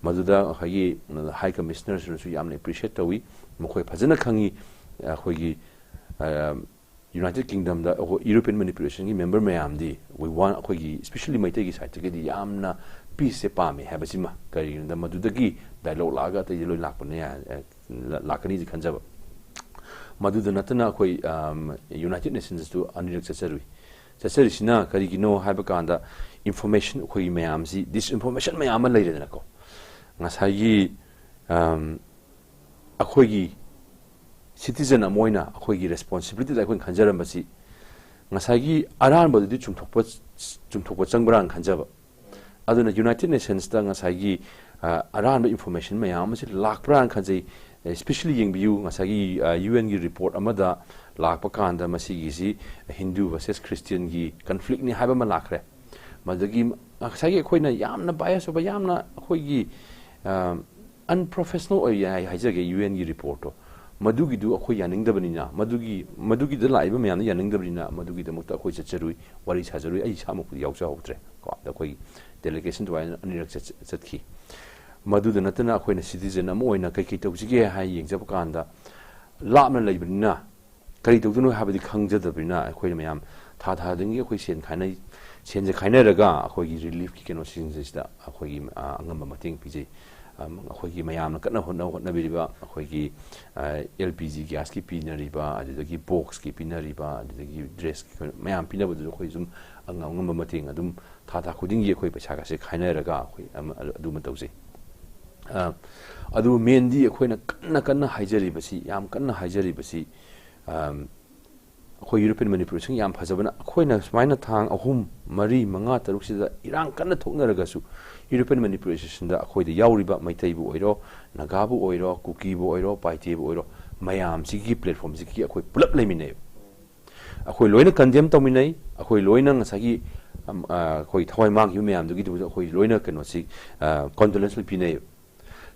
ꯃꯗꯨꯗ ꯑꯩꯈꯣꯏꯒꯤ ꯍꯥꯏ ꯀꯃꯤꯁꯅꯔꯁꯤꯅꯁꯨ ꯌꯥꯝꯅ ꯑꯦꯄ꯭ꯔꯤꯁꯤꯌꯦꯠ ꯇꯧꯏ꯫ ꯃꯈꯣꯏ ꯐꯖꯅ ꯈꯪꯉꯤ꯫ ꯑꯩꯈꯣꯏꯒꯤ, ꯑ, ꯌꯨꯅꯥꯏꯇꯦꯗ ꯀꯤꯡꯗꯝꯗ ꯑꯩꯈꯣꯏ ꯌꯨꯔꯣꯄꯤꯌꯟ ꯃꯅꯤꯄꯨꯔ ꯑꯦꯁꯣꯁꯤꯌꯦꯁꯟꯒꯤ ꯃꯦꯝꯕꯔ ꯃꯌꯥꯝꯗꯤ we want, ꯑꯩꯈꯣꯏꯒꯤ especially ꯃꯩꯇꯩꯒꯤ ꯁꯥꯏꯠꯇꯒꯤꯗꯤ ꯌꯥꯝꯅ ꯄꯤꯁꯁꯦ ꯄꯥꯝꯃꯦ ꯍꯥꯏꯕꯁꯤꯃ꯫ ꯀꯔꯤꯒꯤꯅꯣꯗ ꯃꯗꯨꯗꯒꯤ ꯗꯥꯏꯂꯣꯒ ꯂꯥꯛꯑꯒ ꯑꯇꯩꯗꯤ ꯂꯣꯏ ꯂꯥꯛꯄꯅꯦ, ꯑ, ꯂꯥꯛꯀꯅꯤꯗꯤ ꯈꯟꯖꯕ꯫ ꯃꯗꯨꯗ ꯅꯠꯇꯅ ꯑꯩꯈꯣꯏ, ꯑꯝ, ꯌꯨꯅꯥꯏꯇꯦꯗ ꯅꯦꯁꯟꯁꯇꯨ ꯑꯅꯤꯔꯛ ꯆꯠꯆꯔꯨꯏ꯫ ꯆꯠꯆꯔꯤꯁꯤꯅ ꯀꯔꯤꯒꯤꯅꯣ ꯍꯥꯏꯕ ꯀꯥꯟꯗ, ꯏꯟꯐꯣꯔꯃꯦꯁꯟ, ꯑꯩꯈꯣꯏꯒꯤ ꯃꯌꯥꯝꯁꯤ ꯗꯤꯁꯏꯟꯐꯣꯔꯃꯦꯁꯟ ꯃꯌꯥꯝ ꯑꯃ ꯂꯩꯔꯦꯗꯅꯀꯣ꯫ ꯉꯁꯥꯏꯒꯤ ꯑꯝ, ꯑꯩꯈꯣꯏꯒꯤ citizen ꯑꯃ ꯑꯣꯏꯅ ꯑꯩꯈꯣꯏꯒꯤ responsibilityꯗ ꯑꯩꯈꯣꯏꯅ ꯈꯟꯖꯔꯝꯕꯁꯤ ꯉꯁꯥꯏꯒꯤ ꯑꯔꯥꯟꯕꯗꯨꯗꯤ ꯆꯨꯝꯊꯣꯛꯄ, ꯆꯨꯝꯊꯣꯛꯄ ꯆꯪꯕ꯭ꯔꯥꯅ ꯈꯟꯖꯕ꯫ ꯑꯗꯨꯅ United Nationsꯇ ꯉꯁꯥꯏꯒꯤ, ꯑ, ꯑꯔꯥꯟꯕ information ꯃꯌꯥꯝ ꯑꯃꯁꯤ ꯂꯥꯛꯄ꯭ꯔꯥꯅ ꯈꯟꯖꯩ꯫ Especially ꯌꯦꯡꯕꯤꯌꯨ, ꯉꯁꯥꯏꯒꯤ, ꯑ, UNꯒꯤ report ꯑꯃꯗ ꯂꯥꯛꯄ ꯀꯥꯟꯗ ꯃꯁꯤꯒꯤꯁꯤ Hindu versus Christianꯒꯤ conflictꯅꯤ ꯍꯥꯏꯕ ꯑꯃ ꯂꯥꯛꯈ꯭ꯔꯦ꯫ ꯃꯗꯨꯗꯒꯤ ꯉꯁꯥꯏꯒꯤ ꯑꯩꯈꯣꯏꯅ ꯌꯥꯝꯅ bias ꯑꯣꯏꯕ, ꯌꯥꯝꯅ ꯑꯩꯈꯣꯏꯒꯤ, ꯑ, unprofessional ꯑꯣꯏ ꯍꯥꯏ-, ꯍꯥꯏꯖꯒꯦ, UNꯒꯤ reportꯇꯣ꯫ ꯃꯗꯨꯒꯤꯗꯨ ꯑꯩꯈꯣꯏ ꯌꯥꯅꯤꯡꯗꯕꯅꯤꯅ, ꯃꯗꯨꯒꯤ, ꯃꯗꯨꯒꯤꯗ ꯂꯥꯛꯏꯕ ꯃꯌꯥꯝꯗꯨ ꯌꯥꯅꯤꯡꯗꯕꯅꯤꯅ, ꯃꯗꯨꯒꯤꯗꯃꯛꯇ ꯑꯩꯈꯣꯏ ꯆꯠꯆꯔꯨꯏ, ꯋꯥꯔꯤ ꯁꯥꯖꯔꯨꯏ꯫ ꯑꯩ ꯏꯁꯥꯃꯛꯄꯨꯗꯤ ꯌꯥꯎꯖꯍꯧꯗ꯭ꯔꯦ ꯀꯣ꯫ ꯑꯗ ꯑꯩꯈꯣꯏ delegation ꯑꯗꯨꯃꯥꯏꯅ ꯑꯅꯤꯔꯛ ꯆꯠ-, ꯆꯠꯈꯤ꯫ ꯃꯗꯨꯗ ꯅꯠꯇꯅ ꯑꯩꯈꯣꯏꯅ citizen ꯑꯃ ꯑꯣꯏꯅ ꯀꯩꯀꯩ ꯇꯧꯁꯤꯒꯦ ꯍꯥꯏ ꯌꯦꯡꯖꯕ ꯀꯥꯟꯗ, ꯂꯥꯞꯅ ꯂꯩꯕꯅꯤꯅ ꯀꯔꯤ ꯇꯧꯗꯣꯏꯅꯣ ꯍꯥꯏꯕꯗꯤ ꯈꯪꯖꯗꯕꯅꯤꯅ, ꯑꯩꯈꯣꯏꯅ ꯃꯌꯥꯝ ꯊꯥ ꯊꯥꯗꯪꯒꯤ ꯑꯩꯈꯣꯏ ꯁꯦꯟ ꯈꯥꯏꯅꯩ, ꯁꯦꯟꯁꯦ ꯈꯥꯏꯅꯔꯒ ꯑꯩꯈꯣꯏꯒꯤ reliefꯀꯤ ꯀꯩꯅꯣꯁꯤꯡꯁꯤꯗ ꯑꯩꯈꯣꯏꯒꯤ, ꯑ, ꯑꯉꯝꯕ ꯃꯇꯦꯡ ꯄꯤꯖꯩ꯫ ꯑꯝ, ꯑꯩꯈꯣꯏꯒꯤ ꯃꯌꯥꯝꯅ ꯀꯟꯅ ꯍꯣꯠꯅ-, ꯍꯣꯠꯅꯕꯤꯔꯤꯕ ꯑꯩꯈꯣꯏꯒꯤ, ꯑ, LPG gasꯀꯤ ꯄꯤꯅꯔꯤꯕ, ꯑꯗꯨꯗꯒꯤ boxꯀꯤ ꯄꯤꯅꯔꯤꯕ, ꯑꯗꯨꯗꯒꯤ dressꯀꯤ ꯃꯌꯥꯝ ꯄꯤꯅꯕꯗꯨꯁꯨ ꯑꯩꯈꯣꯏ ꯁꯨꯝ ꯑꯉꯝ ꯑꯉꯝꯕ ꯃꯇꯦꯡ ꯑꯗꯨꯝ ꯊꯥ ꯊꯥ ꯈꯨꯗꯤꯡꯒꯤ ꯑꯩꯈꯣꯏ ꯄꯩꯁꯥꯒꯁꯦ ꯈꯥꯏꯅꯔꯒ ꯑꯩꯈꯣꯏ ꯑꯃ-, ꯑꯗꯨꯃ ꯇꯧꯖꯩ꯫ ꯑ, ꯑꯗꯨ mainly ꯑꯩꯈꯣꯏꯅ ꯀꯟꯅ ꯀꯟꯅ ꯍꯥꯏꯖꯔꯤꯕꯁꯤ, ꯌꯥꯝ ꯀꯟꯅ ꯍꯥꯏꯖꯔꯤꯕꯁꯤ, ꯑꯝ, ꯑꯩꯈꯣꯏ European Manipur Association ꯌꯥꯝ ꯐꯖꯕꯅ, ꯑꯩꯈꯣꯏꯅ ꯁꯨꯃꯥꯏꯅ ꯊꯥꯡ ꯑꯍꯨꯝ, ꯃꯔꯤ, ꯃꯉꯥ, ꯇꯔꯨꯛꯁꯤꯗ ꯏꯔꯥꯡ ꯀꯟꯅ ꯊꯣꯛꯅꯔꯒꯁꯨ European Manipur Associationꯗ ꯑꯩꯈꯣꯏꯗ ꯌꯥꯎꯔꯤꯕ ꯃꯩꯇꯩꯕꯨ ꯑꯣꯏꯔꯣ, ꯅꯥꯒꯥꯕꯨ ꯑꯣꯏꯔꯣ, ꯀꯨꯀꯤꯕꯨ ꯑꯣꯏꯔꯣ, ꯄꯥꯏꯇꯦꯕꯨ ꯑꯣꯏꯔꯣ, ꯃꯌꯥꯝꯁꯤꯒꯤ platformꯁꯤꯒꯤ ꯑꯩꯈꯣꯏ ꯄꯨꯂꯞ ꯂꯩꯃꯤꯟꯅꯩ꯫ ꯑꯩꯈꯣꯏ ꯂꯣꯏꯅ condemn ꯇꯧꯃꯤꯟꯅꯩ, ꯑꯩꯈꯣꯏ ꯂꯣꯏꯅ ꯉꯁꯥꯏꯒꯤ, ꯑꯝ, ꯑ, ꯑꯩꯈꯣꯏ ꯊꯋꯥꯏ ꯃꯥꯡꯈꯤꯕ ꯃꯌꯥꯝꯗꯨꯒꯤꯗꯃꯛꯇ ꯑꯩꯈꯣꯏ ꯂꯣꯏꯅ ꯀꯩꯅꯣꯁꯤ, ꯑ, condolence ꯂꯣꯏ ꯄꯤꯅꯩ꯫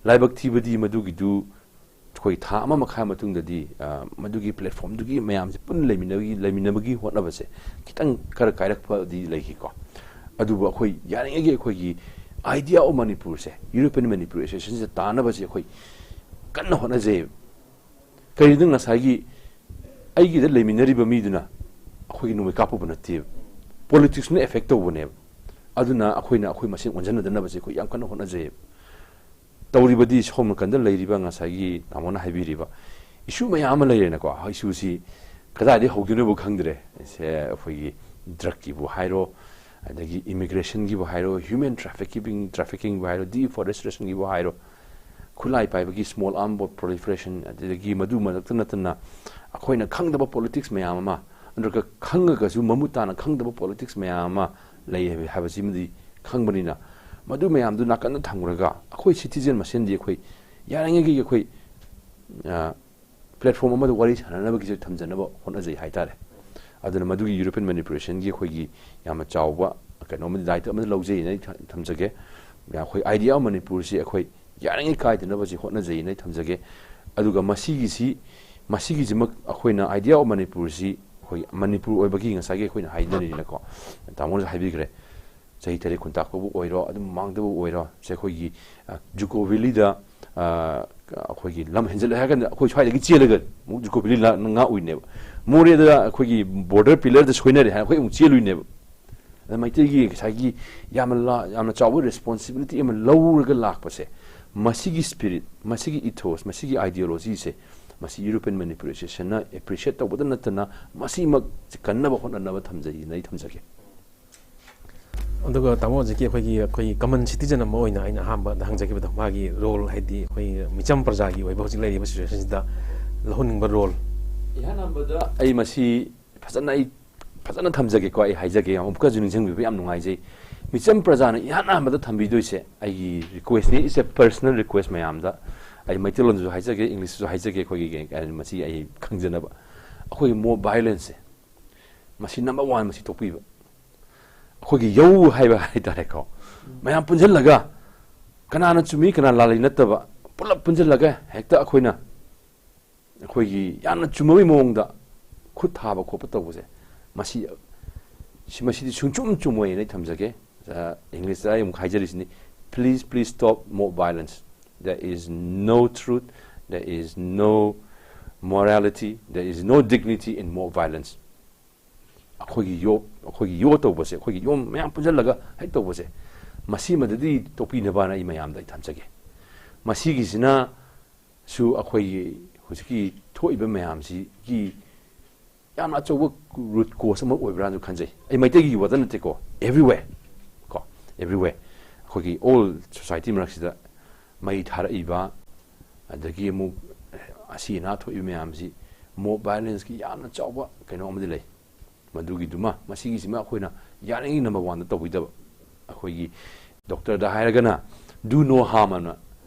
ꯂꯥꯏꯕꯛ ꯊꯤꯕꯗꯤ ꯃꯗꯨꯒꯤꯗꯨ ꯑꯩꯈꯣꯏ ꯊꯥ ꯑꯃ ꯃꯈꯥꯏ ꯃꯇꯨꯡꯗꯗꯤ, ꯑ, ꯃꯗꯨꯒꯤ platformꯗꯨꯒꯤ ꯃꯌꯥꯝꯁꯦ ꯄꯨꯟꯅ ꯂꯩꯃꯤꯟꯅꯕꯒꯤ, ꯂꯩꯃꯤꯟꯅꯕꯒꯤ ꯍꯣꯠꯅꯕꯁꯦ ꯈꯤꯇꯪ ꯈꯔ ꯀꯥꯏꯔꯛꯄꯗꯤ ꯂꯩꯈꯤꯀꯣ꯫ ꯑꯗꯨꯕꯨ ꯑꯩꯈꯣꯏ ꯌꯥꯔꯤꯉꯩꯒꯤ ꯑꯩꯈꯣꯏꯒꯤ Idea of Manipurꯁꯦ European Manipur Associationꯁꯦ ꯇꯥꯅꯕꯁꯦ ꯑꯩꯈꯣꯏ ꯀꯟꯅ ꯍꯣꯠꯅꯖꯩꯌꯦꯕ꯫ ꯀꯔꯤꯒꯤꯅꯣ, ꯉꯁꯥꯏꯒꯤ ꯑꯩꯒꯤꯗ ꯂꯩꯃꯤꯟꯅꯔꯤꯕ ꯃꯤꯗꯨꯅ ꯑꯩꯈꯣꯏꯒꯤ ꯅꯣꯡꯃꯩ ꯀꯥꯞꯄꯨꯕ ꯅꯠꯇꯦꯕ, politicsꯅ effect ꯇꯧꯕꯅꯦꯕ꯫ ꯑꯗꯨꯅ ꯑꯩꯈꯣꯏꯅ ꯑꯩꯈꯣꯏ ꯃꯁꯦꯟ ꯑꯣꯟꯁꯤꯟꯅꯗꯅꯕꯁꯦ ꯑꯩꯈꯣꯏ ꯌꯥꯝ ꯀꯟꯅ ꯍꯣꯠꯅꯖꯩꯌꯦꯕ꯫ ꯇꯧꯔꯤꯕꯗꯤ ꯁꯣꯝ ꯅꯥꯀꯟꯗ ꯂꯩꯔꯤꯕ ꯉꯁꯥꯏꯒꯤ ꯇꯥꯃꯣꯅ ꯍꯥꯏꯕꯤꯔꯤꯕ issue ꯃꯌꯥꯝ ꯑꯃ ꯂꯩꯔꯦꯅꯀꯣ꯫ Issueꯁꯤ ꯀꯗꯥꯏꯗꯒꯤ ꯍꯧꯗꯣꯏꯅꯣꯕꯨ ꯈꯪꯗ꯭ꯔꯦ꯫ ꯁꯦ ꯑꯩꯈꯣꯏꯒꯤ drugꯀꯤꯕꯨ ꯍꯥꯏꯔꯣ, ꯑꯗꯒꯤ immigrationꯒꯤꯕꯨ ꯍꯥꯏꯔꯣ, human trafficking, traffickingꯕꯨ ꯍꯥꯏꯔꯣ, deforestrationꯒꯤꯕꯨ ꯍꯥꯏꯔꯣ, ꯈꯨꯠꯂꯥꯏ ꯄꯥꯏꯕꯒꯤ small arms proliferation, ꯑꯗꯨꯗꯒꯤ ꯃꯗꯨ ꯃꯔꯛꯇ ꯅꯠꯇꯅ ꯑꯩꯈꯣꯏꯅ ꯈꯪꯗꯕ politics ꯃꯌꯥꯝ ꯑꯃ, ꯅꯠꯇ꯭ꯔꯒ ꯈꯪꯉꯒꯁꯨ ꯃꯃꯨꯠ ꯇꯥꯅ ꯈꯪꯗꯕ politics ꯃꯌꯥꯝ ꯑꯃ ꯂꯩ ꯍꯥꯏꯕ-, ꯍꯥꯏꯕꯁꯤꯃꯗꯤ ꯈꯪꯕꯅꯤꯅ, ꯃꯗꯨ ꯃꯌꯥꯝꯗꯨ ꯅꯥꯀꯟꯗ ꯊꯝꯈ꯭ꯔꯒ ꯑꯩꯈꯣꯏ citizen ꯃꯁꯦꯟꯗꯤ ꯑꯩꯈꯣꯏ ꯌꯥꯔꯤꯉꯩꯒꯤ ꯑꯩꯈꯣꯏ, ꯑ, platform ꯑꯃꯗ ꯋꯥꯔꯤ ꯁꯥꯟꯅꯅꯕꯒꯤꯁꯨ ꯊꯝꯖꯅꯕ ꯍꯣꯠꯅꯖꯩ ꯍꯥꯏꯇꯥꯔꯦ꯫ ꯑꯗꯨꯅ ꯃꯗꯨꯒꯤ European Manipulationꯒꯤ ꯑꯩꯈꯣꯏꯒꯤ ꯌꯥꯝꯅ ꯆꯥꯎꯕ ꯀꯩꯅꯣ ꯑꯃꯗꯤ, ꯗꯥꯏꯇ ꯑꯃꯗꯤ ꯂꯧꯖꯩꯅ ꯑꯩ ꯊ-, ꯊꯝꯖꯒꯦ꯫ ꯑꯩꯈꯣꯏ Idea of Manipurꯁꯤ ꯑꯩꯈꯣꯏ ꯌꯥꯔꯤꯉꯩ ꯀꯥꯏꯗꯅꯕꯁꯤ ꯍꯣꯠꯅꯖꯩꯅ ꯑꯩ ꯊꯝꯖꯒꯦ꯫ ꯑꯗꯨꯒ ꯃꯁꯤꯒꯤꯁꯤ, ꯃꯁꯤꯒꯤꯁꯤꯃꯛ ꯑꯩꯈꯣꯏꯅ Idea of Manipurꯁꯤ ꯑꯩꯈꯣꯏ ꯃꯅꯤꯄꯨꯔ ꯑꯣꯏꯕꯒꯤ ꯉꯁꯥꯏꯒꯤ ꯑꯩꯈꯣꯏꯅ ꯍꯥꯏꯅꯔꯤꯅꯀꯣ, ꯇꯥꯃꯣꯅꯁꯨ ꯍꯥꯏꯕꯤꯈ꯭ꯔꯦ, ꯆꯍꯤ ꯇꯔꯦꯠ ꯈꯨꯟꯇꯥꯛꯄꯕꯨ ꯑꯣꯏꯔꯣ, ꯑꯗꯨꯝ ꯃꯃꯥꯡꯗꯕꯨ ꯑꯣꯏꯔꯣ, ꯁꯦ ꯑꯩꯈꯣꯏꯒꯤ, ꯑ, Juko Valleyꯗ, ꯑ, ꯑꯩꯈꯣꯏꯒꯤ ꯂꯝ ꯍꯦꯟꯖꯜꯂꯦ ꯍꯥꯏꯔ ꯀꯥꯟꯗ ꯑꯩꯈꯣꯏ ꯁ꯭ꯋꯥꯏꯗꯒꯤ ꯆꯦꯜꯂꯒ ꯑꯃꯨꯛ Juko Valley ꯂꯥ-, ꯉꯥꯛꯎꯏꯅꯦꯕ꯫ ꯃꯣꯔꯦꯗ ꯑꯩꯈꯣꯏꯒꯤ border pillarꯗ ꯁꯣꯏꯅꯔꯦ ꯍꯥꯏꯅ ꯑꯩꯈꯣꯏ ꯑꯃꯨꯛ ꯆꯦꯜꯂꯨꯏꯅꯦꯕ꯫ ꯑꯗ ꯃꯩꯇꯩꯒꯤ ꯉꯁꯥꯏꯒꯤ ꯌꯥꯝꯅ ꯂꯥ-, ꯌꯥꯝꯅ ꯆꯥꯎꯕ responsibility ꯑꯃ ꯂꯧꯔꯒ ꯂꯥꯛꯄꯁꯦ, ꯃꯁꯤꯒꯤ spirit, ꯃꯁꯤꯒꯤ ethos, ꯃꯁꯤꯒꯤ ideologyꯁꯦ, ꯃꯁꯤ European Manipulationꯅ appreciate ꯇꯧꯕꯗ ꯅꯠꯇꯅ ꯃꯁꯤꯃꯛ ꯀꯟꯅꯕ ꯍꯣꯠꯅꯅꯕ ꯊꯝꯖꯩꯅ ꯑꯩ ꯊꯝꯖꯒꯦ꯫ ꯑꯗꯨꯒ ꯇꯥꯃꯣ, ꯍꯧꯖꯤꯛꯀꯤ ꯑꯩꯈꯣꯏꯒꯤ, ꯑꯩꯈꯣꯏ common citizen ꯑꯃ ꯑꯣꯏꯅ ꯑꯩꯅ ꯑꯍꯥꯟꯕꯗ ꯍꯪꯖꯈꯤꯕꯗꯣ, ꯃꯥꯒꯤ role, ꯍꯥꯏꯗꯤ ꯑꯩꯈꯣꯏ ꯃꯤꯆꯝ ꯄ꯭ꯔꯖꯥꯒꯤ ꯑꯣꯏꯕ ꯍꯧꯖꯤꯛ ꯂꯩꯔꯤꯕ situationꯁꯤꯗ ꯂꯧꯍꯟꯅꯤꯡꯕ role꯫ ꯏꯍꯥꯟ ꯍꯥꯟꯕꯗ ꯑꯩ ꯃꯁꯤ ꯐꯖꯅ, ꯑꯩ ꯐꯖꯅ ꯊꯝꯖꯒꯦꯀꯣ, ꯑꯩ ꯍꯥꯏꯖꯒꯦ, ꯑꯃꯨꯛꯀꯁꯨ ꯅꯤꯡꯁꯤꯡꯕꯤꯕ ꯌꯥꯝ ꯅꯨꯡꯉꯥꯏꯖꯩ꯫ ꯃꯤꯆꯝ ꯄ꯭ꯔꯖꯥꯅ ꯏꯍꯥꯟ ꯍꯥꯟꯕꯗ ꯊꯝꯕꯤꯗꯣꯏꯁꯦ ꯑꯩꯒꯤ requestꯅꯤ, it's a personal request ꯃꯌꯥꯝꯗ꯫ ꯑꯩ ꯃꯩꯇꯩꯂꯣꯟꯗꯁꯨ ꯍꯥꯏꯖꯒꯦ, Englishꯇꯁꯨ ꯍꯥꯏꯖꯒꯦ, ꯑꯩꯈꯣꯏꯒꯤ ꯀꯩ-, ꯀꯩ-, ꯃꯁꯤ ꯑꯩ ꯈꯪꯖꯅꯕ꯫ ꯑꯩꯈꯣꯏꯒꯤ mob violenceꯁꯦ, ꯃꯁꯤ number one, ꯃꯁꯤ ꯇꯣꯛꯄꯤꯕ꯫ ꯑꯩꯈꯣꯏꯒꯤ ꯌꯧ ꯍꯥꯏꯕ ꯍꯥꯏꯇꯥꯔꯦꯀꯣ, ꯃꯌꯥꯝ ꯄꯨꯟꯁꯤꯜꯂꯒ ꯀꯅꯥꯅ ꯆꯨꯝꯃꯤ ꯀꯅꯥ ꯂꯥꯜꯂꯤ ꯅꯠꯇꯕ, ꯄꯨꯂꯞ ꯄꯨꯟꯁꯤꯜꯂꯒ ꯍꯦꯛꯇ ꯑꯩꯈꯣꯏꯅ, ꯑꯩꯈꯣꯏꯒꯤ ꯌꯥꯝꯅ ꯆꯨꯝꯃꯕꯒꯤ ꯃꯑꯣꯡꯗ ꯈꯨꯠ ꯊꯥꯕ ꯈꯣꯠꯄ ꯇꯧꯕꯁꯦ, ꯃꯁꯤ, ꯁꯤ-, ꯃꯁꯤꯗꯤ ꯁꯨꯡꯆꯨꯝ ꯆꯨꯝꯃꯣꯏꯅ ꯑꯩ ꯊꯝꯖꯒꯦ꯫ ꯑ, Englishꯇ ꯑꯩ ꯑꯃꯨꯛ ꯍꯥꯏꯖꯔꯤꯁꯤꯅꯤ: "Please, please stop mob violence. There is no truth, there is no morality, there is no dignity in mob violence." ꯑꯩꯈꯣꯏꯒꯤ ꯌꯣ, ꯑꯩꯈꯣꯏꯒꯤ ꯌꯣ ꯇꯧꯕꯁꯦ, ꯑꯩꯈꯣꯏꯒꯤ ꯌꯣ ꯃꯌꯥꯝ ꯄꯨꯟꯁꯤꯜꯂꯒ ꯍꯦꯛ ꯇꯧꯕꯁꯦ, ꯃꯁꯤꯃꯗꯗꯤ ꯇꯣꯛꯄꯤꯅꯕꯅ ꯑꯩ ꯃꯌꯥꯝꯗ ꯑꯩ ꯊꯝꯖꯒꯦ꯫ ꯃꯁꯤꯒꯤꯁꯤꯅꯁꯨ ꯑꯩꯈꯣꯏꯒꯤ ꯍꯧꯖꯤꯛꯀꯤ ꯊꯣꯛꯏꯕ ꯃꯌꯥꯝꯁꯤꯒꯤ ꯌꯥꯝꯅ ꯑꯆꯧꯕ root cause ꯑꯃ ꯑꯣꯏꯕ꯭ꯔꯥꯅꯁꯨ ꯈꯟꯖꯩ꯫ ꯑꯩ ꯃꯩꯇꯩꯒꯤ ꯋꯥꯗ ꯅꯠꯇꯦꯀꯣ, everywhere ꯀꯣ, everywhere ꯑꯩꯈꯣꯏꯒꯤ all society ꯃꯔꯛꯁꯤꯗ ꯃꯩ ꯊꯥꯔꯛꯏꯕ, ꯑꯗꯒꯤ ꯑꯃꯨꯛ ꯑꯁꯤ ꯑꯅꯥ ꯊꯣꯛꯏꯕ ꯃꯌꯥꯝꯁꯤ mob violence ꯀꯤ ꯌꯥꯝꯅ ꯆꯥꯎꯕ ꯀꯩꯅꯣ ꯑꯃꯗꯤ ꯂꯩ꯫ ꯃꯗꯨꯒꯤꯗꯨꯃ, ꯃꯁꯤꯒꯤꯁꯤꯃ ꯑꯩꯈꯣꯏꯅ ꯌꯥꯔꯤꯉꯩ number one ꯗ ꯇꯧꯕꯤꯗꯕ꯫ ꯑꯩꯈꯣꯏꯒꯤ doctor ꯗ ꯍꯥꯏꯔꯒꯅ "do no harm" ꯑꯅ,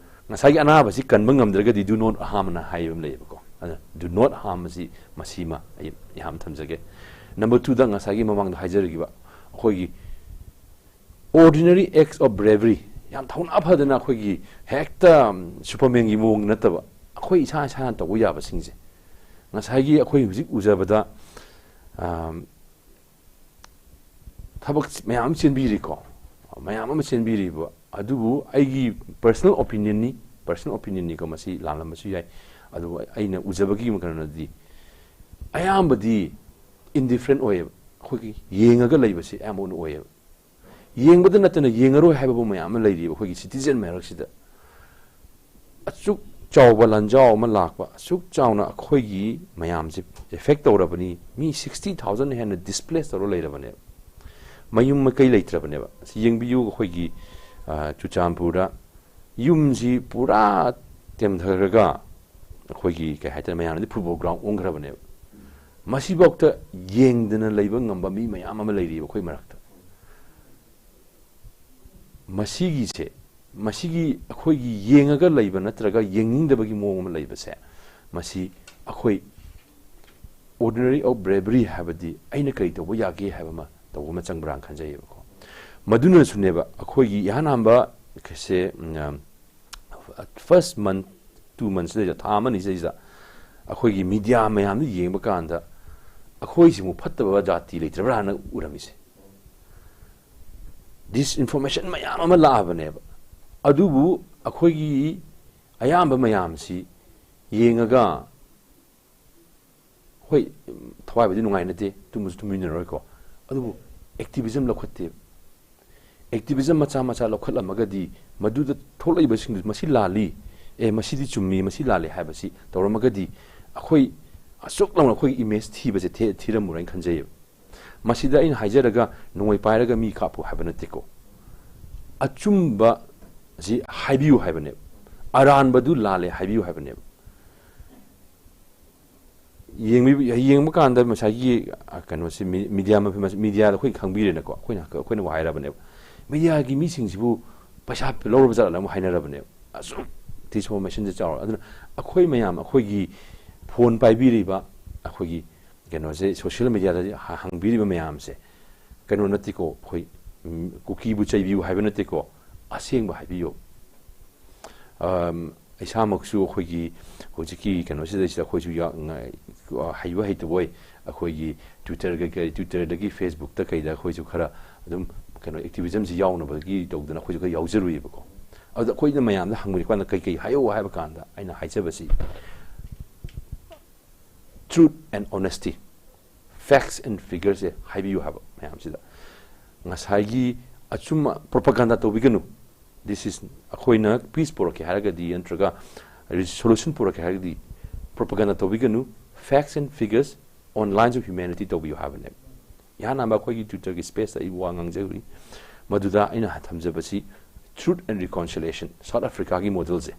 ꯉꯁꯥꯏꯒꯤ ꯑꯅꯥꯕꯁꯤ ꯀꯟꯕ ꯉꯝꯗ꯭ꯔꯒꯗꯤ "do not harm" ꯑꯅ ꯍꯥꯏꯕ ꯑꯃ ꯂꯩꯌꯦꯕꯀꯣ꯫ ꯑꯗꯨꯅ "do not harm" ꯑꯁꯤ, ꯃꯁꯤꯃ ꯑꯩ ꯌꯥꯝ ꯊꯝꯖꯒꯦ꯫ Number two ꯗ ꯉꯁꯥꯏꯒꯤ ꯃꯃꯥꯡꯗ ꯍꯥꯏꯖꯔꯤꯕ ꯑꯩꯈꯣꯏꯒꯤ ordinary acts of bravery, ꯌꯥꯝ ꯊꯧꯅꯥ ꯐꯗꯅ ꯑꯩꯈꯣꯏꯒꯤ ꯍꯦꯛꯇ Superman ꯒꯤ ꯃꯑꯣꯡ ꯅꯠꯇꯕ, ꯑꯩꯈꯣꯏ ꯏꯁꯥ ꯏꯁꯥꯅ ꯇꯧꯕ ꯌꯥꯕꯁꯤꯡꯁꯦ, ꯉꯁꯥꯏꯒꯤ ꯑꯩꯈꯣꯏ ꯍꯧꯖꯤꯛ ꯎꯖꯕꯗ, ꯑꯝ, ꯊꯕꯛ ꯃꯌꯥꯝ ꯑꯃ ꯆꯦꯟꯕꯤꯔꯤꯀꯣ, ꯃꯌꯥꯝ ꯑꯃ ꯆꯦꯟꯕꯤꯔꯤꯕ, ꯑꯗꯨꯕꯨ ꯑꯩꯒꯤ personal opinion ꯅꯤ, personal opinion ꯅꯤꯀꯣ, ꯃꯁꯤ ꯂꯥꯜꯂꯝꯕꯁꯨ ꯌꯥꯏ꯫ ꯑꯗꯨꯕꯨ ꯑꯩꯅ ꯎꯖꯕꯒꯤ ꯀꯩꯅꯣꯗꯗꯤ, ꯑꯌꯥꯝꯕꯗꯤ indifferent ꯑꯣꯏꯌꯦꯕ꯫ ꯑꯩꯈꯣꯏꯒꯤ ꯌꯦꯡꯉꯒ ꯂꯩꯕꯁꯤ ꯑꯌꯥꯝꯕ ꯑꯣꯏꯅ ꯑꯣꯏꯌꯦꯕ꯫ ꯌꯦꯡꯕꯗ ꯅꯠꯇꯅ ꯌꯦꯡꯉꯔꯣꯏ ꯍꯥꯏꯕꯕꯨ ꯃꯌꯥꯝ ꯑꯃ ꯂꯩꯔꯤꯕ ꯑꯩꯈꯣꯏꯒꯤ citizen ꯃꯔꯛꯁꯤꯗ꯫ ꯑꯁꯨꯛ ꯆꯥꯎꯕ ꯂꯥꯟꯖꯥꯎ ꯑꯃ ꯂꯥꯛꯄ, ꯑꯁꯨꯛ ꯆꯥꯎꯅ ꯑꯩꯈꯣꯏꯒꯤ ꯃꯌꯥꯝꯁꯦ affect ꯇꯧꯔꯕꯅꯤ, ꯃꯤ sixty thousand ꯍꯦꯟꯅ displace ꯇꯧꯔ ꯂꯩꯔꯕꯅꯦꯕ꯫ ꯃꯌꯨꯝ ꯃꯀꯩ ꯂꯩꯇ꯭ꯔꯕꯅꯦꯕ꯫ ꯁꯤ ꯌꯦꯡꯕꯤꯌꯨ, ꯑꯩꯈꯣꯏꯒꯤ, ꯑ, ꯆꯨꯔꯆꯥꯟꯄꯨꯔꯗ ꯌꯨꯝꯁꯤ ꯄꯨꯔꯥ ꯇꯦꯝꯊꯔꯒ, ꯑꯩꯈꯣꯏꯒꯤ, ꯀꯩ ꯍꯥꯏꯇꯥꯔꯦ, ꯃꯌꯥꯝꯅꯗꯤ football ground ꯑꯣꯟꯈ꯭ꯔꯕꯅꯦꯕ꯫ ꯃꯁꯤꯐꯥꯎꯗ ꯌꯦꯡꯗꯅ ꯂꯩꯕ ꯉꯝꯕ ꯃꯤ ꯃꯌꯥꯝ ꯑꯃ ꯂꯩꯔꯤꯕ ꯑꯩꯈꯣꯏ ꯃꯔꯛꯇ꯫ ꯃꯁꯤꯒꯤꯁꯦ, ꯃꯁꯤꯒꯤ ꯑꯩꯈꯣꯏꯒꯤ ꯌꯦꯡꯉꯒ ꯂꯩꯕ ꯅꯠꯇ꯭ꯔꯒ ꯌꯦꯡꯅꯤꯡꯗꯕꯒꯤ ꯃꯑꯣꯡ ꯑꯃ ꯂꯩꯕꯁꯦ, ꯃꯁꯤ ꯑꯩꯈꯣꯏ ordinary of bravery ꯍꯥꯏꯕꯗꯤ ꯑꯩꯅ ꯀꯔꯤ ꯇꯧꯕ ꯌꯥꯒꯦ ꯍꯥꯏꯕ ꯑꯃ ꯇꯧꯕ ꯑꯃ ꯆꯪꯕ꯭ꯔꯥꯅ ꯈꯟꯖꯩꯌꯦꯕꯀꯣ꯫ ꯃꯗꯨꯅꯁꯨꯅꯦꯕ ꯑꯩꯈꯣꯏꯒꯤ ꯏꯍꯥꯟ ꯍꯥꯟꯕ ꯁꯦ, ꯎꯝ, first month, two months ꯁꯤꯗꯩꯗ, ꯊꯥ ꯑꯃꯅꯤ ꯁꯤꯗꯩꯗ ꯑꯩꯈꯣꯏꯒꯤ media ꯃꯌꯥꯝꯗꯨ ꯌꯦꯡꯕ ꯀꯥꯟꯗ ꯑꯩꯈꯣꯏꯁꯤꯃꯨꯛ ꯐꯠꯇꯕ ꯖꯥꯇꯤ ꯂꯩꯇ꯭ꯔꯕ꯭ꯔꯥꯅ ꯎꯔꯝꯃꯤꯁꯦ꯫ Disinformation ꯃꯌꯥꯝ ꯑꯃ ꯂꯥꯛꯑꯕꯅꯦꯕ꯫ ꯑꯗꯨꯕꯨ ꯑꯩꯈꯣꯏꯒꯤ ꯑꯌꯥꯝꯕ ꯃꯌꯥꯝꯁꯤ ꯌꯦꯡꯉꯒ, ꯍꯣꯏ, ꯊꯋꯥꯏꯕꯨꯗꯤ ꯅꯨꯡꯉꯥꯏꯅꯗꯦ, ꯇꯨꯝꯕꯁꯨ ꯇꯨꯝꯃꯤꯟꯅꯔꯣꯏꯀꯣ, ꯑꯗꯨꯕꯨ activism ꯂꯧꯈꯠꯇꯦ꯫ Activism ꯃꯆꯥ ꯃꯆꯥ ꯂꯧꯈꯠꯂꯝꯃꯒꯗꯤ, ꯃꯗꯨꯗ ꯊꯣꯛꯂꯛꯏꯕꯁꯤꯡꯗꯨ "ꯃꯁꯤ ꯂꯥꯜꯂꯤ, ꯑꯦ, ꯃꯁꯤꯗꯤ ꯆꯨꯝꯃꯤ, ꯃꯁꯤ ꯂꯥꯜꯂꯤ" ꯍꯥꯏꯕꯁꯤ ꯇꯧꯔꯝꯃꯒꯗꯤ, ꯑꯩꯈꯣꯏ ꯑꯁꯨꯛ ꯂꯥꯎꯅ ꯑꯩꯈꯣꯏꯒꯤ image ꯊꯤꯕꯁꯦ ꯊꯦ-, ꯊꯤꯔꯝꯃꯣꯏꯅ ꯈꯟꯖꯩꯌꯦꯕ꯫ ꯃꯁꯤꯗ ꯑꯩꯅ ꯍꯥꯏꯖꯔꯒ ꯅꯣꯡꯃꯩ ꯄꯥꯏꯔꯒ ꯃꯤ ꯀꯥꯞꯄꯨ ꯍꯥꯏꯕ ꯅꯠꯇꯦꯀꯣ꯫ ꯑꯆꯨꯝꯕꯁꯤ ꯍꯥꯏꯕꯤꯌꯨ ꯍꯥꯏꯕꯅꯦꯕ꯫ ꯑꯔꯥꯟꯕꯗꯨ ꯂꯥꯜꯂꯦ ꯍꯥꯏꯕꯤꯌꯨ ꯍꯥꯏꯕꯅꯦꯕ꯫ ꯌꯦꯡꯕꯤꯕ-, ꯌꯦꯡꯕ ꯀꯥꯟꯗ ꯉꯁꯥꯏꯒꯤ, ꯑ, ꯀꯩꯅꯣꯁꯦ, ꯃꯤ-, ꯃꯤꯗꯤꯌꯥ ꯃꯐꯝ ꯑꯁꯤ, ꯃꯤꯗꯤꯌꯥꯗ ꯑꯩꯈꯣꯏ ꯈꯪꯕꯤꯔꯦꯅꯀꯣ, ꯑꯩꯈꯣꯏꯅ, ꯑꯩꯈꯣꯏꯅ ꯋꯥ ꯍꯥꯏꯔꯕꯅꯦꯕ꯫ ꯃꯤꯗꯤꯌꯥꯒꯤ ꯃꯤꯁꯤꯡꯁꯤꯕꯨ ꯄꯩꯁꯥ ꯂꯧꯔꯕ ꯖꯥꯠꯂꯅ ꯑꯃꯨꯛ ꯍꯥꯏꯅꯔꯕꯅꯦꯕ꯫ ꯑꯁꯨꯛ ꯗꯤꯁꯏꯟꯐꯣꯔꯃꯦꯁꯟꯁꯦ ꯆꯥꯎꯔ-, ꯑꯗꯨꯅ ꯑꯩꯈꯣꯏ ꯃꯌꯥꯝ, ꯑꯩꯈꯣꯏꯒꯤ ꯐꯣꯟ ꯄꯥꯏꯕꯤꯔꯤꯕ, ꯑꯩꯈꯣꯏꯒꯤ ꯀꯩꯅꯣꯁꯦ, ꯁꯣꯁꯤꯌꯦꯜ ꯃꯤꯗꯤꯌꯥꯗ ꯍ-, ꯍꯪꯕꯤꯔꯤꯕ ꯃꯌꯥꯝꯁꯦ, ꯀꯩꯅꯣ ꯅꯠꯇꯦꯀꯣ, ꯑꯩꯈꯣꯏ, ꯎꯝ, ꯀꯨꯀꯤꯕꯨ ꯆꯩꯕꯤꯌꯨ ꯍꯥꯏꯕ ꯅꯠꯇꯦꯀꯣ, ꯑꯁꯦꯡꯕ ꯍꯥꯏꯕꯤꯌꯨ꯫ ꯑꯝ, ꯏꯁꯥꯃꯛꯁꯨ ꯑꯩꯈꯣꯏꯒꯤ ꯍꯧꯖꯤꯛꯀꯤ ꯀꯩꯅꯣꯁꯤꯗꯩꯁꯤꯗ ꯑꯩꯈꯣꯏꯁꯨ ꯌꯥ-, ꯉ-, ꯍꯩꯕ ꯍꯩꯇꯕ ꯑꯣꯏ, ꯑꯩꯈꯣꯏꯒꯤ Twitter ꯀꯩ-, ꯀꯩ-, Twitter-ꯗꯒꯤ, Facebook-ꯇ ꯀꯩꯗ ꯑꯩꯈꯣꯏꯁꯨ ꯈꯔ ꯑꯗꯨꯝ ꯀꯩꯅꯣ activism-ꯁꯤ ꯌꯥꯎꯅꯕꯒꯤ ꯇꯧꯗꯅ ꯑꯩꯈꯣꯏꯁꯨ ꯈꯔ ꯌꯥꯎꯖꯔꯨꯏꯕꯀꯣ꯫ ꯑꯗꯨꯗ ꯑꯩꯈꯣꯏꯅ ꯃꯌꯥꯝꯗ ꯍꯪꯕꯅꯤ ꯀꯥꯟꯗ ꯀꯩ ꯀꯩ ꯍꯥꯏꯌꯣ ꯍꯥꯏꯕ ꯀꯥꯟꯗ ꯑꯩꯅ ꯍꯥꯏꯖꯕꯁꯤ, truth and honesty, facts and figures-ꯁꯦ ꯍꯥꯏꯕꯤꯌꯨ ꯍꯥꯏꯕ ꯃꯌꯥꯝꯁꯤꯗ꯫ ꯉꯁꯥꯏꯒꯤ ꯑꯆꯨꯝꯕ propaganda ꯇꯧꯕꯤꯒꯅꯨ꯫ This is, ꯑꯩꯈꯣꯏꯅ peace ꯄꯨꯔꯛꯀꯦ ꯍꯥꯏꯔꯒꯗꯤ ꯅꯠꯇ꯭ꯔꯒ solution ꯄꯨꯔꯛꯀꯦ ꯍꯥꯏꯔꯒꯗꯤ propaganda ꯇꯧꯕꯤꯒꯅꯨ, facts and figures on lines of humanity ꯇꯧꯕꯤꯌꯨ ꯍꯥꯏꯕꯅꯦꯕ꯫ ꯏꯍꯥꯟ ꯍꯥꯟꯕ ꯑꯩꯈꯣꯏꯒꯤ Twitter-ꯒꯤ space-ꯇ ꯑꯩ ꯋꯥ ꯉꯥꯡꯖꯔꯨꯏ, ꯃꯗꯨꯗ ꯑꯩꯅ ꯊꯝꯖꯕꯁꯤ truth and reconciliation, South Africa-ꯒꯤ model-ꯁꯦ꯫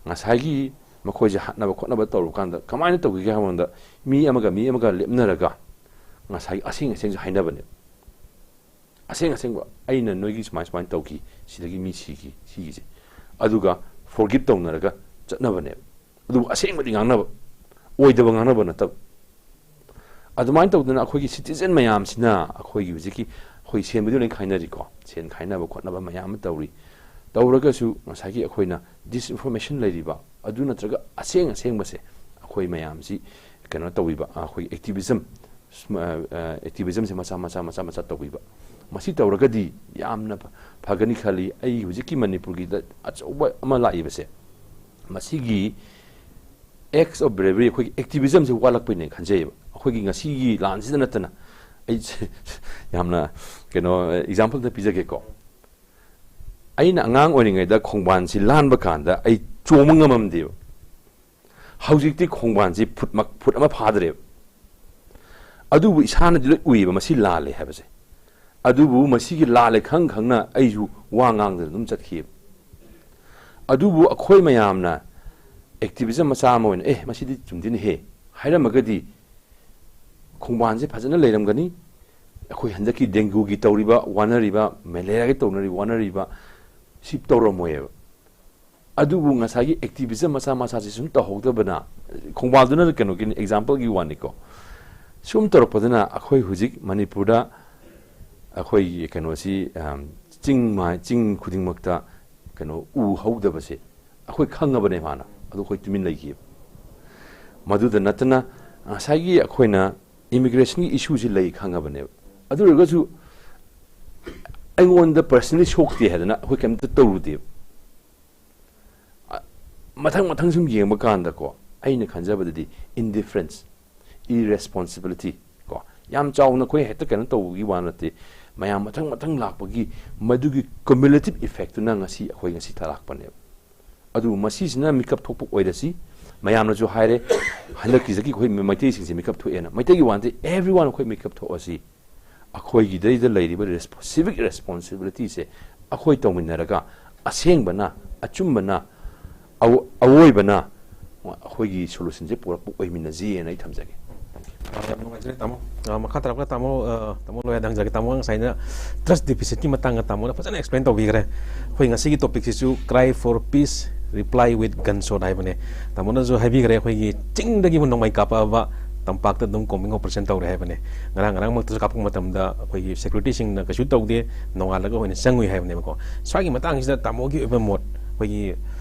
ꯉꯁꯥꯏꯒꯤ ꯃꯈꯣꯏꯁꯦ ꯍꯥꯠꯅꯕ ꯈꯣꯠꯅꯕ ꯇꯧꯔꯀꯥꯟꯗ ꯀꯃꯥꯏꯅ ꯇꯧꯈꯤꯒꯦ ꯍꯥꯏꯕ ꯀꯥꯟꯗ, ꯃꯤ ꯑꯃꯒ ꯃꯤ ꯑꯃꯒ ꯂꯦꯞꯅꯔꯒ ꯉꯁꯥꯏ ꯑꯁꯦꯡ ꯑꯁꯦꯡꯁꯦ ꯍꯥꯏꯅꯕꯅꯦꯕ꯫ ꯑꯁꯦꯡ ꯑꯁꯦꯡꯕ, "ꯑꯩꯅ ꯅꯣꯏꯒꯤ ꯁꯨꯃꯥꯏ ꯁꯨꯃꯥꯏꯅ ꯇꯧꯈꯤ, ꯁꯤꯗꯒꯤ ꯃꯤ ꯁꯤꯈꯤ", ꯁꯤꯒꯤꯁꯦ꯫ ꯑꯗꯨꯒ forgive ꯇꯧꯅꯔꯒ ꯆꯠꯅꯕꯅꯦꯕ꯫ ꯑꯗꯨꯕꯨ ꯑꯁꯦꯡꯕꯗꯤ ꯉꯥꯡꯅꯕ, ꯑꯣꯏꯗꯕ ꯉꯥꯡꯅꯕ ꯅꯠꯇꯕ꯫ ꯑꯗꯨꯃꯥꯏꯅ ꯇꯧꯗꯅ ꯑꯩꯈꯣꯏꯒꯤ citizen ꯃꯌꯥꯝꯁꯤꯅ ꯑꯩꯈꯣꯏꯒꯤ ꯍꯧꯖꯤꯛꯀꯤ ꯑꯩꯈꯣꯏ ꯁꯦꯟꯕꯨꯗꯤ ꯂꯣꯏ ꯈꯥꯏꯅꯔꯤꯀꯣ, ꯁꯦꯟ ꯈꯥꯏꯅꯕ ꯈꯣꯠꯅꯕ ꯃꯌꯥꯝ ꯑꯃ ꯇꯧꯔꯤ꯫ ꯇꯧꯔꯒꯁꯨ ꯉꯁꯥꯏꯒꯤ ꯑꯩꯈꯣꯏꯅ disinformation ꯂꯩꯔꯤꯕ ꯑꯗꯨ ꯅꯠꯇ꯭ꯔꯒ ꯑꯁꯦꯡ ꯑꯁꯦꯡꯕꯁꯦ ꯑꯩꯈꯣꯏ ꯃꯌꯥꯝꯁꯤ ꯀꯩꯅꯣ ꯇꯧꯕꯤꯕ, ꯑꯩꯈꯣꯏ activism, ꯁꯨꯝ, ꯑ, ꯑ, activism-ꯁꯦ ꯃꯆꯥ, ꯃꯆꯥ, ꯃꯆꯥ, ꯃꯆꯥ ꯇꯧꯕꯤꯕ꯫ ꯃꯁꯤ ꯇꯧꯔꯒꯗꯤ ꯌꯥꯝꯅ ꯐ-, ꯐꯒꯅꯤ ꯈꯜꯂꯤ꯫ ꯑꯩ ꯍꯧꯖꯤꯛꯀꯤ ꯃꯅꯤꯄꯨꯔꯒꯤꯗ ꯑꯆꯧꯕ ꯑꯃ ꯂꯥꯛꯏꯕꯁꯦ, ꯃꯁꯤꯒꯤ acts of bravery, ꯑꯩꯈꯣꯏꯒꯤ activism-ꯁꯦ ꯋꯥꯠꯂꯛꯄꯩꯅꯦ ꯈꯟꯖꯩꯌꯦꯕ꯫ ꯑꯩꯈꯣꯏꯒꯤ ꯉꯁꯤꯒꯤ ꯂꯥꯟꯁꯤꯗ ꯅꯠꯇꯅ, ꯑꯩ ꯌꯥꯝꯅ, ꯀꯩꯅꯣ, example ꯑꯝꯇ ꯄꯤꯖꯒꯦꯀꯣ꯫ ꯑꯩꯅ ꯑꯉꯥꯡ ꯑꯣꯏꯔꯤꯉꯩꯗ ꯈꯣꯡꯕꯥꯟꯁꯤ ꯂꯥꯟꯕ ꯀꯥꯟꯗ ꯑꯩ ꯆꯣꯡꯕ ꯉꯝꯃꯝꯗꯦꯕ꯫ ꯍꯧꯖꯤꯛꯇꯤ ꯈꯣꯡꯕꯥꯟꯁꯤ ꯐꯨꯠ ꯃ-, ꯐꯨꯠ ꯑꯃ ꯐꯥꯗ꯭ꯔꯦꯕ꯫ ꯑꯗꯨꯕꯨ ꯏꯁꯥꯅꯗꯤ ꯂꯣꯏ ꯎꯏꯌꯦꯕ ꯃꯁꯤ ꯂꯥꯜꯂꯦ ꯍꯥꯏꯕꯁꯦ꯫ ꯑꯗꯨꯕꯨ ꯃꯁꯤꯒꯤ ꯂꯥꯜꯂꯦ ꯈꯪ ꯈꯪꯅ ꯑꯩꯁꯨ ꯋꯥ ꯉꯥꯡꯗꯅ ꯑꯗꯨꯝ ꯆꯠꯈꯤꯑꯕ꯫ ꯑꯗꯨꯕꯨ ꯑꯩꯈꯣꯏ ꯃꯌꯥꯝꯅ activism ꯃꯆꯥ ꯑꯃ ꯑꯣꯏꯅ, "ꯑꯦ, ꯃꯁꯤꯗꯤ ꯆꯨꯝꯗꯤꯅꯦꯍꯦ" ꯍꯥꯏꯔꯝꯃꯒꯗꯤ, ꯈꯣꯡꯕꯥꯟꯁꯦ ꯐꯖꯅ ꯂꯩꯔꯝꯒꯅꯤ꯫ ꯑꯩꯈꯣꯏ ꯍꯟꯗꯛꯀꯤ dengueꯒꯤ ꯇꯧꯔꯤꯕ, ꯋꯥꯅꯔꯤꯕ, malariaꯒꯤ ꯇꯧꯅꯔꯤꯕ, ꯋꯥꯅꯔꯤꯕ, ꯁꯤ ꯇꯧꯔꯝꯃꯣꯏꯌꯦꯕ꯫ ꯑꯗꯨꯕꯨ ꯉꯁꯥꯏꯒꯤ activism ꯃꯆꯥ ꯃꯆꯥꯁꯤ ꯁꯨꯝ ꯇꯧꯍꯧꯗꯕꯅ, ꯈꯣꯡꯕꯥꯜꯗꯨꯅ ꯀꯩꯅꯣꯒꯤꯅꯤ, exampleꯒꯤ ꯋꯥꯅꯤꯀꯣ, ꯁꯨꯝ ꯇꯧꯔꯛꯄꯗꯨꯅ ꯑꯩꯈꯣꯏ ꯍꯧꯖꯤꯛ ꯃꯅꯤꯄꯨꯔꯗ ꯑꯩꯈꯣꯏꯒꯤ ꯀꯩꯅꯣꯁꯤ, ꯑꯝ, ꯆꯤꯡ ꯃꯥ-, ꯆꯤꯡ ꯈꯨꯗꯤꯡꯃꯛꯇ ꯀꯩꯅꯣ, ꯎ ꯍꯧꯗꯕꯁꯦ ꯑꯩꯈꯣꯏ ꯈꯪꯉꯕꯅꯦ ꯃꯥꯅ, ꯑꯗꯨ ꯑꯩꯈꯣꯏ ꯇꯨꯃꯤꯟ ꯂꯩꯈꯤꯕ꯫ ꯃꯗꯨꯗ ꯅꯠꯇꯅ ꯉꯁꯥꯏꯒꯤ ꯑꯩꯈꯣꯏꯅ immigrationꯒꯤ issueꯁꯤ ꯂꯩ ꯈꯪꯉꯕꯅꯦꯕ꯫ ꯑꯗꯨ ꯑꯣꯏꯔꯒꯁꯨ ꯑꯩꯉꯣꯟꯗ personally ꯁꯣꯛꯇꯦ ꯍꯥꯏꯗꯅ ꯑꯩꯈꯣꯏ ꯀꯩꯝꯇ ꯇꯧꯔꯨꯗꯦꯕ꯫ ꯑ, ꯃꯊꯪ ꯃꯊꯪ ꯁꯨꯝ ꯌꯦꯡꯕ ꯀꯥꯟꯗꯀꯣ, ꯑꯩꯅ ꯈꯟꯖꯕꯗꯗꯤ indifference, irresponsibility ꯀꯣ, ꯌꯥꯝ ꯆꯥꯎꯅ ꯑꯩꯈꯣꯏ ꯍꯦꯛꯇ ꯀꯩꯅꯣ ꯇꯧꯕꯒꯤ ꯋꯥ ꯅꯠꯇꯦ꯫ ꯃꯌꯥꯝ ꯃꯊꯪ ꯃꯊꯪ ꯂꯥꯛꯄꯒꯤ ꯃꯗꯨꯒꯤ cumulative effectꯇꯨꯅ ꯉꯁꯤ ꯑꯩꯈꯣꯏ ꯉꯁꯤ ꯊꯥꯔꯛꯄꯅꯦꯕ꯫ ꯑꯗꯨꯕꯨ ꯃꯁꯤꯁꯤꯅ ꯃꯤꯀꯞ ꯊꯣꯛꯄ ꯑꯣꯏꯔꯁꯤ꯫ ꯃꯌꯥꯝꯅꯁꯨ ꯍꯥꯏꯔꯦ, ꯍꯟꯗꯛꯀꯤ ꯆꯍꯤ ꯑꯩꯈꯣꯏ ꯃꯩꯇꯩꯁꯤꯡꯁꯦ ꯃꯤꯀꯞ ꯊꯣꯛꯑꯦꯅ꯫ ꯃꯩꯇꯩꯒꯤ ꯋꯥ ꯅꯠꯇꯦ, everyone ꯑꯩꯈꯣꯏ ꯃꯤꯀꯞ ꯊꯣꯛꯑꯁꯤ꯫ ꯑꯩꯈꯣꯏꯒꯤꯗꯩꯗ ꯂꯩꯔꯤꯕ ꯔꯦꯁ-, civic responsibilityꯁꯦ ꯑꯩꯈꯣꯏ ꯇꯧꯃꯤꯟꯅꯔꯒ ꯑꯁꯦꯡꯕꯅ, ꯑꯆꯨꯝꯕꯅ, ꯑꯋ-, ꯑꯋꯣꯏꯕꯅ ꯑꯩꯈꯣꯏꯒꯤ solutionꯁꯦ ꯄꯨꯔꯛꯄ ꯑꯣꯏꯃꯤꯟꯅꯁꯤꯅ ꯑꯩ ꯊꯝꯖꯒꯦ꯫ ꯑ, ꯌꯥꯝ ꯅꯨꯡꯉꯥꯏꯖꯔꯦ, ꯇꯥꯃꯣ꯫ ꯑ, ꯃꯈꯥ ꯇꯥꯔꯛꯄ ꯇꯥꯃꯣ, ꯑ, ꯇꯥꯃꯣ ꯂꯣꯏꯗ ꯍꯪꯖꯒꯦ꯫ ꯇꯥꯃꯣ ꯉꯁꯥꯏꯅ trust deficitꯀꯤ ꯃꯇꯥꯡꯗ ꯇꯥꯃꯣꯅ ꯐꯖꯅ explain ꯇꯧꯕꯤꯈ꯭ꯔꯦ꯫ ꯑꯩꯈꯣꯏ ꯉꯁꯤꯒꯤ topicꯁꯤꯁꯨ Cry for Peace, Reply with Gunshot ꯍꯥꯏꯕꯅꯦ꯫ ꯇꯥꯃꯣꯅꯁꯨ ꯍꯥꯏꯕꯤꯈ꯭ꯔꯦ, ꯑꯩꯈꯣꯏꯒꯤ ꯆꯤꯡꯗꯒꯤ ꯅꯣꯡꯃꯩ ꯀꯥꯞꯄꯛꯑꯕ ꯇꯝꯄꯥꯛꯇ ꯑꯗꯨꯝ combing operation ꯇꯧꯔꯦ ꯍꯥꯏꯕꯅꯦ꯫ ꯉꯔꯥꯡ ꯉꯔꯥꯡꯃꯛꯇꯁꯨ ꯀꯥꯞꯄꯛꯄ ꯃꯇꯝꯗ ꯑꯩꯈꯣꯏꯒꯤ securityꯁꯤꯡꯅ ꯀꯩꯁꯨ ꯇꯧꯗꯦ, ꯅꯣꯡꯉꯥꯜꯂꯒ ꯑꯣꯏꯅ ꯆꯪꯉꯨꯏ ꯍꯥꯏꯕꯅꯦꯕꯀꯣ꯫ ꯁ꯭ꯋꯥꯏꯒꯤ ꯃꯇꯥꯡꯁꯤꯗ ꯇꯥꯃꯣꯒꯤ ꯑꯣꯏꯕ ꯃꯣꯠ, ꯑꯩꯈꯣꯏꯒꯤ,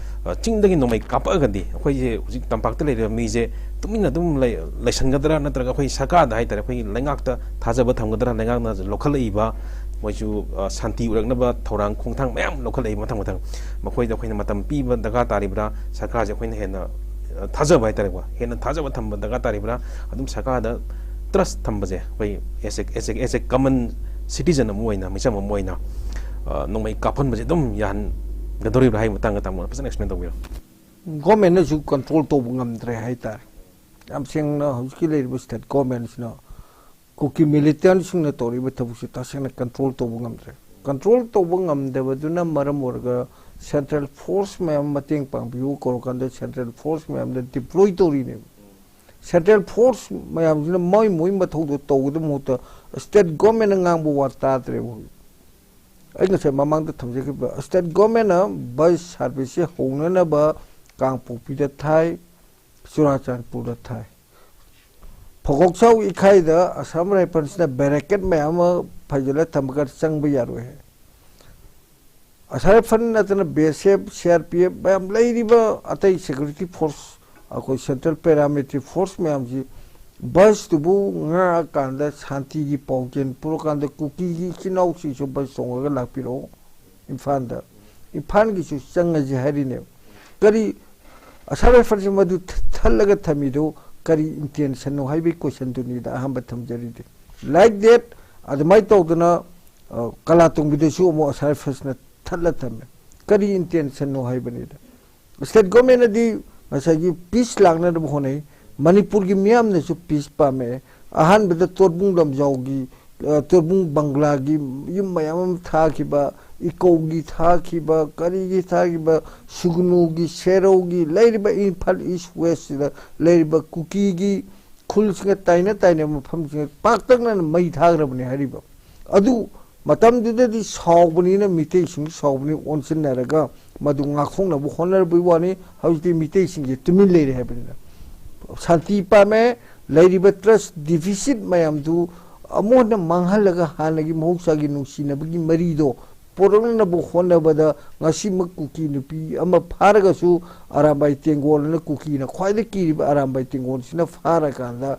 ꯑ, ꯆꯤꯡꯗꯒꯤ ꯅꯣꯡꯃꯩ ꯀꯥꯞꯄꯛꯑꯒꯗꯤ ꯑꯩꯈꯣꯏꯁꯦ ꯍꯧꯖꯤꯛ ꯇꯝꯄꯥꯛꯇ ꯂꯩꯔꯤꯕ ꯃꯤꯁꯦ ꯇꯨꯃꯤꯟꯅ ꯑꯗꯨꯝ ꯂꯩ-, ꯂꯩꯁꯟꯒꯗ꯭ꯔꯥ, ꯅꯠꯇ꯭ꯔꯒ ꯑꯩꯈꯣꯏ ꯁꯔꯀꯥꯔꯗ ꯍꯥꯏꯇꯥꯔꯦ, ꯑꯩꯈꯣꯏꯒꯤ ꯂꯩꯉꯥꯛꯇ ꯊꯥꯖꯕ ꯊꯝꯒꯗ꯭ꯔꯥ, ꯂꯩꯉꯥꯛꯅ ꯂꯧꯈꯠꯂꯛꯏꯕ ꯃꯣꯏꯁꯨ, ꯑ, ꯁꯥꯟꯇꯤ ꯎꯔꯛꯅꯕ ꯊꯧꯔꯥꯡ ꯈꯣꯡꯊꯥꯡ ꯃꯌꯥꯝ ꯂꯧꯈꯠꯂꯛꯏ ꯃꯊꯪ ꯃꯊꯪ꯫ ꯃꯈꯣꯏꯗ ꯑꯩꯈꯣꯏꯅ ꯃꯇꯝ ꯄꯤꯕ ꯗꯔꯀꯥꯔ ꯇꯥꯔꯤꯕ꯭ꯔꯥ? ꯁꯔꯀꯥꯔꯁꯦ ꯑꯩꯈꯣꯏꯅ ꯍꯦꯟꯅ, ꯑ, ꯊꯥꯖꯕ ꯍꯥꯏꯇꯥꯔꯦꯀꯣ, ꯍꯦꯟꯅ ꯊꯥꯖꯕ ꯊꯝꯕ ꯗꯔꯀꯥꯔ ꯇꯥꯔꯤꯕ꯭ꯔꯥ? ꯑꯗꯨꯝ ꯁꯔꯀꯥꯔꯗ trust ꯊꯝꯕꯁꯦ ꯑꯩꯈꯣꯏ as a, as a, as a common citizen ꯑꯃ ꯑꯣꯏꯅ, ꯃꯤꯆꯝ ꯑꯃ ꯑꯣꯏꯅ, ꯑ, ꯅꯣꯡꯃꯩ ꯀꯥꯞꯍꯟꯕꯁꯦ ꯑꯗꯨꯝ ꯌꯥꯍꯟꯒꯗꯧꯔꯤꯕ꯭ꯔꯥ ꯍꯥꯏꯕ ꯃꯇꯥꯡꯗ ꯇꯥꯃꯣꯅ ꯐꯖꯅ explain ꯇꯧꯕꯤꯔꯣ꯫ Governmentꯅꯁꯨ control ꯇꯧꯕ ꯉꯝꯗ꯭ꯔꯦ ꯍꯥꯏꯇꯥꯔꯦ꯫ ꯌꯥꯝ ꯁꯦꯡꯅ ꯍꯧꯖꯤꯛꯀꯤ ꯂꯩꯔꯤꯕ state governmentꯁꯤꯅ ꯀꯨꯀꯤ militantꯁꯤꯡꯅ ꯇꯧꯔꯤꯕ ꯊꯕꯛꯁꯦ ꯇꯁꯦꯡꯅ control ꯇꯧꯕ ꯉꯝꯗ꯭ꯔꯦ꯫ Control ꯇꯧꯕ ꯉꯝꯗꯕꯗꯨꯅ ꯃꯔꯝ ꯑꯣꯏꯔꯒ ꯁꯦꯟꯇ꯭ꯔꯦꯜ ꯐꯣꯔꯁ ꯃꯌꯥꯝ ꯃꯇꯦꯡ ꯄꯥꯡꯕꯤꯌꯨ ꯀꯧꯔꯀꯥꯟꯗ ꯁꯦꯟꯇ꯭ꯔꯦꯜ ꯐꯣꯔꯁ ꯃꯌꯥꯝꯗ ꯗꯤꯄ꯭ꯂꯣꯏ ꯇꯧꯔꯤꯅꯦꯕ꯫ ꯁꯦꯟꯇ꯭ꯔꯦꯜ ꯐꯣꯔꯁ ꯃꯌꯥꯝꯁꯤꯅ ꯃꯣꯏ ꯃꯣꯏ ꯃꯊꯧꯗꯣ ꯇꯧꯒꯗꯕ ꯃꯍꯨꯠꯇ ꯁ꯭ꯇꯦꯠ ꯒꯣꯔꯃꯦꯟꯅ ꯉꯥꯡꯕ ꯋꯥ ꯇꯥꯗ꯭ꯔꯦꯕ ꯍꯧꯖꯤꯛ꯫ ꯑꯩ ꯉꯁꯥꯏ ꯃꯃꯥꯡꯗ ꯊꯝꯖꯈꯤꯕ ꯁ꯭ꯇꯦꯠ ꯒꯣꯔꯃꯦꯟꯅ ꯕꯁ ꯁꯥꯔꯚꯤꯁꯁꯦ ꯍꯧꯅꯅꯕ ꯀꯥꯡꯄꯣꯛꯄꯤꯗ ꯊꯥꯏ, ꯆꯨꯔꯥꯆꯥꯟꯄꯨꯔꯗ ꯊꯥꯏ꯫ ꯐꯒꯣꯛꯆꯥꯎ ꯏꯈꯥꯏꯗ ꯑꯁꯥꯝ ꯔꯥꯏꯐꯜꯁꯅ ꯕꯦꯔꯤꯀꯦꯠ ꯃꯌꯥꯝ ꯑꯃ ꯐꯩꯖꯤꯜꯂ ꯊꯝꯃꯒ ꯆꯪꯕ ꯌꯥꯔꯣꯏ ꯍꯥꯏ꯫ ꯑꯁꯥꯝ ꯔꯥꯏꯐꯜ ꯅꯠꯇꯅ B S F, C R P F ꯃꯌꯥꯝ ꯂꯩꯔꯤꯕ ꯑꯇꯩ ꯁꯦꯀ꯭ꯌꯨꯔꯤꯇꯤ ꯐꯣꯔꯁ, ꯑꯩꯈꯣꯏ ꯁꯦꯟꯇ꯭ꯔꯦꯜ ꯄꯦꯔꯥꯃꯤꯂꯤꯇꯔꯤ ꯐꯣꯔꯁ ꯃꯌꯥꯝꯁꯤ ꯕꯁꯇꯨꯕꯨ ꯉꯥꯛꯑꯀꯥꯟꯗ ꯁꯥꯟꯇꯤꯒꯤ ꯄꯥꯎꯖꯦꯜ ꯄꯨꯔꯀꯥꯟꯗ ꯀꯨꯀꯤꯒꯤ ꯏꯆꯤꯟ ꯏꯅꯥꯎꯁꯤꯡꯁꯨ ꯕꯁ ꯇꯣꯡꯉꯒ ꯂꯥꯛꯄꯤꯔꯛꯑꯣ ꯏꯝꯐꯥꯜꯗ꯫ ꯏꯝꯐꯥꯜꯒꯤꯁꯨ ꯆꯪꯉꯁꯤ ꯍꯥꯏꯔꯤꯅꯦꯕ꯫ ꯀꯔꯤ ꯑꯁꯥꯝ ꯔꯥꯏꯐꯜꯁꯤ ꯃꯗꯨ ꯊ-, ꯊꯠꯂꯒ ꯊꯝꯃꯤꯗꯨ ꯀꯔꯤ ꯏꯟꯇꯦꯟꯁꯟꯅꯣ ꯍꯥꯏꯕꯒꯤ ꯀꯣꯏꯁꯟꯗꯨꯅꯤꯗ ꯑꯍꯥꯟꯕ ꯊꯝꯖꯔꯤꯗꯤ꯫ ꯂꯥꯏꯛ ꯗꯦꯠ ꯑꯗꯨꯃꯥꯏꯅ ꯇꯧꯗꯅ, ꯑ, ꯀꯂꯥꯇꯣꯡꯕꯤꯗꯁꯨ ꯑꯃꯨꯛ ꯑꯁꯥꯝ ꯔꯥꯏꯐꯜꯁꯅ ꯊꯠꯂ ꯊꯝꯃꯦ꯫ ꯀꯔꯤ ꯏꯟꯇꯦꯟꯁꯟꯅꯣ ꯍꯥꯏꯕꯅꯤꯗ꯫ ꯁ꯭ꯇꯦꯠ ꯒꯣꯔꯃꯦꯟꯅꯗꯤ ꯉꯁꯥꯏꯒꯤ ꯄꯤꯁ ꯂꯥꯛꯅꯅꯕ ꯍꯣꯠꯅꯩ꯫ ꯃꯅꯤꯄꯨꯔꯒꯤ ꯃꯤꯌꯥꯝꯅꯁꯨ ꯄꯤꯁ ꯄꯥꯝꯃꯦ꯫ ꯑꯍꯥꯟꯕꯗ ꯇꯣꯔꯕꯨꯡ ꯂꯝꯖꯥꯎꯒꯤ, ꯑ, ꯇꯣꯔꯕꯨꯡ ꯕꯪꯒ꯭ꯂꯥꯒꯤ ꯌꯨꯝ ꯃꯌꯥꯝ ꯑꯃ ꯊꯥꯈꯤꯕ, ꯏꯀꯧꯒꯤ ꯊꯥꯈꯤꯕ, ꯀꯔꯤꯒꯤ ꯊꯥꯈꯤꯕ, ꯁꯨꯒꯅꯨꯒꯤ, ꯁꯦꯔꯧꯒꯤ, ꯂꯩꯔꯤꯕ ꯏꯝꯐꯥꯜ ꯏꯁ ꯋꯦꯁꯁꯤꯗ ꯂꯩꯔꯤꯕ ꯀꯨꯀꯤꯒꯤ ꯈꯨꯜꯁꯤꯡꯒ ꯇꯥꯏꯅ ꯇꯥꯏꯅꯕ ꯃꯐꯝꯁꯤꯡꯗ ꯄꯥꯛꯇꯛꯅꯅ ꯃꯩ ꯊꯥꯈ꯭ꯔꯕꯅꯤ ꯍꯥꯏꯔꯤꯕ꯫ ꯑꯗꯨ ꯃꯇꯝꯗꯨꯗꯗꯤ ꯁꯥꯎꯕꯅꯤꯅ, ꯃꯤꯇꯩꯁꯤꯡ ꯁꯥꯎꯕꯅꯤ, ꯑꯣꯟꯁꯤꯟꯅꯔꯒ ꯃꯗꯨ ꯉꯥꯛꯊꯣꯛꯅꯕ ꯍꯣꯠꯅꯔꯕꯒꯤ ꯋꯥꯅꯤ꯫ ꯍꯧꯖꯤꯛꯇꯤ ꯃꯤꯇꯩꯁꯤꯡꯁꯦ ꯇꯨꯃꯤꯟ ꯂꯩꯔꯦ ꯍꯥꯏꯕꯅꯤꯅ꯫ ꯁꯥꯟꯇꯤ ꯄꯥꯝꯃꯦ, ꯂꯩꯔꯤꯕ ꯇ꯭ꯔꯁ ꯗꯤꯐꯤꯁꯤꯠ ꯃꯌꯥꯝꯗꯨ ꯑꯃꯨꯛ ꯍꯟꯅ ꯃꯥꯡꯍꯜꯂꯒ ꯍꯥꯟꯅꯒꯤ ꯃꯍꯧꯁꯥꯒꯤ ꯅꯨꯡꯁꯤꯅꯕꯒꯤ ꯃꯔꯤꯗꯣ ꯄꯨꯔꯛꯅꯕ ꯍꯣꯠꯅꯕꯗ ꯉꯁꯤꯃꯛ ꯀꯨꯀꯤ ꯅꯨꯄꯤ ꯑꯃ ꯐꯥꯔꯒꯁꯨ ꯑꯔꯥꯝꯕꯥꯏ ꯇꯦꯡꯒꯣꯜ ꯑꯅ ꯀꯨꯀꯤꯅ ꯈ꯭ꯋꯥꯏꯗꯒꯤ ꯀꯤꯔꯤꯕ ꯑꯔꯥꯝꯕꯥꯏ ꯇꯦꯡꯒꯣꯜꯁꯤꯅ ꯐꯥꯔꯀꯥꯟꯗ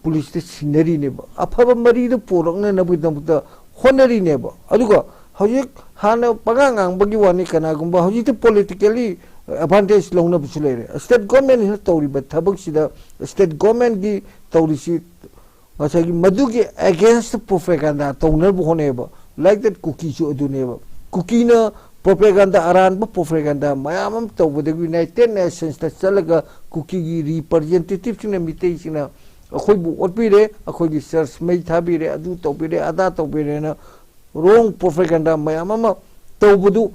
ꯄꯨꯂꯤꯁꯇ ꯁꯤꯟꯅꯔꯤꯅꯦꯕ꯫ ꯑꯐꯕ ꯃꯔꯤꯗꯨ ꯄꯨꯔꯛꯅꯅꯕꯒꯤꯗꯃꯛꯇ ꯍꯣꯠꯅꯔꯤꯅꯦꯕ꯫ ꯑꯗꯨꯒ ꯍꯧꯖꯤꯛ ꯍꯥꯟꯅ ꯄꯉꯥꯡ ꯉꯥꯡꯕꯒꯤ ꯋꯥꯅꯤ, ꯀꯅꯥꯒꯨꯝꯕ ꯍꯧꯖꯤꯛꯇꯤ ꯄꯣꯂꯤꯇꯤꯀꯦꯜꯂꯤ ꯑꯦꯗꯚꯥꯟꯇꯦꯖ ꯂꯧꯅꯕꯁꯨ ꯂꯩꯔꯦ꯫ ꯁ꯭ꯇꯦꯠ ꯒꯣꯔꯃꯦꯟꯁꯤꯅ ꯇꯧꯔꯤꯕ ꯊꯕꯛꯁꯤꯗ ꯁ꯭ꯇꯦꯠ ꯒꯣꯔꯃꯦꯟꯒꯤ ꯇꯧꯔꯤꯁꯤ ꯉꯁꯥꯏꯒꯤ ꯃꯗꯨꯒꯤ ꯑꯦꯒꯦꯟꯁꯇ ꯄ꯭ꯔꯣꯄꯦꯒꯥꯟꯗꯥ ꯇꯧꯅꯕ ꯍꯣꯠꯅꯩꯑꯕ꯫ ꯂꯥꯏꯛ ꯗꯦꯠ ꯀꯨꯀꯤꯁꯨ ꯑꯗꯨꯅꯦꯕ꯫ ꯀꯨꯀꯤꯅ ꯄ꯭ꯔꯣꯄꯦꯒꯥꯟꯗꯥ, ꯑꯔꯥꯟꯕ ꯄ꯭ꯔꯣꯄꯦꯒꯥꯟꯗꯥ ꯃꯌꯥꯝ ꯑꯃ ꯇꯧꯕꯗꯒꯤ ꯌꯨꯅꯥꯏꯇꯦꯠ ꯅꯦꯁꯟꯁꯇ ꯆꯠꯂꯒ ꯀꯨꯀꯤꯒꯤ ꯔꯤꯄ꯭ꯔꯖꯦꯟꯇꯦꯇꯤꯞꯁꯤꯡꯅ, ꯃꯤꯇꯩꯁꯤꯡꯅ ꯑꯩꯈꯣꯏꯕꯨ ꯑꯣꯠꯄꯤꯔꯦ, ꯑꯩꯈꯣꯏꯒꯤ ꯆꯔꯆ ꯃꯩ ꯊꯥꯕꯤꯔꯦ, ꯑꯗꯨ ꯇꯧꯕꯤꯔꯦ, ꯑꯗꯥ ꯇꯧꯕꯤꯔꯦꯅ ꯔꯣꯡ ꯄ꯭ꯔꯣꯄꯦꯒꯥꯟꯗꯥ ꯃꯌꯥꯝ ꯑꯃ ꯇꯧꯕꯗꯨ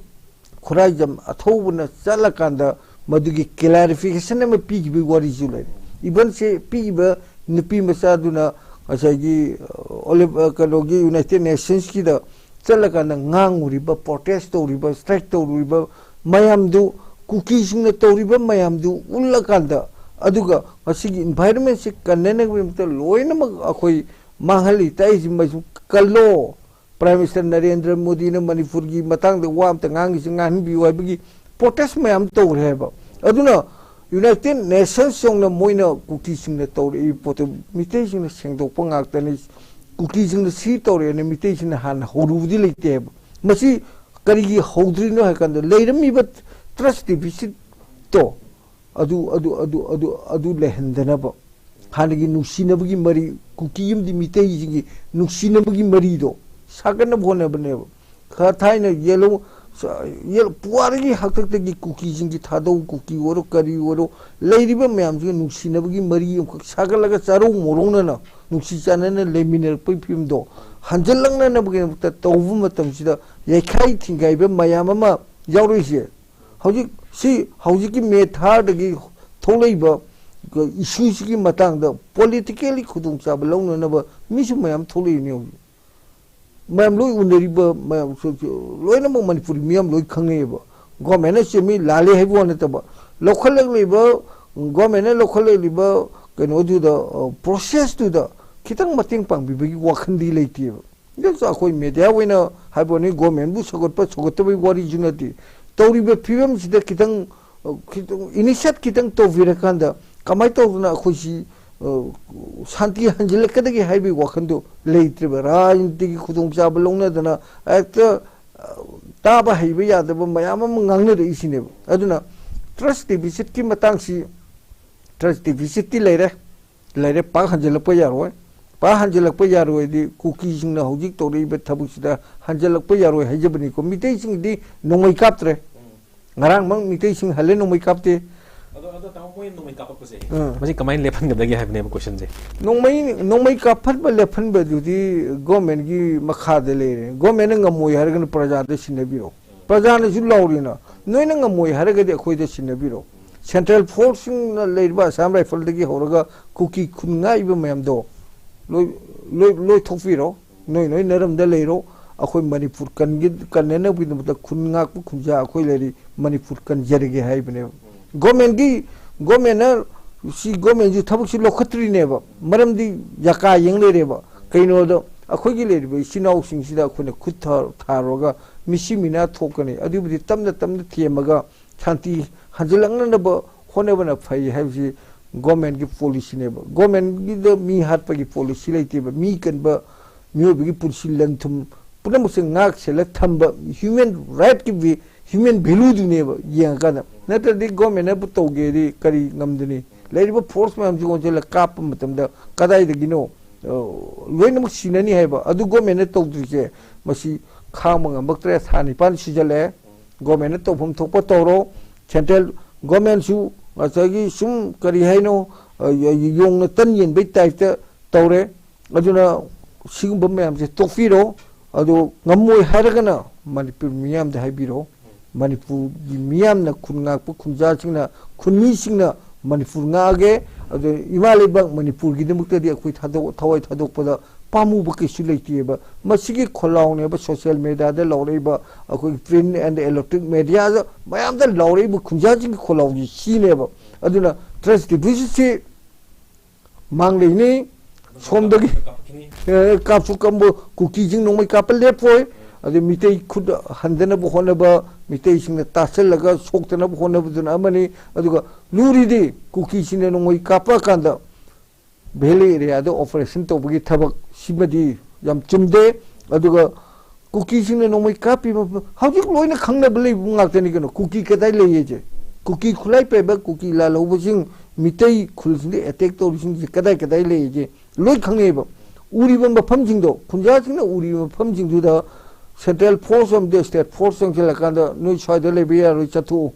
ꯈꯨꯔꯥꯏꯖꯝ ꯑꯊꯧꯕꯅ ꯆꯠꯂꯀꯥꯟꯗ ꯃꯗꯨꯒꯤ clarification ꯑꯃ ꯄꯤꯈꯤꯕꯒꯤ ꯋꯥꯔꯤꯁꯨ ꯂꯩꯔꯦ꯫ Even ꯁꯤ ꯄꯤꯈꯤꯕ ꯅꯨꯄꯤ ꯃꯆꯥꯗꯨꯅ ꯉꯁꯥꯏꯒꯤ, ꯑ, ꯑꯣꯂꯤꯝ-, ꯑ, ꯀꯩꯅꯣꯒꯤ United Nations ꯀꯤꯗ ꯆꯠꯂꯀꯥꯟꯗ ꯉꯥꯡꯉꯨꯔꯤꯕ, protest ꯇꯧꯔꯤꯕ, strike ꯇꯧꯔꯨꯔꯤꯕ ꯃꯌꯥꯝꯗꯨ, ꯀꯨꯀꯤꯁꯤꯡꯅ ꯇꯧꯔꯤꯕ ꯃꯌꯥꯝꯗꯨ ꯎꯠꯂꯀꯥꯟꯗ, ꯑꯗꯨꯒ ꯉꯁꯤꯒꯤ environment ꯁꯤ ꯀꯟꯅꯅꯕꯒꯤꯗꯃꯛꯇ ꯂꯣꯏꯅꯃꯛ ꯑꯩꯈꯣꯏ ꯃꯥꯡꯍꯜꯂꯤ ꯇꯥꯛꯏꯁꯤ ꯃꯁꯤ ꯀꯜꯂꯣ꯫ Prime Minister ꯅꯔꯦꯟꯗ꯭ꯔ ꯃꯣꯗꯤꯅ ꯃꯅꯤꯄꯨꯔꯒꯤ ꯃꯇꯥꯡꯗ ꯋꯥ ꯑꯝꯇ ꯉꯥꯡꯉꯤꯁꯤ ꯉꯥꯡꯍꯟꯕꯤꯌꯨ ꯍꯥꯏꯕꯒꯤ protest ꯃꯌꯥꯝ ꯇꯧꯔꯦ ꯍꯥꯏꯕ꯫ ꯑꯗꯨꯅ United Nations ꯌꯧꯅ ꯃꯣꯏꯅ ꯀꯨꯀꯤꯁꯤꯡꯅ ꯇꯧꯔꯛꯏ ꯄꯣꯠꯇꯨ ꯃꯤꯇꯩꯁꯤꯡꯅ ꯁꯦꯡꯗꯣꯛꯄ ꯉꯥꯛꯇꯅꯤ, ꯀꯨꯀꯤꯁꯤꯡꯅ ꯁꯤ ꯇꯧꯔꯛꯑꯦꯅ ꯃꯤꯇꯩꯁꯤꯡꯅ ꯍꯥꯟꯅ ꯍꯧꯔꯨꯕꯗꯤ ꯂꯩꯇꯦ ꯍꯥꯏꯕ꯫ ꯃꯁꯤ ꯀꯔꯤꯒꯤ ꯍꯧꯗ꯭ꯔꯤꯅꯣ ꯍꯥꯏ ꯀꯥꯟꯗ ꯂꯩꯔꯝꯃꯤꯕ trust deficit ꯇꯣ ꯑꯗꯨ, ꯑꯗꯨ, ꯑꯗꯨ, ꯑꯗꯨ, ꯑꯗꯨ ꯂꯩꯍꯟꯗꯅꯕ ꯍꯥꯟꯅꯒꯤ ꯅꯨꯡꯁꯤꯅꯕꯒꯤ ꯃꯔꯤ, ꯀꯨꯀꯤ ꯑꯃꯗꯤ ꯃꯤꯇꯩꯁꯤꯡꯒꯤ ꯅꯨꯡꯁꯤꯅꯕꯒꯤ ꯃꯔꯤꯗꯣ ꯁꯥꯒꯠꯅꯕ ꯍꯣꯠꯅꯕꯅꯦꯕ꯫ ꯈꯔ ꯊꯥꯏꯅ ꯌꯦꯜꯂꯧ-, ꯌꯦꯜ-, ꯄꯨꯋꯥꯔꯤꯒꯤ ꯍꯥꯛꯇꯛꯇꯒꯤ ꯀꯨꯀꯤꯁꯤꯡꯒꯤ ꯊꯥꯗꯧ ꯀꯨꯀꯤ ꯑꯣꯏꯔꯣ ꯀꯔꯤ ꯑꯣꯏꯔꯣ ꯂꯩꯔꯤꯕ ꯃꯌꯥꯝꯁꯤꯒ ꯅꯨꯡꯁꯤꯅꯕꯒꯤ ꯃꯔꯤ ꯑꯃꯈꯛ ꯁꯥꯒꯠꯂꯒ ꯆꯥꯔꯧ ꯃꯣꯔꯧꯅꯅ ꯅꯨꯡꯁꯤ ꯆꯥꯟꯅꯅ ꯂꯩꯃꯤꯟꯅꯔꯛꯄꯒꯤ ꯐꯤꯕꯝꯗꯣ ꯍꯟꯖꯤꯜꯂꯛꯅꯅꯕꯒꯤꯗꯃꯛꯇ ꯇꯧꯕ ꯃꯇꯝꯁꯤꯗ ꯌꯩꯈꯥꯏ ꯊꯤꯡꯒꯥꯏꯕ ꯃꯌꯥꯝ ꯑꯃ ꯌꯥꯎꯔꯛꯏꯁꯦ꯫ ꯍꯧꯖꯤꯛ ꯁꯤ ꯍꯧꯖꯤꯛꯀꯤ ꯃꯦ ꯊꯥꯔꯗꯒꯤ ꯊꯣꯛꯂꯛꯏꯕ ꯏꯁꯨꯁꯤꯒꯤ ꯃꯇꯥꯡꯗ politically ꯈꯨꯗꯣꯡꯆꯥꯕ ꯂꯧꯅꯅꯕ ꯃꯤꯁꯨ ꯃꯌꯥꯝ ꯊꯣꯛꯂꯛꯏꯅꯦ ꯍꯧꯖꯤꯛ꯫ ꯃꯌꯥꯝ ꯂꯣꯏ ꯎꯅꯔꯤꯕ ꯃꯌꯥꯝ ꯂꯣꯏꯅꯃꯛ ꯃꯅꯤꯄꯨꯔꯤ ꯃꯤꯌꯥꯝ ꯂꯣꯏ ꯈꯪꯅꯩꯌꯦꯕ꯫ Government ꯅ ꯆꯨꯝꯃꯤ ꯂꯥꯜꯂꯤ ꯍꯥꯏꯕ ꯋꯥ ꯅꯠꯇꯕ, ꯂꯧꯈꯠꯂꯛꯂꯤꯕ, government ꯅ ꯂꯧꯈꯠꯂꯛꯂꯤꯕ ꯀꯩꯅꯣꯗꯨꯗ, ꯑ, process ꯇꯨꯗ ꯈꯤꯇꯪ ꯃꯇꯦꯡ ꯄꯥꯡꯕꯤꯕꯒꯤ ꯋꯥꯈꯜꯗꯤ ꯂꯩꯇꯦꯕ꯫ ꯑꯗꯨꯁꯨ ꯑꯩꯈꯣꯏ media ꯑꯣꯏꯅ ꯍꯥꯏꯕ ꯋꯥꯅꯤ, government ꯕꯨ ꯁꯧꯒꯠꯄ ꯁꯧꯒꯠꯇꯕꯒꯤ ꯋꯥꯔꯤꯁꯨ ꯅꯠꯇꯦ꯫ ꯇꯧꯔꯤꯕ ꯐꯤꯕꯝꯁꯤꯗ ꯈꯤꯇꯪ, ꯑ, ꯈꯤꯇꯪ initiate ꯈꯤꯇꯪ ꯇꯧꯕꯤꯔꯀꯥꯟꯗ ꯀꯃꯥꯏꯅ ꯇꯧꯗꯅ ꯑꯩꯈꯣꯏꯁꯤ, ꯑ, ꯁꯥꯟꯇꯤ ꯍꯟꯖꯤꯜꯂꯛꯀꯗꯒꯦ ꯍꯥꯏꯕꯒꯤ ꯋꯥꯈꯜꯗꯣ ꯂꯩꯇ꯭ꯔꯦꯕ꯫ ꯔꯥꯖꯅꯤꯇꯤꯒꯤ ꯈꯨꯗꯣꯡꯆꯥꯕ ꯂꯧꯅꯗꯅ ꯍꯦꯛꯇ, ꯑ, ꯇꯥꯕ ꯍꯩꯕ ꯌꯥꯗꯕ ꯃꯌꯥꯝ ꯑꯃ ꯉꯥꯡꯅꯔꯛꯏꯁꯤꯅꯦꯕ꯫ ꯑꯗꯨꯅ trust deficit ꯀꯤ ꯃꯇꯥꯡꯁꯤ, trust deficit ꯇꯤ ꯂꯩꯔꯦ, ꯂꯩꯔꯦ, ꯄꯥꯛ ꯍꯟꯖꯤꯜꯂꯛꯄ ꯌꯥꯔꯣꯏ꯫ ꯄꯥꯛ ꯍꯟꯖꯤꯜꯂꯛꯄ ꯌꯥꯔꯣꯏꯗꯤ ꯀꯨꯀꯤꯁꯤꯡꯅ ꯍꯧꯖꯤꯛ ꯇꯧꯔꯛꯏꯕ ꯊꯕꯛꯁꯤꯗ ꯍꯟꯖꯤꯜꯂꯛꯄ ꯌꯥꯔꯣꯏ ꯍꯥꯏꯖꯕꯅꯤꯀꯣ꯫ ꯃꯤꯇꯩꯁꯤꯡꯗꯤ ꯅꯣꯡꯃꯩ ꯀꯥꯞꯇ꯭ꯔꯦ꯫ ꯉꯔꯥꯡꯃꯛ ꯃꯤꯇꯩꯁꯤꯡ ꯍꯜꯂꯦ ꯅꯣꯡꯃꯩ ꯀꯥꯞꯇꯦ꯫ ꯑꯗꯣ, ꯑꯗꯣ ꯇꯥꯃꯣ, ꯃꯣꯏ ꯅꯣꯡꯃꯩ ꯀꯥꯞꯄꯛꯄꯁꯦ, ꯑꯥ꯫ ꯃꯁꯤ ꯀꯃꯥꯏꯅ ꯂꯦꯞꯍꯟꯒꯗꯒꯦ ꯍꯥꯏꯕꯅꯦꯕ question ꯁꯦ꯫ ꯅꯣꯡꯃꯩ, ꯅꯣꯡꯃꯩ ꯀꯥꯞꯍꯟꯕ ꯂꯦꯞꯍꯟꯕꯗꯨꯗꯤ government ꯀꯤ ꯃꯈꯥꯗ ꯂꯩꯔꯦ꯫ Government ꯅ ꯉꯝꯃꯣꯏ ꯍꯥꯏꯔꯒꯅ ꯄ꯭ꯔꯖꯥꯗ ꯁꯤꯟꯅꯕꯤꯔꯣ꯫ ꯄ꯭ꯔꯖꯥꯅꯁꯨ ꯂꯥꯎꯔꯤꯅ, ꯅꯣꯏꯅ ꯉꯝꯃꯣꯏ ꯍꯥꯏꯔꯒꯗꯤ ꯑꯩꯈꯣꯏꯗ ꯁꯤꯟꯅꯕꯤꯔꯣ꯫ ꯁꯦꯟꯇ꯭ꯔꯦꯜ ꯐꯣꯔꯁꯁꯤꯡꯅ ꯂꯩꯔꯤꯕ ꯑꯁꯥꯝ ꯔꯥꯏꯐꯜꯗꯒꯤ ꯍꯧꯔꯒ ꯀꯨꯀꯤ ꯈꯨꯟ ꯉꯥꯛꯏꯕ ꯃꯌꯥꯝꯗꯣ ꯂꯣꯏ, ꯂꯣꯏ, ꯂꯣꯏ ꯊꯣꯛꯄꯤꯔꯣ꯫ ꯅꯣꯏ ꯅꯣꯏ ꯅꯔꯝꯗ ꯂꯩꯔꯣ꯫ ꯑꯩꯈꯣꯏ ꯃꯅꯤꯄꯨꯔ ꯀꯟꯒꯤ-, ꯀꯟꯅꯅꯕꯒꯤꯗꯃꯛꯇ ꯈꯨꯟ ꯉꯥꯛꯄ ꯈꯨꯟꯖꯥ ꯑꯩꯈꯣꯏ ꯂꯩꯔꯤ, ꯃꯅꯤꯄꯨꯔ ꯀꯟꯖꯔꯒꯦ ꯍꯥꯏꯕꯅꯦꯕ꯫ ꯒꯣꯔꯃꯦꯟꯒꯤ, ꯒꯣꯔꯃꯦꯟꯅ ꯁꯤ, ꯒꯣꯔꯃꯦꯟꯁꯤ ꯊꯕꯛꯁꯤ ꯂꯧꯈꯠꯇ꯭ꯔꯤꯅꯦꯕ꯫ ꯃꯔꯝꯗꯤ ꯌꯥꯀꯥ ꯌꯦꯡ ꯂꯩꯔꯦꯕ꯫ ꯀꯩꯅꯣꯗ ꯑꯩꯈꯣꯏꯒꯤ ꯂꯩꯔꯤꯕ ꯏꯆꯤꯟ ꯏꯅꯥꯎꯁꯤꯡꯁꯤꯗ ꯑꯩꯈꯣꯏꯅ ꯈꯨꯠ ꯊꯥ-, ꯊꯥꯔꯨꯔꯒ ꯃꯤꯁꯤ ꯃꯤꯅꯥ ꯊꯣꯛꯀꯅꯤ꯫ ꯑꯗꯨꯕꯨꯗꯤ ꯇꯞꯅ ꯇꯞꯅ ꯊꯦꯝꯃꯒ ꯁꯥꯟꯇꯤ ꯍꯟꯖꯤꯜꯂꯛꯅꯅꯕ ꯍꯣꯠꯅꯕꯅ ꯐꯩ ꯍꯥꯏꯕꯁꯤ ꯒꯣꯔꯃꯦꯟꯒꯤ ꯄꯣꯂꯤꯁꯤꯅꯦꯕ꯫ ꯒꯣꯔꯃꯦꯟꯒꯤꯗ ꯃꯤ ꯍꯥꯠꯄꯒꯤ ꯄꯣꯂꯤꯁꯤ ꯂꯩꯇꯦꯕ꯫ ꯃꯤ ꯀꯟꯕ, ꯃꯤꯑꯣꯏꯕꯒꯤ ꯄꯨꯟꯁꯤ ꯂꯟ ꯊꯨꯝ ꯄꯨꯝꯅꯃꯛꯁꯦ ꯉꯥꯛ ꯁꯦꯜꯂ ꯊꯝꯕ ꯍ꯭ꯌꯨꯃꯦꯟ ꯔꯥꯏꯠꯀꯤ ꯚꯦ-, ꯍ꯭ꯌꯨꯃꯦꯟ ꯚꯦꯂꯨꯗꯨꯅꯦꯕ ꯌꯦꯡꯉꯀꯥꯟꯗ꯫ ꯅꯠꯇ꯭ꯔꯗꯤ ꯒꯣꯔꯃꯦꯟꯅꯕꯨ ꯇꯧꯒꯦꯗꯤ ꯀꯔꯤ ꯉꯝꯗꯅꯤ? ꯂꯩꯔꯤꯕ ꯐꯣꯔꯁ ꯃꯌꯥꯝꯁꯤ ꯑꯣꯟꯁꯤꯜꯂ ꯀꯥꯞꯄ ꯃꯇꯝꯗ ꯀꯗꯥꯏꯗꯒꯤꯅꯣ, ꯑ, ꯂꯣꯏꯅꯃꯛ ꯁꯤꯅꯅꯤ ꯍꯥꯏꯕ꯫ ꯑꯗꯨ ꯒꯣꯔꯃꯦꯟꯅ ꯇꯧꯗ꯭ꯔꯤꯁꯦ ꯃꯁꯤ ꯈꯥꯡꯕ ꯉꯝꯃꯛꯇ꯭ꯔꯦ꯫ ꯊꯥ ꯅꯤꯄꯥꯟ ꯁꯤꯖꯜꯂꯛꯑꯦ꯫ ꯒꯣꯔꯃꯦꯟꯅ ꯇꯧꯐꯝ ꯊꯣꯛꯄ ꯇꯧꯔꯣ꯫ ꯁꯦꯟꯇ꯭ꯔꯦꯜ ꯒꯣꯔꯃꯦꯟꯁꯨ ꯉꯁꯥꯏꯒꯤ ꯁꯨꯝ ꯀꯔꯤ ꯍꯥꯏꯅꯣ, ꯑ, ꯌꯣꯡꯅ ꯇꯟ ꯌꯦꯟꯕꯩ ꯇꯥꯏꯞꯇ ꯇꯧꯔꯦ꯫ ꯑꯗꯨꯅ ꯁꯤꯒꯨꯝꯕ ꯃꯌꯥꯝꯁꯦ ꯇꯣꯛꯄꯤꯔꯣ꯫ ꯑꯗꯣ ꯉꯝꯃꯣꯏ ꯍꯥꯏꯔꯒꯅ ꯃꯅꯤꯄꯨꯔ ꯃꯤꯌꯥꯝꯗ ꯍꯥꯏꯕꯤꯔꯣ꯫ ꯃꯅꯤꯄꯨꯔꯒꯤ ꯃꯤꯌꯥꯝꯅ, ꯈꯨꯟ ꯉꯥꯛꯄ ꯈꯨꯟꯖꯥꯁꯤꯡꯅ, ꯈꯨꯟꯃꯤꯁꯤꯡꯅ ꯃꯅꯤꯄꯨꯔ ꯉꯥꯛꯑꯒꯦ꯫ ꯑꯗꯣ ꯏꯃꯥ ꯂꯩꯕꯥꯛ ꯃꯅꯤꯄꯨꯔꯒꯤꯗꯃꯛꯇꯗꯤ ꯑꯩꯈꯣꯏ ꯊꯥꯗꯣꯛ-, ꯊꯋꯥꯏ ꯊꯥꯗꯣꯛꯄꯗ ꯄꯥꯝꯃꯨꯕ ꯀꯩꯁꯨ ꯂꯩꯇꯦꯕ꯫ ꯃꯁꯤꯒꯤ ꯈꯣꯜꯂꯥꯎꯅꯦꯕ ꯁꯣꯁꯤꯌꯦꯜ ꯃꯦꯗꯤꯌꯥꯗ ꯂꯥꯎꯔꯛꯏꯕ, ꯑꯩꯈꯣꯏꯒꯤ print and electronic mediaꯗ ꯃꯌꯥꯝꯗ ꯂꯥꯎꯔꯛꯏꯕ ꯈꯨꯟꯖꯥꯁꯤꯡꯒꯤ ꯈꯣꯜꯂꯥꯎꯁꯤ ꯁꯤꯅꯦꯕ꯫ ꯑꯗꯨꯅ ꯇ꯭ꯔꯁ ꯗꯤꯐꯤꯁꯤꯠꯁꯤ ꯃꯥꯡꯂꯩꯅꯤ꯫ ꯁꯣꯝꯗꯒꯤ, ꯑꯦ, ꯀꯥꯞꯁꯨ ꯀꯝꯕ ꯀꯨꯀꯤꯁꯤꯡ ꯅꯣꯡꯃꯩ ꯀꯥꯞꯄ ꯂꯦꯞꯄꯣꯏ꯫ ꯑꯗꯩ ꯃꯤꯇꯩ ꯈꯨꯠ ꯍꯟꯗꯅꯕ ꯍꯣꯠꯅꯕ, ꯃꯤꯇꯩꯁꯤꯡꯅ ꯇꯥꯁꯜꯂꯒ ꯁꯣꯛꯇꯅꯕ ꯍꯣꯠꯅꯕꯗꯨꯅ ꯑꯃꯅꯤ꯫ ꯑꯗꯨꯒ ꯂꯨꯔꯤꯗꯤ ꯀꯨꯀꯤꯁꯤꯡꯅ ꯅꯣꯡꯃꯩ ꯀꯥꯞꯄ ꯀꯥꯟꯗ ꯚꯦꯂꯤ ꯑꯦꯔꯤꯌꯥꯗ ꯑꯣꯄꯔꯦꯁꯟ ꯇꯧꯕꯒꯤ ꯊꯕꯛ ꯁꯤꯃꯗꯤ ꯌꯥꯝ ꯆꯨꯝꯗꯦ꯫ ꯑꯗꯨꯒ ꯀꯨꯀꯤꯁꯤꯡꯅ ꯅꯣꯡꯃꯩ ꯀꯥꯞꯄꯤ ꯃꯐꯝ ꯍꯧꯖꯤꯛ ꯂꯣꯏꯅ ꯈꯪꯅꯕ ꯂꯩꯕ ꯉꯥꯛꯇꯅꯤ ꯀꯩꯅꯣ꯫ ꯀꯨꯀꯤ ꯀꯗꯥꯏ ꯂꯩꯌꯦꯁꯦ, ꯀꯨꯀꯤ ꯈꯨꯠꯂꯥꯏ ꯄꯥꯏꯕ, ꯀꯨꯀꯤ ꯂꯥꯜꯍꯧꯕꯁꯤꯡ, ꯃꯤꯇꯩ ꯈꯨꯜꯁꯤꯡꯗ ꯑꯦꯇꯦꯛ ꯇꯧꯔꯤꯁꯤꯡꯁꯦ ꯀꯗꯥꯏ ꯀꯗꯥꯏ ꯂꯩꯌꯦꯁꯦ ꯂꯣꯏ ꯈꯪꯅꯩꯑꯕ꯫ ꯎꯔꯤꯕ ꯃꯐꯝꯁꯤꯡꯗꯣ, ꯈꯨꯟꯖꯥꯁꯤꯡꯅ ꯎꯔꯤꯕ ꯃꯐꯝꯁꯤꯡꯗꯨꯗ ꯁꯦꯟꯇ꯭ꯔꯦꯜ ꯐꯣꯔꯁ ꯑꯃꯗꯤ ꯁ꯭ꯇꯦꯠ ꯐꯣꯔꯁ ꯆꯪꯁꯤꯜꯂꯀꯥꯟꯗ ꯅꯣꯏ ꯁ꯭ꯋꯥꯏꯗ ꯂꯩꯕ ꯌꯥꯔꯣꯏ, ꯆꯠꯊꯣꯛꯎ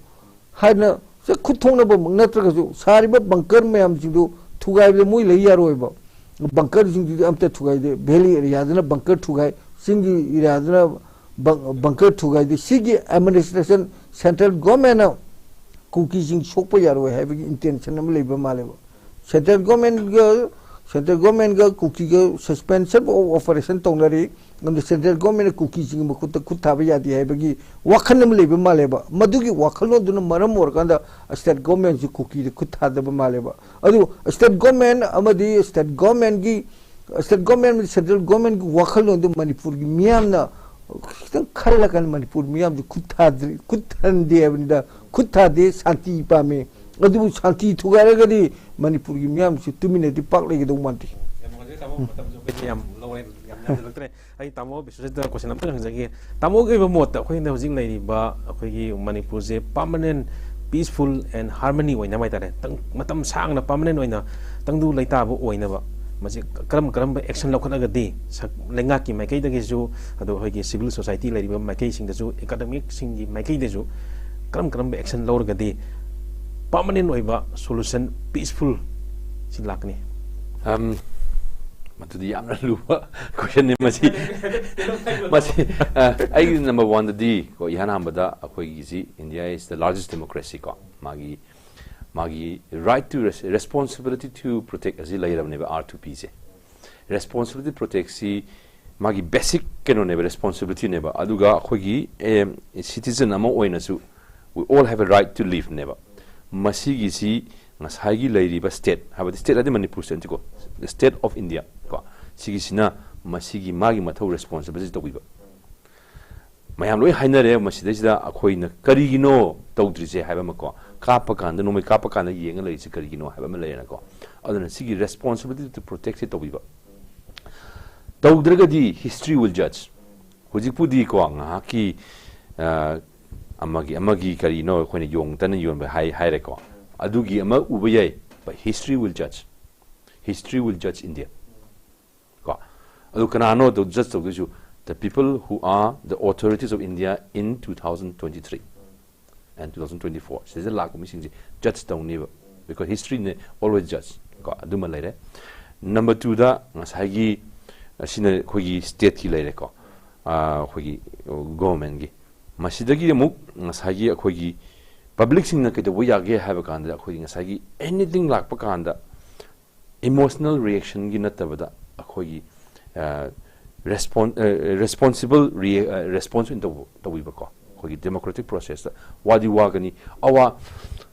ꯍꯥꯏꯅ ꯁꯦ ꯈꯨꯠ ꯊꯣꯛꯅꯕꯃꯛ ꯅꯠꯇ꯭ꯔꯒꯁꯨ ꯁꯥꯔꯤꯕ ꯕꯪꯀꯔ ꯃꯌꯥꯝꯁꯤꯡꯗꯨ ꯊꯨꯒꯥꯏꯕꯗ ꯃꯣꯏ ꯂꯩ ꯌꯥꯔꯣꯏꯕ꯫ ꯕꯪꯀꯔꯁꯤꯡꯗꯨꯗꯤ ꯑꯝꯇ ꯊꯨꯒꯥꯏꯗꯦ꯫ ꯚꯦꯂꯤ ꯑꯦꯔꯤꯌꯥꯗꯅ ꯕꯪꯀꯔ ꯊꯨꯒꯥꯏ, ꯆꯤꯡꯒꯤ ꯑꯦꯔꯤꯌꯥꯗꯅ ꯕꯪꯀꯔ ꯊꯨꯒꯥꯏꯗꯦ꯫ ꯁꯤꯒꯤ ꯑꯦꯗꯃꯤꯅꯤꯁꯇ꯭ꯔꯦꯁꯟ, ꯁꯦꯟꯇ꯭ꯔꯦꯜ ꯒꯣꯔꯃꯦꯟꯅ ꯀꯨꯀꯤꯁꯤꯡ ꯁꯣꯛꯄ ꯌꯥꯔꯣꯏ ꯍꯥꯏꯕꯒꯤ ꯏꯟꯇꯦꯟꯁꯟ ꯑꯃ ꯂꯩꯕ ꯃꯥꯜꯂꯦꯕ꯫ ꯁꯦꯟꯇ꯭ꯔꯦꯜ ꯒꯣꯔꯃꯦꯟꯒ ꯁꯦꯟꯇ꯭ꯔꯦꯜ ꯒꯣꯔꯃꯦꯟꯒ ꯀꯨꯀꯤꯒ ꯁꯁꯄꯦꯟꯁꯟ ꯑꯣꯐ ꯑꯣꯄꯔꯦꯁꯟ ꯇꯧꯅꯔꯤ꯫ ꯑꯗꯨ ꯁꯦꯟꯇ꯭ꯔꯦꯜ ꯒꯣꯔꯃꯦꯟꯅ ꯀꯨꯀꯤꯁꯤꯡꯒꯤ ꯃꯈꯨꯠꯇ ꯈꯨꯠ ꯊꯥꯕ ꯌꯥꯗꯦ ꯍꯥꯏꯕꯒꯤ ꯋꯥꯈꯜ ꯑꯃ ꯂꯩꯕ ꯃꯥꯜꯂꯦꯕ꯫ ꯃꯗꯨꯒꯤ ꯋꯥꯈꯜꯂꯣꯟꯗꯨꯅ ꯃꯔꯝ ꯑꯣꯏꯔꯀꯥꯟꯗ ꯁ꯭ꯇꯦꯠ ꯒꯣꯔꯃꯦꯟꯁꯤ ꯀꯨꯀꯤꯗ ꯈꯨꯠ ꯊꯥꯗꯕ ꯃꯥꯜꯂꯦꯕ꯫ ꯑꯗꯨ ꯁ꯭ꯇꯦꯠ ꯒꯣꯔꯃꯦꯟ ꯑꯃꯗꯤ ꯁ꯭ꯇꯦꯠ ꯒꯣꯔꯃꯦꯟꯒꯤ ꯁ꯭ꯇꯦꯠ ꯒꯣꯔꯃꯦꯟ ꯑꯃꯗꯤ ꯁꯦꯟꯇ꯭ꯔꯦꯜ ꯒꯣꯔꯃꯦꯟꯒꯤ ꯋꯥꯈꯜꯂꯣꯟꯗꯨ ꯃꯅꯤꯄꯨꯔꯒꯤ ꯃꯤꯌꯥꯝꯅ ꯈꯤꯇꯪ ꯈꯜꯂꯀꯥꯟꯗ ꯃꯅꯤꯄꯨꯔ ꯃꯤꯌꯥꯝꯁꯤ ꯈꯨꯠ ꯊꯥꯗ꯭ꯔꯤ, ꯈꯨꯠ ꯊꯟꯗꯦ ꯍꯥꯏꯕꯅꯤꯗ꯫ ꯈꯨꯠ ꯊꯥꯗꯦ, ꯁꯥꯟꯇꯤ ꯄꯥꯝꯃꯤ꯫ ꯑꯗꯨꯕꯨ ꯁꯥꯟꯇꯤ ꯊꯨꯒꯥꯏꯔꯒꯗꯤ ꯃꯅꯤꯄꯨꯔꯒꯤ ꯃꯤꯌꯥꯝꯁꯤ ꯇꯨꯃꯤꯟꯅꯗꯤ ꯄꯥꯛ ꯂꯩꯒꯗꯧ ꯃꯥꯟꯗꯦ꯫ ꯌꯥꯝ ꯅꯨꯡꯉꯥꯏꯖꯔꯦ ꯇꯥꯃꯣ, ꯃꯇꯝꯁꯨ ꯑꯩꯈꯣꯏꯁꯦ ꯌꯥꯝ ꯂꯧꯔꯦ, ꯌꯥꯝ ꯌꯥꯝꯁꯤꯜꯂꯛꯇ꯭ꯔꯦ꯫ ꯑꯩ ꯇꯥꯃꯣ ꯕꯤꯁ꯭ꯋꯖꯤꯠꯇ ꯀꯣꯏꯁꯟ ꯑꯝꯇꯪ ꯍꯪꯖꯒꯦ꯫ ꯇꯥꯃꯣꯒꯤ ꯑꯣꯏꯕ ꯃꯣꯠꯇ ꯑꯩꯈꯣꯏꯅ ꯍꯧꯖꯤꯛ ꯂꯩꯔꯤꯕ ꯑꯩꯈꯣꯏꯒꯤ ꯃꯅꯤꯄꯨꯔꯁꯦ ꯄꯥꯔꯃꯅꯦꯟ ꯄꯤꯁꯐꯨꯜ ꯑꯦꯟ ꯍꯥꯔꯃꯅꯤ ꯑꯣꯏꯅꯕ ꯍꯥꯏꯇꯥꯔꯦ, ꯇꯪ-, ꯃꯇꯝ ꯁꯥꯡꯅ ꯄꯥꯔꯃꯅꯦꯟ ꯑꯣꯏꯅ ꯇꯪꯗꯨ ꯂꯩꯇꯥꯕ ꯑꯣꯏꯅꯕ ꯃꯁꯤ ꯀꯔꯝ ꯀꯔꯝꯕ ꯑꯦꯛꯁꯟ ꯂꯧꯈꯠꯂꯒꯗꯤ ꯁꯛ-, ꯂꯩꯉꯥꯛꯀꯤ ꯃꯥꯏꯀꯩꯗꯒꯤꯁꯨ, ꯑꯗꯣ ꯑꯩꯈꯣꯏꯒꯤ ꯁꯤꯚꯤꯜ ꯁꯣꯁꯥꯏꯇꯤ ꯂꯩꯔꯤꯕ ꯃꯥꯏꯀꯩꯁꯤꯡꯗꯁꯨ, ꯑꯦꯀꯥꯗꯃꯤꯛꯁꯤꯡꯒꯤ ꯃꯥꯏꯀꯩꯗꯁꯨ ꯀꯔꯝ ꯀꯔꯝꯕ ꯑꯦꯛꯁꯟ ꯂꯧꯔꯒꯗꯤ ꯄꯥꯔꯃꯅꯦꯟ ꯑꯣꯏꯕ ꯁꯣꯂꯨꯁꯟ ꯄꯤꯁꯐꯨꯜ ꯁꯤ ꯂꯥꯛꯀꯅꯤ? ꯑꯝ, ꯃꯗꯨꯗꯤ ꯌꯥꯝꯅ ꯂꯨꯕ ꯀꯣꯏꯁꯟꯅꯤ꯫ ꯃꯁꯤ ꯃꯁꯤ ꯑ, ꯑꯩꯒꯤ ꯅꯝꯕꯔ ꯋꯥꯟꯗꯗꯤ ꯀꯣ, ꯏꯍꯥꯟ ꯍꯥꯟꯕꯗ ꯑꯩꯈꯣꯏꯒꯤꯁꯤ India is the largest democracy ꯀꯣ, ꯃꯥꯒꯤ ꯃꯥꯒꯤ right to res- responsibility to protect ꯑꯁꯤ ꯂꯩꯔꯕꯅꯦꯕ, ꯑꯥꯔ ꯇꯨ ꯄꯤꯁꯦ꯫ ꯔꯦꯁꯄꯣꯟꯁꯤꯕꯤꯂꯤꯇꯤ ꯄ꯭ꯔꯣꯇꯦꯛꯁꯤ ꯃꯥꯒꯤ ꯕꯦꯁꯤꯛ ꯀꯩꯅꯣꯅꯦꯕ, ꯔꯦꯁꯄꯣꯟꯁꯤꯕꯤꯂꯤꯇꯤꯅꯦꯕ꯫ ꯑꯗꯨꯒ ꯑꯩꯈꯣꯏꯒꯤ ꯁꯤꯇꯤꯖꯟ ꯑꯃ ꯑꯣꯏꯅꯁꯨ we all have a right to live ꯅꯦꯕ꯫ ꯃꯁꯤꯒꯤꯁꯤ ꯉꯁꯥꯏꯒꯤ ꯂꯩꯔꯤꯕ ꯁ꯭ꯇꯦꯠ, ꯍꯥꯏꯕꯗꯤ ꯁ꯭ꯇꯦꯠ ꯍꯥꯏꯗꯤ ꯃꯅꯤꯄꯨꯔ ꯁ꯭ꯇꯦꯠ ꯅꯠꯇꯦꯀꯣ, ꯁ꯭ꯇꯦꯠ ꯑꯣꯐ ꯏꯟꯗꯤꯌꯥ ꯀꯣ, ꯁꯤꯒꯤꯁꯤꯅ ꯃꯁꯤꯒꯤ ꯃꯥꯒꯤ ꯃꯊꯧ, ꯔꯦꯁꯄꯣꯟꯁꯤꯕꯤꯂꯤꯇꯤ ꯇꯧꯕꯤꯕ꯫ ꯃꯌꯥꯝ ꯂꯣꯏ ꯍꯥꯏꯅꯔꯦ, ꯃꯁꯤꯗꯩꯁꯤꯗ ꯑꯩꯈꯣꯏꯅ ꯀꯔꯤꯒꯤꯅꯣ ꯇꯧꯗ꯭ꯔꯤꯁꯦ ꯍꯥꯏꯕ ꯑꯃꯀꯣ, ꯀꯥꯞꯄ ꯀꯥꯟꯗ, ꯅꯣꯡꯃꯩ ꯀꯥꯞꯄ ꯀꯥꯟꯗ ꯌꯦꯡꯉ ꯂꯩꯔꯤꯁꯦ ꯀꯔꯤꯒꯤꯅꯣ ꯍꯥꯏꯕ ꯑꯃ ꯂꯩꯔꯦꯅꯀꯣ꯫ ꯑꯗꯨꯅ ꯁꯤꯒꯤ ꯔꯦꯁꯄꯣꯟꯁꯤꯕꯤꯂꯤꯇꯤ ꯇꯨ ꯄ꯭ꯔꯣꯇꯦꯛꯁꯦ ꯇꯧꯕꯤꯕ꯫ ꯇꯧꯗ꯭ꯔꯒꯗꯤ history will judge꯫ ꯍꯧꯖꯤꯛꯄꯨꯗꯤꯀꯣ ꯉꯥꯏꯍꯥꯛꯀꯤ ꯑ, ꯑꯃꯒꯤ ꯑꯃꯒꯤ ꯀꯔꯤꯅꯣ ꯑꯩꯈꯣꯏꯅ ꯌꯣꯡ ꯇꯟꯅ ꯌꯣꯟꯕ ꯍꯥꯏ ꯍꯥꯏꯔꯦꯀꯣ, ꯑꯗꯨꯒꯤ ꯑꯃ ꯎꯕ ꯌꯥꯏ, but history will judge, history will judge India ꯀꯣ꯫ ꯑꯗꯨ ꯀꯅꯥꯅꯣ just ꯇꯧꯗꯣꯏꯁꯨ? The people who are the authorities of India in two thousand twenty-three and two thousand twenty-four, ꯁꯤꯗ ꯂꯥꯛꯄ ꯃꯤꯁꯤꯡꯁꯦ ꯖꯁ ꯇꯧꯅꯦꯕ, because history ꯅ always judge ꯀꯣ꯫ ꯑꯗꯨꯃ ꯂꯩꯔꯦ꯫ ꯅꯝꯕꯔ ꯇꯨꯗ ꯉꯁꯥꯏꯒꯤ ꯑꯁꯤꯅ ꯑꯩꯈꯣꯏꯒꯤ ꯁ꯭ꯇꯦꯠꯀꯤ ꯂꯩꯔꯦꯀꯣ꯫ ꯑꯩꯈꯣꯏꯒꯤ ꯒꯣꯚꯔꯟꯃꯦꯟꯒꯤ꯫ ꯃꯁꯤꯗꯒꯤ ꯑꯃꯨꯛ ꯉꯁꯥꯏꯒꯤ ꯑꯩꯈꯣꯏꯒꯤ ꯄꯕ꯭ꯂꯤꯛꯁꯤꯡꯅ ꯀꯩꯗꯧꯕ ꯌꯥꯒꯦ ꯍꯥꯏꯕ ꯀꯥꯟꯗ, ꯑꯩꯈꯣꯏꯒꯤ ꯉꯁꯥꯏꯒꯤ ꯑꯦꯅꯤꯊꯤꯡ ꯂꯥꯛꯄ ꯀꯥꯟꯗ ꯏꯃꯣꯁꯅꯦꯜ ꯔꯤꯌꯦꯛꯁꯟꯒꯤ ꯅꯠꯇꯕꯗ, ꯑꯩꯈꯣꯏꯒꯤ ꯔꯦꯁꯄꯣꯟ ꯔꯦꯁꯄꯣꯟꯁꯤꯕꯜ ꯔꯦꯁꯄꯣꯟꯁ ꯑꯣꯏꯅ ꯇꯧꯕ ꯇꯧꯕꯤꯕꯀꯣ꯫ ꯑꯩꯈꯣꯏꯒꯤ ꯗꯦꯃꯣꯀ꯭ꯔꯦꯇꯤꯛ ꯄ꯭ꯔꯣꯁꯦꯁꯇ ꯋꯥꯗꯤ ꯋꯥꯒꯅꯤ꯫ ꯑꯋꯥ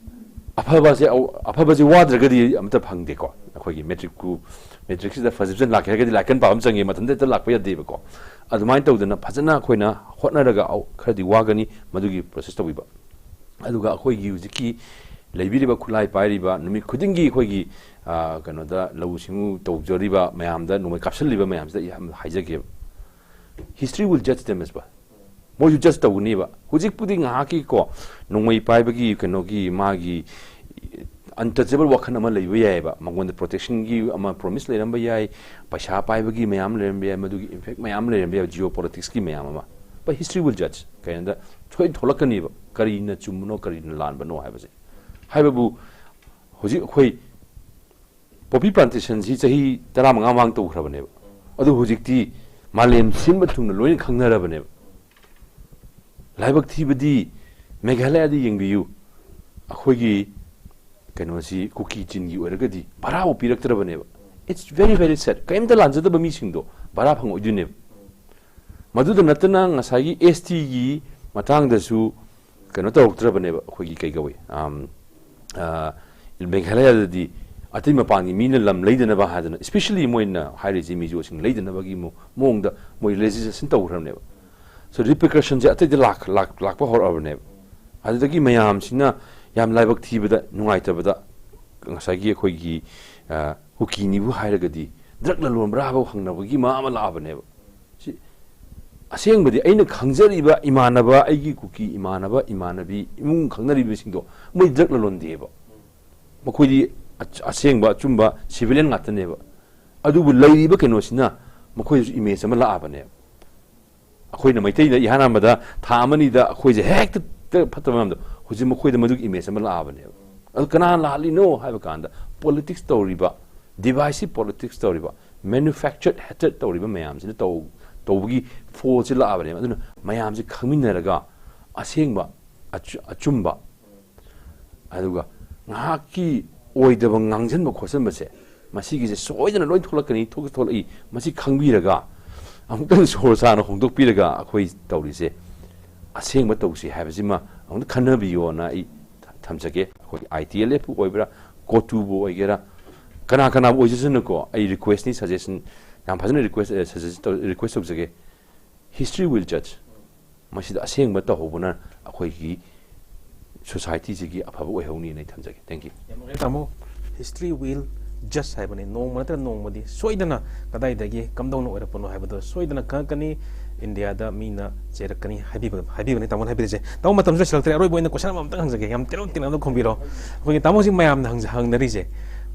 ꯑꯐꯕꯁꯦ ꯑꯐꯕꯁꯦ ꯋꯥꯗ꯭ꯔꯒꯗꯤ ꯑꯝꯇ ꯐꯪꯗꯦꯀꯣ꯫ ꯑꯩꯈꯣꯏꯒꯤ ꯃꯦꯇ꯭ꯔꯤꯛꯀꯨ ꯃꯦꯇ꯭ꯔꯤꯛꯁꯤꯗ ꯐꯖ ꯐꯖꯅ ꯂꯥꯛꯀꯦ ꯍꯥꯏꯔꯒꯗꯤ ꯂꯥꯏꯀꯟ ꯄꯥꯕ ꯑꯃ ꯆꯪꯉꯦ, ꯃꯊꯟꯇ ꯍꯦꯛꯇ ꯂꯥꯛꯄ ꯌꯥꯗꯦꯕꯀꯣ꯫ ꯑꯗꯨꯃꯥꯏꯅ ꯇꯧꯗꯅ ꯐꯖꯅ ꯑꯩꯈꯣꯏꯅ ꯍꯣꯠꯅꯔꯒ ꯈꯔꯗꯤ ꯋꯥꯒꯅꯤ ꯃꯗꯨꯒꯤ ꯄ꯭ꯔꯣꯁꯦꯁ ꯇꯧꯕꯤꯕ꯫ ꯑꯗꯨꯒ ꯑꯩꯈꯣꯏꯒꯤ ꯍꯧꯖꯤꯛꯀꯤ ꯂꯩꯕꯤꯔꯤꯕ ꯈꯨꯠꯂꯥꯏ ꯄꯥꯏꯔꯤꯕ ꯅꯨꯃꯤꯠ ꯈꯨꯗꯤꯡꯒꯤ ꯑꯩꯈꯣꯏꯒꯤ ꯀꯩꯅꯣꯗ ꯂꯧꯎ ꯁꯤꯡꯎ ꯇꯧꯖꯔꯤꯕ ꯃꯌꯥꯝꯗ, ꯅꯣꯡꯃꯩ ꯀꯥꯞꯁꯤꯜꯂꯤꯕ ꯃꯌꯥꯝꯁꯤꯗ ꯑꯩ ꯌꯥꯝ ꯍꯥꯏꯖꯒꯦꯕ, history will judge them as well꯫ ꯃꯣꯏꯁꯨ ꯖꯁ ꯇꯧꯒꯅꯦꯕ꯫ ꯍꯧꯖꯤꯛꯄꯨꯗꯤ ꯉꯥꯏꯍꯥꯛꯀꯤꯀꯣ ꯅꯣꯡꯃꯩ ꯄꯥꯏꯕꯒꯤ ꯀꯩꯅꯣꯒꯤ ꯃꯥꯒꯤ ꯑꯟꯇꯆꯦꯕꯜ ꯋꯥꯈꯜ ꯑꯃ ꯂꯩꯕ ꯌꯥꯏꯑꯕ, ꯃꯉꯣꯟꯗ ꯄ꯭ꯔꯣꯇꯦꯛꯁꯟꯒꯤ ꯑꯃ ꯄ꯭ꯔꯣꯃꯤꯁ ꯂꯩꯔꯝꯕ ꯌꯥꯏ, ꯄꯩꯁꯥ ꯄꯥꯏꯕꯒꯤ ꯃꯌꯥꯝ ꯂꯩꯔꯝꯕ ꯌꯥꯏ, ꯃꯗꯨꯒꯤ ꯏꯝꯄꯦꯛ ꯃꯌꯥꯝ ꯂꯩꯔꯝꯕ ꯌꯥꯏ, ꯖꯤꯑꯣ ꯄꯣꯂꯤꯇꯤꯛꯁꯀꯤ ꯃꯌꯥꯝ ꯑꯃ꯫ But history will judge꯫ ꯀꯩꯅꯣꯗ ꯁꯣꯏ ꯊꯣꯛꯂꯛꯀꯅꯦꯕ, ꯀꯔꯤꯅ ꯆꯨꯝꯕꯅꯣ ꯀꯔꯤꯅ ꯂꯥꯟꯕꯅꯣ ꯍꯥꯏꯕꯁꯦ꯫ ꯍꯥꯏꯕꯕꯨ ꯍꯧꯖꯤꯛ ꯑꯩꯈꯣꯏ ꯄꯣꯄꯤ ꯄ꯭ꯂꯥꯟꯇꯦꯁꯟꯁꯤ ꯆꯍꯤ ꯇꯔꯥꯃꯉꯥ ꯃꯃꯥꯡ ꯇꯧꯈ꯭ꯔꯕꯅꯦꯕ꯫ ꯑꯗꯨ ꯍꯧꯖꯤꯛꯇꯤ ꯃꯥꯂꯦꯝ ꯁꯤꯟꯕ ꯊꯨꯡꯅ ꯂꯣꯏꯅ ꯈꯪꯅꯔꯕꯅꯦꯕ꯫ ꯂꯥꯏꯕꯛ ꯊꯤꯕꯗꯤ ꯃꯦꯘꯥꯂꯌꯥꯗ ꯌꯦꯡꯕꯤꯌꯨ, ꯑꯩꯈꯣꯏꯒꯤ ꯀꯩꯅꯣꯁꯤ ꯀꯨꯀꯤ ꯆꯤꯟꯒꯤ ꯑꯣꯏꯔꯒꯗꯤ ꯚꯔꯥꯕꯨ ꯄꯤꯔꯛꯇ꯭ꯔꯕꯅꯦꯕ꯫ It's very very sad꯫ ꯀꯔꯤꯝꯇ ꯂꯥꯟꯖꯗꯕ ꯃꯤꯁꯤꯡꯗꯣ ꯚꯔꯥ ꯐꯪꯉꯛꯑꯣꯏꯗꯣꯏꯅꯦꯕ꯫ ꯃꯗꯨꯗ ꯅꯠꯇꯅ ꯉꯁꯥꯏꯒꯤ ꯑꯦꯁ ꯇꯤꯒꯤ ꯃꯇꯥꯡꯗꯁꯨ ꯀꯩꯅꯣ ꯇꯧꯔꯛꯇ꯭ꯔꯕꯅꯦꯕ꯫ ꯑꯩꯈꯣꯏꯒꯤ ꯀꯩ ꯀꯧꯏ, ꯑꯝ, ꯑ, ꯃꯦꯘꯥꯂꯌꯥꯗꯗꯤ ꯑꯇꯩ ꯃꯄꯥꯟꯒꯤ ꯃꯤꯅ ꯂꯝ ꯂꯩꯗꯅꯕ ꯍꯥꯏꯗꯅ, especially ꯃꯣꯏꯅ ꯍꯥꯏꯔꯤꯁꯤ ꯃꯤꯖꯣꯁꯤꯡ ꯂꯩꯗꯅꯕꯒꯤ ꯃꯑꯣꯡꯗ ꯃꯣꯏ ꯂꯦꯖꯤꯁꯂꯦꯁꯟ ꯇꯧꯈ꯭ꯔꯕꯅꯦꯕ꯫ So repercussionꯁꯦ ꯑꯇꯩꯗ ꯂꯥꯛ-, ꯂꯥꯛ-, ꯂꯥꯛꯄ ꯍꯧꯔꯛꯑꯕꯅꯦꯕ꯫ ꯑꯗꯨꯗꯒꯤ ꯃꯌꯥꯝꯁꯤꯅ ꯌꯥꯝ ꯂꯥꯏꯕꯛ ꯊꯤꯕꯗ, ꯅꯨꯡꯉꯥꯏꯇꯕꯗ, ꯉꯁꯥꯏꯒꯤ ꯑꯩꯈꯣꯏꯒꯤ, ꯑ, ꯀꯨꯀꯤꯅꯤꯕꯨ ꯍꯥꯏꯔꯒꯗꯤ ꯗ꯭ꯔꯒ ꯂꯂꯣꯟꯕ꯭ꯔꯥꯕꯧ ꯍꯪꯅꯕꯒꯤ ꯃꯥ ꯑꯃ ꯂꯥꯛꯑꯕꯅꯦꯕ꯫ ꯁꯤ ꯑꯁꯦꯡꯕꯗꯤ ꯑꯩꯅ ꯈꯪꯖꯔꯤꯕ ꯏꯃꯥꯟꯅꯕ, ꯑꯩꯒꯤ ꯀꯨꯀꯤ ꯏꯃꯥꯟꯅꯕ, ꯏꯃꯥꯟꯅꯕꯤ, ꯏꯃꯨꯡ ꯈꯪꯅꯔꯤꯕꯁꯤꯡꯗꯣ ꯃꯣꯏ ꯗ꯭ꯔꯒ ꯂꯂꯣꯟꯗꯦꯕ꯫ ꯃꯈꯣꯏꯗꯤ ꯑꯆ-, ꯑꯁꯦꯡꯕ ꯑꯆꯨꯝꯕ ꯁꯤꯚꯤꯂꯤꯌꯟ ꯉꯥꯛꯇꯅꯦꯕ꯫ ꯑꯗꯨꯕꯨ ꯂꯩꯔꯤꯕ ꯀꯩꯅꯣꯁꯤꯅ ꯃꯈꯣꯏꯗꯁꯨ ꯏꯃꯦꯖ ꯑꯃ ꯂꯥꯛꯑꯕꯅꯦꯕ꯫ ꯑꯩꯈꯣꯏꯅ ꯃꯩꯇꯩꯗ ꯏꯍꯥꯟ ꯍꯥꯟꯕꯗ ꯊꯥ ꯑꯃꯅꯤꯗ ꯑꯩꯈꯣꯏꯁꯦ ꯍꯦꯛꯇ ꯐꯠꯇꯕ ꯃꯌꯥꯝꯗꯣ, ꯍꯧꯖꯤꯛ ꯃꯈꯣꯏꯗ ꯃꯗꯨꯒꯤ ꯏꯃꯦꯖ ꯑꯃ ꯂꯥꯛꯑꯕꯅꯦꯕ꯫ ꯑꯗꯨ ꯀꯅꯥꯅ ꯂꯥꯛꯍꯜꯂꯤꯅꯣ ꯍꯥꯏꯕ ꯀꯥꯟꯗ, ꯄꯣꯂꯤꯇꯤꯛꯁ ꯇꯧꯔꯤꯕ, divisive politics ꯇꯧꯔꯤꯕ, manufactured hatred ꯇꯧꯔꯤꯕ ꯃꯌꯥꯝꯁꯤꯅ ꯇꯧ-, ꯇꯧꯕꯒꯤ ꯐꯣꯜꯁꯦ ꯂꯥꯛꯑꯕꯅꯦꯕ꯫ ꯑꯗꯨꯅ ꯃꯌꯥꯝꯁꯦ ꯈꯪꯃꯤꯟꯅꯔꯒ ꯑꯁꯦꯡꯕ, ꯑꯆꯨ-, ꯑꯆꯨꯝꯕ, ꯑꯗꯨꯒ ꯉꯥꯏꯍꯥꯛꯀꯤ ꯑꯣꯏꯗꯕ ꯉꯥꯡꯁꯤꯟꯕ ꯈꯣꯠꯆꯟꯕꯁꯦ, ꯃꯁꯤꯒꯤꯁꯦ ꯁꯣꯏꯗꯅ ꯂꯣꯏ ꯊꯣꯛꯂꯛꯀꯅꯤ, ꯊꯣꯛꯁꯨ ꯊꯣꯛꯂꯛꯏ꯫ ꯃꯁꯤ ꯈꯪꯕꯤꯔꯒ, ꯑꯃꯨꯛꯇꯪ ꯁꯣꯔ ꯁꯥꯅ ꯍꯣꯡꯗꯣꯛꯄꯤꯔꯒ, ꯑꯩꯈꯣꯏ ꯇꯧꯔꯤꯁꯦ ꯑꯁꯦꯡꯕ ꯇꯧꯁꯤ ꯍꯥꯏꯕꯁꯤꯃ ꯑꯃꯨꯛꯇ ꯈꯟꯅꯕꯤꯌꯣꯅ ꯑꯩ ꯊꯝꯖꯒꯦ꯫ ꯑꯩꯈꯣꯏ ꯑꯥꯏ ꯇꯤ ꯑꯦꯜ ꯑꯦꯐꯄꯨ ꯑꯣꯏꯕ꯭ꯔꯥ, ꯀꯣꯇꯨꯕꯨ ꯑꯣꯏꯒꯦꯔꯥ, ꯀꯅꯥ ꯀꯅꯥꯕꯨ ꯑꯣꯏꯖꯁꯅꯨꯀꯣ, ꯑꯩ ꯔꯤꯀ꯭ꯋꯦꯁꯅꯤ, ꯁꯖꯦꯁꯟ, ꯌꯥꯝ ꯐꯖꯅ ꯔꯤꯀ꯭ꯋꯦꯁ, ꯑꯦ, ꯁꯖꯦꯁꯟ ꯇꯧ-, ꯔꯤꯀ꯭ꯋꯦꯁ ꯇꯧꯖꯒꯦ꯫ History will judge꯫ ꯃꯁꯤꯗ ꯑꯁꯦꯡꯕ ꯇꯧꯍꯧꯕꯅ ꯑꯩꯈꯣꯏꯒꯤ ꯁꯣꯁꯥꯏꯇꯤꯁꯤꯒꯤ ꯑꯐꯕ ꯑꯣꯏꯍꯧꯅꯤꯅ ꯑꯩ ꯊꯝꯖꯒꯦ꯫ Thank you꯫ ꯌꯥꯝ ꯅꯨꯡꯉꯥꯏꯔꯦ ꯇꯥꯃꯣ꯫ History will judge ꯍꯥꯏꯕꯅꯤ꯫ ꯅꯣꯡꯃ ꯅꯠꯇ꯭ꯔꯒ ꯅꯣꯡꯃꯗꯤ ꯁꯣꯏꯗꯅ ꯀꯗꯥꯏꯗꯒꯤ ꯀꯝꯗꯧꯅ ꯑꯣꯏꯔꯛꯄꯅꯣ ꯍꯥꯏꯕꯗꯣ ꯁꯣꯏꯗꯅ ꯈꯪꯉꯛꯀꯅꯤ, ꯏꯟꯗꯤꯌꯥꯗ ꯃꯤꯅ ꯆꯦꯔꯛꯀꯅꯤ ꯍꯥꯏꯕꯤꯕ-, ꯍꯥꯏꯕꯤꯕꯅꯤ ꯇꯥꯃꯣꯅ ꯍꯥꯏꯕꯤꯔꯤꯁꯦ꯫ ꯇꯥꯃꯣ, ꯃꯇꯝꯁꯨ ꯂꯣꯏꯁꯤꯜꯂꯛꯇ꯭ꯔꯦ꯫ ꯑꯔꯣꯏꯕ ꯑꯣꯏꯅ ꯀꯣꯏꯁꯟ ꯑꯃꯃꯝꯇꯪ ꯍꯪꯖꯒꯦ, ꯌꯥꯝ ꯇꯦꯟꯅ ꯇꯦꯟꯅ ꯑꯗꯨꯝ ꯈꯨꯝꯕꯤꯔꯣ꯫ ꯑꯩꯈꯣꯏꯒꯤ ꯇꯥꯃꯣ ꯍꯧꯖꯤꯛ ꯃꯌꯥꯝꯅ ꯍꯪꯖ-, ꯍꯪꯅꯔꯤꯁꯦ,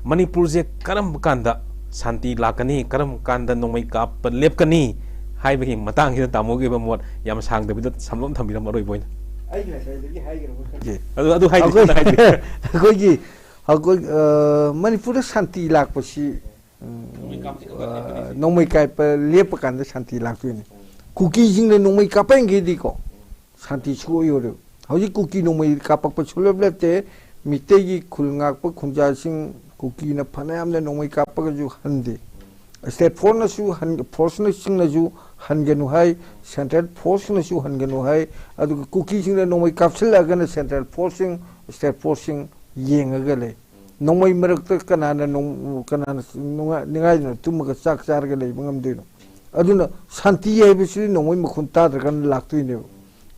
ꯃꯅꯤꯄꯨꯔꯁꯦ ꯀꯔꯝꯕ ꯀꯥꯟꯗ ꯁꯥꯟꯇꯤ ꯂꯥꯛꯀꯅꯤ, ꯀꯔꯝꯕ ꯀꯥꯟꯗ ꯅꯣꯡꯃꯩ ꯀꯥꯞꯄ ꯂꯦꯞꯀꯅꯤ ꯍꯥꯏꯕꯒꯤ ꯃꯇꯥꯡꯁꯤꯗ ꯇꯥꯃꯣꯒꯤ ꯑꯣꯏꯕ ꯃꯣꯠ ꯌꯥꯝ ꯁꯥꯡꯗꯕꯤꯗ ꯁꯝꯂꯞ ꯊꯝꯕꯤꯔꯝꯕ ꯑꯔꯣꯏꯕ ꯑꯣꯏꯅ꯫ ꯑꯩ ꯉꯁꯥꯏꯗꯒꯤ ꯍꯥꯏꯈ꯭ꯔꯕ ꯈꯪꯗꯦ꯫ ꯑꯗꯨ, ꯑꯗꯨ ꯍꯥꯏꯗꯤ ꯑꯩꯈꯣꯏ-, ꯈꯤꯇꯪ ꯍꯥꯏꯕꯤꯌꯨ꯫ ꯑꯩꯈꯣꯏꯒꯤ, ꯑꯩꯈꯣꯏ, ꯑ, ꯃꯅꯤꯄꯨꯔꯗ ꯁꯥꯟꯇꯤ ꯂꯥꯛꯄꯁꯤ, ꯎꯝ, ꯅꯣꯡꯃꯩ ꯀꯥꯞꯄꯗꯤ ꯑ, ꯀꯥꯞꯄꯗꯤ ꯅꯣꯡꯃꯩ ꯀꯥꯞꯄ ꯂꯦꯞꯄ ꯀꯥꯟꯗ ꯁꯥꯟꯇꯤ ꯂꯥꯛꯇꯣꯏꯅꯤ꯫ ꯀꯨꯀꯤꯁꯤꯡꯅ ꯅꯣꯡꯃꯩ ꯀꯥꯞꯄꯟꯒꯦꯗꯤꯀꯣ, ꯁꯥꯟꯇꯤ ꯁꯨꯡꯑꯣꯏ ꯑꯣꯏꯔꯣꯏ꯫ ꯍꯧꯖꯤꯛ ꯀꯨꯀꯤ ꯅꯣꯡꯃꯩ ꯀꯥꯞꯄꯛꯄ ꯁꯨꯡꯂꯦꯞ ꯂꯦꯞꯇꯦ꯫ ꯃꯤꯇꯩꯒꯤ ꯈꯨꯜ ꯉꯥꯛꯄ ꯈꯨꯟꯖꯥꯁꯤꯡ ꯀꯨꯀꯤꯅ ꯐꯅꯌꯥꯝꯅ ꯅꯣꯡꯃꯩ ꯀꯥꯞꯄꯒꯁꯨ ꯍꯟꯗꯦ꯫ ꯁ꯭ꯇꯦꯠ ꯐꯣꯔꯁꯅꯁꯨ ꯍꯟ-, ꯐꯣꯔꯁꯅꯁꯤꯡꯅꯁꯨ ꯍꯟꯒꯅꯨ ꯍꯥꯏ, ꯁꯦꯟꯇ꯭ꯔꯦꯜ ꯐꯣꯔꯁꯅꯁꯨ ꯍꯟꯒꯅꯨ ꯍꯥꯏ꯫ ꯑꯗꯨꯒ ꯀꯨꯀꯤꯁꯤꯡꯅ ꯅꯣꯡꯃꯩ ꯀꯥꯞꯁꯤꯜꯂꯛꯑꯒꯅ ꯁꯦꯟꯇ꯭ꯔꯦꯜ ꯐꯣꯔꯁꯁꯤꯡ, ꯁ꯭ꯇꯦꯠ ꯐꯣꯔꯁꯁꯤꯡ ꯌꯦꯡꯉꯒ ꯂꯩ꯫ ꯅꯣꯡꯃꯩ ꯃꯔꯛꯇ ꯀꯅꯥꯅ ꯅꯣꯡ-, ꯀꯅꯥꯅ ꯅꯨꯡꯉꯥꯏ-, ꯅꯤꯡꯉꯥꯏꯗꯅ ꯇꯨꯝꯃꯒ ꯆꯥꯛ ꯆꯥꯔꯒ ꯂꯩꯕ ꯉꯝꯗꯣꯏꯅꯣ? ꯑꯗꯨꯅ ꯁꯥꯟꯇꯤ ꯍꯥꯏꯕꯁꯤꯗꯤ ꯅꯣꯡꯃꯩ ꯃꯈꯣꯟ ꯇꯥꯗ꯭ꯔꯀꯥꯟꯗ ꯂꯥꯛꯇꯣꯏꯅꯦꯕ꯫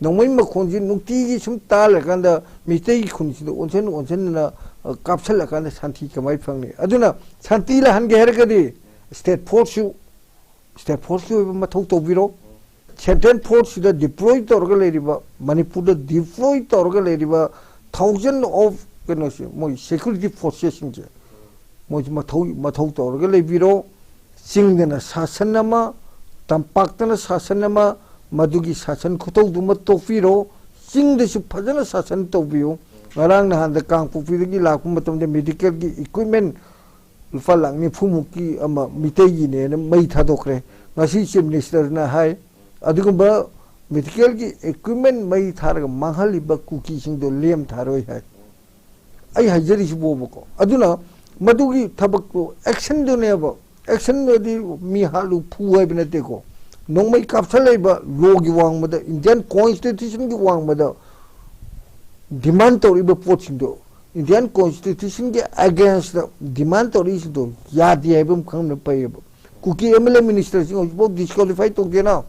ꯅꯣꯡꯃꯩ ꯃꯈꯣꯟꯁꯤ ꯅꯨꯡꯇꯤꯒꯤ ꯁꯨꯝ ꯇꯥ ꯂꯩꯔꯀꯥꯟꯗ ꯃꯤꯇꯩꯒꯤ ꯈꯨꯟꯁꯤꯗ ꯑꯣꯟꯁꯤꯟ ꯑꯣꯟꯁꯤꯟꯗꯅ, ꯑ, ꯀꯥꯞꯁꯤꯜꯂꯀꯥꯟꯗ ꯁꯥꯟꯇꯤ ꯀꯃꯥꯏꯅ ꯐꯪꯅꯤ? ꯑꯗꯨꯅ ꯁꯥꯟꯇꯤ ꯂꯥꯛꯍꯟꯒꯦ ꯍꯥꯏꯔꯒꯗꯤ ꯁ꯭ꯇꯦꯠ ꯐꯣꯔꯁꯁꯨ, ꯁ꯭ꯇꯦꯠ ꯐꯣꯔꯁꯀꯤ ꯑꯣꯏꯕ ꯃꯊꯧ ꯇꯧꯕꯤꯔꯣ꯫ ꯁꯦꯟꯇ꯭ꯔꯦꯜ ꯐꯣꯔꯁꯁꯤꯗ ꯗꯤꯄ꯭ꯂꯣꯏ ꯇꯧꯔꯒ ꯂꯩꯔꯤꯕ, ꯃꯅꯤꯄꯨꯔꯗ ꯗꯤꯄ꯭ꯂꯣꯏ ꯇꯧꯔꯒ ꯂꯩꯔꯤꯕ ꯊꯥꯎꯖꯟ ꯑꯣꯐ ꯀꯩꯅꯣꯁꯦ, ꯃꯣꯏ ꯁꯦꯀ꯭ꯌꯨꯔꯤꯇꯤ ꯐꯣꯔꯁꯦꯁꯁꯤꯡꯁꯦ ꯃꯣꯏꯁꯨ ꯃꯊꯧ, ꯃꯊꯧ ꯇꯧꯔꯒ ꯂꯩꯕꯤꯔꯣ꯫ ꯆꯤꯡꯗꯅ ꯁꯥꯁꯟ ꯑꯃ, ꯇꯝꯄꯥꯛꯇꯅ ꯁꯥꯁꯟ ꯑꯃ, ꯃꯗꯨꯒꯤ ꯁꯥꯁꯟ ꯈꯨꯇꯧꯗꯨꯃ ꯇꯣꯛꯄꯤꯔꯣ꯫ ꯆꯤꯡꯗꯁꯨ ꯐꯖꯅ ꯁꯥꯁꯟ ꯇꯧꯕꯤꯌꯨ꯫ ꯉꯔꯥꯡ ꯅꯍꯥꯟꯗ ꯀꯥꯡꯄꯣꯛꯄꯤꯗꯒꯤ ꯂꯥꯛꯄ ꯃꯇꯝꯗ ꯃꯦꯗꯤꯀꯦꯜꯒꯤ ꯏꯀ꯭ꯋꯤꯞꯃꯦꯟ ꯂꯨꯄꯥ ꯂꯥꯛ ꯅꯤꯐꯨ ꯃꯨꯛꯀꯤ ꯑꯃ ꯃꯤꯇꯩꯒꯤꯅꯦꯅ ꯃꯩ ꯊꯥꯗꯣꯛꯈ꯭ꯔꯦ꯫ ꯉꯁꯤ ꯆꯤꯐ ꯃꯤꯅꯤꯁꯇꯔꯅ ꯍꯥꯏ, ꯑꯗꯨꯒꯨꯝꯕ ꯃꯦꯗꯤꯀꯦꯜꯒꯤ ꯏꯀ꯭ꯋꯤꯞꯃꯦꯟ ꯃꯩ ꯊꯥꯔꯒ ꯃꯥꯡꯍꯜꯂꯤꯕ ꯀꯨꯀꯤꯁꯤꯡꯗꯣ ꯂꯦꯝ ꯊꯥꯔꯣꯏ ꯍꯥꯏ꯫ ꯑꯩ ꯍꯥꯏꯖꯔꯤꯁꯤꯕꯣꯕꯀꯣ꯫ ꯑꯗꯨꯅ ꯃꯗꯨꯒꯤ ꯊꯕꯛꯇꯣ ꯑꯦꯛꯁꯟꯗꯨꯅꯦꯕ꯫ ꯑꯦꯛꯁꯟꯗꯨꯗꯤ ꯃꯤ ꯍꯥꯠꯂꯨ ꯐꯨ ꯍꯥꯏꯕ ꯅꯠꯇꯦꯀꯣ꯫ ꯅꯣꯡꯃꯩ ꯀꯥꯞꯁꯜꯂꯛꯏꯕ ꯂꯣꯒꯤ ꯋꯥꯡꯃꯗ, ꯏꯟꯗꯤꯌꯥꯟ ꯀꯣꯟꯁꯇꯤꯇ꯭ꯌꯨꯁꯟꯒꯤ ꯋꯥꯡꯃꯗ ꯗꯤꯃꯥꯟ ꯇꯧꯔꯛꯏꯕ ꯄꯣꯠꯁꯤꯡꯗꯣ, ꯏꯟꯗꯤꯌꯥꯟ ꯀꯣꯟꯁꯇꯤꯇ꯭ꯌꯨꯁꯟꯒꯤ ꯑꯦꯒꯦꯟꯁꯇ ꯗꯤꯃꯥꯟ ꯇꯧꯔꯛꯏꯁꯤꯡꯗꯣ ꯌꯥꯗꯦ ꯍꯥꯏꯕ ꯑꯃ ꯈꯪꯅ ꯐꯩꯌꯦꯕ꯫ ꯀꯨꯀꯤ ꯑꯦꯝ ꯑꯦꯜ ꯑꯦ ꯃꯤꯅꯤꯁꯇꯔꯁꯤꯡ ꯍꯧꯖꯤꯛꯐꯥꯎ ꯗꯤꯁꯀ꯭ꯋꯥꯂꯤꯐꯥꯏ ꯇꯧꯗꯦꯅ꯫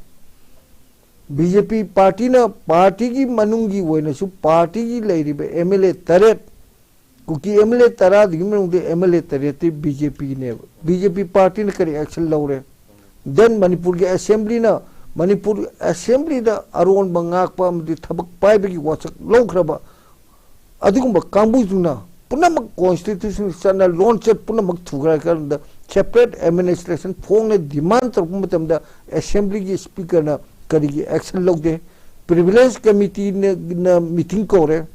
ꯕꯤ ꯖꯦ ꯄꯤ ꯄꯥꯔꯇꯤꯅ, ꯄꯥꯔꯇꯤꯒꯤ ꯃꯅꯨꯡꯒꯤ ꯑꯣꯏꯅꯁꯨ ꯄꯥꯔꯇꯤꯒꯤ ꯂꯩꯔꯤꯕ ꯑꯦꯝ ꯑꯦꯜ ꯑꯦ ꯇꯔꯦꯠ, ꯀꯨꯀꯤ ꯑꯦꯝ ꯑꯦꯜ ꯑꯦ ꯇꯔꯥꯗꯨꯒꯤ ꯃꯅꯨꯡꯗ ꯑꯦꯝ ꯑꯦꯜ ꯑꯦ ꯇꯔꯦꯠꯇꯤ ꯕꯤ ꯖꯦ ꯄꯤꯅꯦꯕ꯫ ꯕꯤ ꯖꯦ ꯄꯤ ꯄꯥꯔꯇꯤꯅ ꯀꯔꯤ ꯑꯦꯛꯁꯟ ꯂꯧꯔꯦ? ꯗꯦꯟ ꯃꯅꯤꯄꯨꯔꯒꯤ ꯑꯦꯁꯦꯝꯕ꯭ꯂꯤꯅ, ꯃꯅꯤꯄꯨꯔ ꯑꯦꯁꯦꯝꯕ꯭ꯂꯤꯗ ꯑꯔꯣꯟꯕ ꯉꯥꯛꯄ ꯑꯃꯗꯤ ꯊꯕꯛ ꯄꯥꯏꯕꯒꯤ ꯋꯥꯁꯛ ꯂꯧꯈ꯭ꯔꯕ ꯑꯗꯨꯒꯨꯝꯕ ꯀꯥꯡꯕꯨꯁꯤꯡꯅ ꯄꯨꯝꯅꯃꯛ ꯀꯣꯟꯁꯇꯤꯇ꯭ꯌꯨꯁꯟ ꯆꯠꯅ ꯂꯣꯟꯆꯠ ꯄꯨꯝꯅꯃꯛ ꯊꯨꯒꯥꯏꯔꯀꯥꯟꯗ ꯁꯦꯄꯔꯦꯠ ꯑꯦꯗꯃꯤꯅꯤꯁꯇ꯭ꯔꯦꯁꯟ ꯐꯣꯡꯅ ꯗꯤꯃꯥꯟ ꯇꯧꯔꯛꯄ ꯃꯇꯝꯗ ꯑꯦꯁꯦꯝꯕ꯭ꯂꯤꯒꯤ ꯁ꯭ꯄꯤꯀꯔꯅ ꯀꯔꯤꯒꯤ ꯑꯦꯛꯁꯟ ꯂꯧꯗꯦ? ꯄ꯭ꯔꯤꯚꯤꯂꯦꯖ ꯀꯃꯤꯇꯤꯅ ꯃꯤꯇꯤꯡ ꯀꯧꯔꯦ,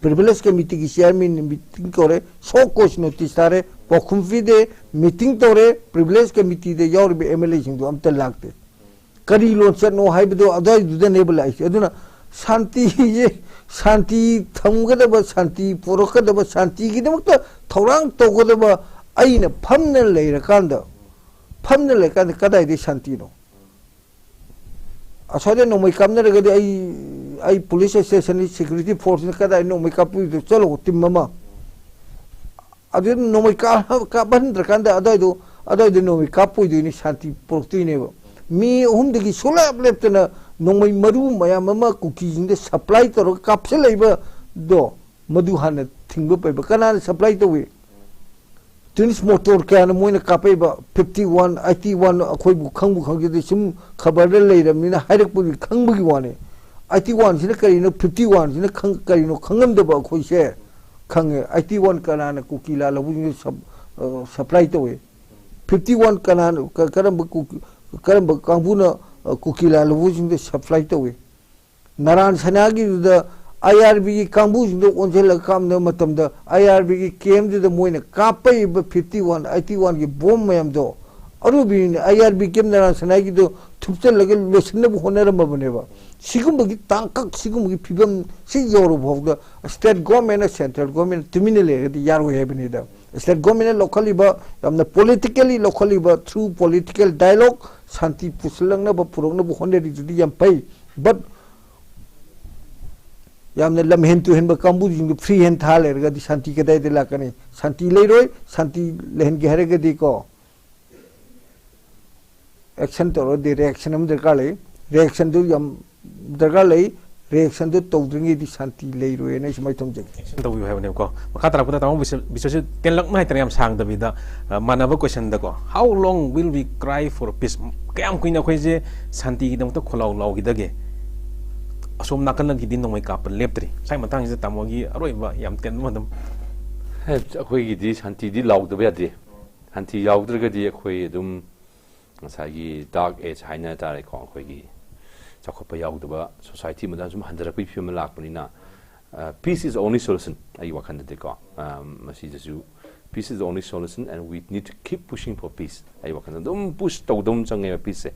ꯄ꯭ꯔꯤꯚꯤꯂꯦꯖ ꯀꯃꯤꯇꯤꯒꯤ ꯆꯤꯌꯔꯃꯦꯟꯅ ꯃꯤꯇꯤꯡ ꯀꯧꯔꯦ, ꯁꯣ ꯀꯣꯁ ꯅꯣꯇꯤꯁ ꯊꯥꯔꯦ, ꯄꯥꯎꯈꯨꯝ ꯄꯤꯗꯦ, ꯃꯤꯇꯤꯡ ꯇꯧꯔꯦ, ꯄ꯭ꯔꯤꯚꯤꯂꯦꯖ ꯀꯃꯤꯇꯤꯗ ꯌꯥꯎꯔꯤꯕ ꯑꯦꯝ ꯑꯦꯜ ꯑꯦꯁꯤꯡꯗꯣ ꯑꯝꯇ ꯂꯥꯛꯇꯦ꯫ ꯀꯔꯤ ꯂꯣꯟꯆꯠꯅꯣ ꯍꯥꯏꯕꯗꯣ ꯑꯗꯨꯋꯥꯏꯗꯨꯗꯅꯦꯕ ꯂꯥꯛꯏꯁꯦ꯫ ꯑꯗꯨꯅ ꯁꯥꯟꯇꯤꯁꯦ, ꯁꯥꯟꯇꯤ ꯊꯝꯒꯗꯕ, ꯁꯥꯟꯇꯤ ꯄꯣꯔꯛꯀꯗꯕ, ꯁꯥꯟꯇꯤꯒꯤꯗꯃꯛꯇ ꯊꯧꯔꯥꯡ ꯇꯧꯒꯗꯕ ꯑꯩꯅ ꯐꯝꯅ ꯂꯩꯔꯀꯥꯟꯗ, ꯐꯝꯅ ꯂꯩꯔꯀꯥꯟꯗ ꯀꯗꯥꯏꯗꯒꯤ ꯁꯥꯟꯇꯤꯅꯣ? ꯑꯁ꯭ꯋꯥꯏꯗ ꯅꯣꯡꯃꯩ ꯀꯥꯞꯅꯔꯒꯗꯤ ꯑꯩ, ꯑꯩ ꯄꯨꯂꯤꯁ ꯁ꯭ꯇꯦꯁꯟꯒꯤ ꯁꯦꯀ꯭ꯌꯨꯔꯤꯇꯤ ꯐꯣꯔꯁꯅ ꯀꯗꯥꯏ ꯅꯣꯡꯃꯩ ꯀꯥꯞꯄꯨꯏꯗꯣ? ꯆꯠꯂꯣ, ꯇꯤꯝ ꯑꯃ꯫ ꯑꯗꯨ ꯅꯣꯡꯃꯩ ꯀꯥꯞ-, ꯀꯥꯞꯍꯟꯗ꯭ꯔꯀꯥꯟꯗ ꯑꯗꯨꯋꯥꯏꯗꯣ, ꯑꯗꯨꯋꯥꯏꯗ ꯅꯣꯡꯃꯩ ꯀꯥꯞꯄꯣꯏꯗꯣꯏꯅꯤ, ꯁꯥꯟꯇꯤ ꯄꯨꯔꯛꯇꯣꯏꯅꯦꯕ꯫ ꯃꯤ ꯑꯍꯨꯝꯗꯒꯤ ꯁꯨꯡꯂꯦꯞ ꯂꯦꯞꯇꯅ ꯅꯣꯡꯃꯩ ꯃꯔꯨ ꯃꯌꯥꯝ ꯑꯃ ꯀꯨꯀꯤꯁꯤꯡꯗ ꯁꯄ꯭ꯂꯥꯏ ꯇꯧꯔꯒ ꯀꯥꯞꯁꯤꯜꯂꯛꯏꯕꯗꯣ, ꯃꯗꯨ ꯍꯥꯟꯅ ꯊꯤꯡꯕ ꯄꯩꯕ꯫ ꯀꯅꯥꯅ ꯁꯄ꯭ꯂꯥꯏ ꯇꯧꯏ? ꯇ꯭ꯋꯤꯟꯁ ꯃꯣꯇꯣꯔ ꯀꯌꯥꯅ ꯃꯣꯏꯅ ꯀꯥꯞꯄꯛꯏꯕ ꯐꯤꯐꯇꯤ ꯋꯥꯟ, ꯑꯩꯠꯇꯤ ꯋꯥꯟ ꯑꯩꯈꯣꯏꯕꯨ ꯈꯪꯕꯨ ꯈꯪꯖꯗꯦ, ꯁꯨꯝ ꯈꯕꯔꯗ ꯂꯩꯔꯕꯅꯤꯅ ꯍꯥꯏꯔꯛꯄꯒꯤ ꯈꯪꯕꯒꯤ ꯋꯥꯅꯤ꯫ ꯑꯩꯠꯇꯤ ꯋꯥꯟꯁꯤꯅ ꯀꯔꯤꯅꯣ, ꯐꯤꯐꯇꯤ ꯋꯥꯟꯁꯤꯅ ꯈꯪ-, ꯀꯔꯤꯅꯣ ꯈꯪꯉꯝꯗꯕ ꯑꯩꯈꯣꯏꯁꯦ ꯈꯪꯉꯦ꯫ ꯑꯩꯠꯇꯤ ꯋꯥꯟ ꯀꯅꯥꯅ ꯀꯨꯀꯤ ꯂꯥꯜꯍꯧꯕꯁꯤꯡꯗ ꯁꯞ-, ꯑ, ꯁꯄ꯭ꯂꯥꯏ ꯇꯧꯏ? ꯐꯤꯐꯇꯤ ꯋꯥꯟ ꯀꯅꯥꯅ, ꯀ-, ꯀꯔꯝꯕ ꯀꯨꯀꯤ, ꯀꯔꯝꯕ ꯀꯥꯡꯕꯨꯅ, ꯑ, ꯀꯨꯀꯤ ꯂꯥꯜꯍꯧꯕꯁꯤꯡꯗ ꯁꯄ꯭ꯂꯥꯏ ꯇꯧꯏ? ꯅꯔꯥꯟ ꯁꯅꯥꯒꯤꯗꯨꯗ ꯑꯥꯏ ꯑꯥꯔ ꯕꯤꯒꯤ ꯀꯥꯡꯕꯨꯁꯤꯡꯗꯣ ꯑꯣꯟꯁꯤꯜꯂꯒ ꯀꯥꯞꯅꯕ ꯃꯇꯝꯗ, ꯑꯥꯏ ꯑꯥꯔ ꯕꯤꯒꯤ ꯀꯦꯝꯗꯨꯗ ꯃꯣꯏꯅ ꯀꯥꯞꯄꯛꯏꯕ ꯐꯤꯐꯇꯤ ꯋꯥꯟ, ꯑꯩꯠꯇꯤ ꯋꯥꯟꯒꯤ ꯕꯣꯝ ꯃꯌꯥꯝꯗꯣ ꯑꯔꯣꯏꯕꯤꯅꯤ꯫ ꯑꯥꯏ ꯑꯥꯔ ꯕꯤ ꯀꯦꯝ ꯅꯔꯥꯟ ꯁꯅꯥꯏꯒꯤꯗꯣ ꯊꯨꯞꯆꯜꯂꯒ ꯂꯣꯏꯁꯤꯟꯅꯕ ꯍꯣꯠꯅꯔꯝꯃꯕꯅꯦꯕ꯫ ꯁꯤꯒꯨꯝꯕꯒꯤ ꯇꯥꯡꯀꯛ, ꯁꯤꯒꯨꯝꯕꯒꯤ ꯐꯤꯕꯝ ꯁꯤ ꯌꯧꯔꯕ ꯐꯥꯎꯗ state government ꯅ central government ꯇꯨꯃꯤꯟꯅ ꯂꯩꯔꯒꯗꯤ ꯌꯥꯔꯣꯏ ꯍꯥꯏꯕꯅꯤꯗ꯫ State government ꯅ ꯂꯧꯈꯠꯂꯤꯕ, ꯌꯥꯝꯅ politically ꯂꯧꯈꯠꯂꯤꯕ, through political dialogue ꯁꯥꯟꯇꯤ ꯄꯨꯁꯤꯜꯂꯛꯅꯕ, ꯄꯨꯔꯛꯅꯕ ꯍꯣꯠꯅꯔꯤꯗꯨꯗꯤ ꯌꯥꯝ ꯐꯩ꯫ But ꯌꯥꯝꯅ ꯂꯝꯍꯦꯟ ꯇꯨꯍꯦꯟꯕ ꯀꯥꯡꯕꯨꯁꯤꯡꯗꯨ free hand ꯊꯥ ꯂꯩꯔꯒꯗꯤ ꯁꯥꯟꯇꯤ ꯀꯗꯥꯏꯗ ꯂꯥꯛꯀꯅꯤ? ꯁꯥꯟꯇꯤ ꯂꯩꯔꯣꯏ꯫ ꯁꯥꯟꯇꯤ ꯂꯩꯍꯟꯒꯦ ꯍꯥꯏꯔꯒꯗꯤꯀꯣ, action ꯇꯧꯔꯗꯤ reaction ꯑꯃ ꯗꯔꯀꯥꯔ ꯂꯩ꯫ Reaction ꯗꯨ ꯌꯥꯝ ꯗꯔꯀꯥꯔ ꯂꯩ꯫ Reaction ꯗꯨ ꯇꯧꯗ꯭ꯔꯤꯉꯩꯗꯤ ꯁꯥꯟꯇꯤ ꯂꯩꯔꯣꯏꯅ ꯑꯩ ꯁꯨꯃꯥꯏꯅ ꯊꯝꯖꯒꯦ꯫ Action ꯇꯧꯕꯤꯌꯨ ꯍꯥꯏꯕꯅꯦꯕꯀꯣ꯫ ꯃꯈꯥ ꯇꯥꯔꯛꯄꯗ ꯇꯥꯃꯣ ꯕꯤꯁ-, ꯕꯤꯁ꯭ꯋꯖꯤꯠ, ꯇꯦꯜꯂꯞꯅ ꯍꯥꯏꯇꯥꯔꯦ, ꯌꯥꯝ ꯁꯥꯡꯗꯕꯤꯗ, ꯑ, ꯃꯥꯟꯅꯕ question ꯗꯀꯣ, "How long will we cry for peace?" ꯀꯌꯥꯝ ꯀꯨꯏꯅ ꯑꯩꯈꯣꯏꯁꯦ ꯁꯥꯟꯇꯤꯒꯤꯗꯃꯛꯇ ꯈꯣꯜꯂꯥꯎ ꯂꯥꯎꯈꯤꯗꯒꯦ? ꯑꯁꯣꯝ ꯅꯥꯀꯟꯗꯒꯤꯗꯤ ꯅꯣꯡꯃꯩ ꯀꯥꯞꯄ ꯂꯦꯞꯇ꯭ꯔꯤ꯫ ꯉꯁꯥꯏ ꯃꯇꯥꯡꯁꯤꯗ ꯇꯥꯃꯣꯒꯤ ꯑꯔꯣꯏꯕ ꯌꯥꯝ ꯇꯦꯟꯕ ꯑꯗꯨꯝ꯫ ꯍꯦ, ꯑꯩꯈꯣꯏꯒꯤꯗꯤ ꯁꯥꯟꯇꯤꯗꯤ ꯂꯥꯎꯗꯕ ꯌꯥꯗꯦ꯫ ꯁꯥꯟꯇꯤ ꯌꯥꯎꯗ꯭ꯔꯒꯗꯤ ꯑꯩꯈꯣꯏ ꯑꯗꯨꯝ ꯉꯁꯥꯏꯒꯤ dark age ꯍꯥꯏꯅ ꯇꯥꯔꯦꯀꯣ, ꯑꯩꯈꯣꯏꯒꯤ ꯆꯥꯎꯈꯠꯄ ꯌꯥꯎꯗꯕ society ꯑꯃꯗ ꯁꯨꯝ ꯍꯟꯊꯔꯛꯄꯒꯤ ꯐꯤꯕꯝ ꯑꯃ ꯂꯥꯛꯄꯅꯤꯅ, ꯑ, peace is the only solution ꯑꯩꯒꯤ ꯋꯥꯈꯜꯗꯗꯤꯀꯣ꯫ ꯑ, ꯃꯁꯤꯗꯁꯨ peace is the only solution and we need to keep pushing for peace꯫ ꯑꯩ ꯋꯥꯈꯜꯗ ꯑꯗꯨꯝ push ꯇꯧꯗꯧ ꯆꯪꯉꯦꯕ peace ꯁꯦ꯫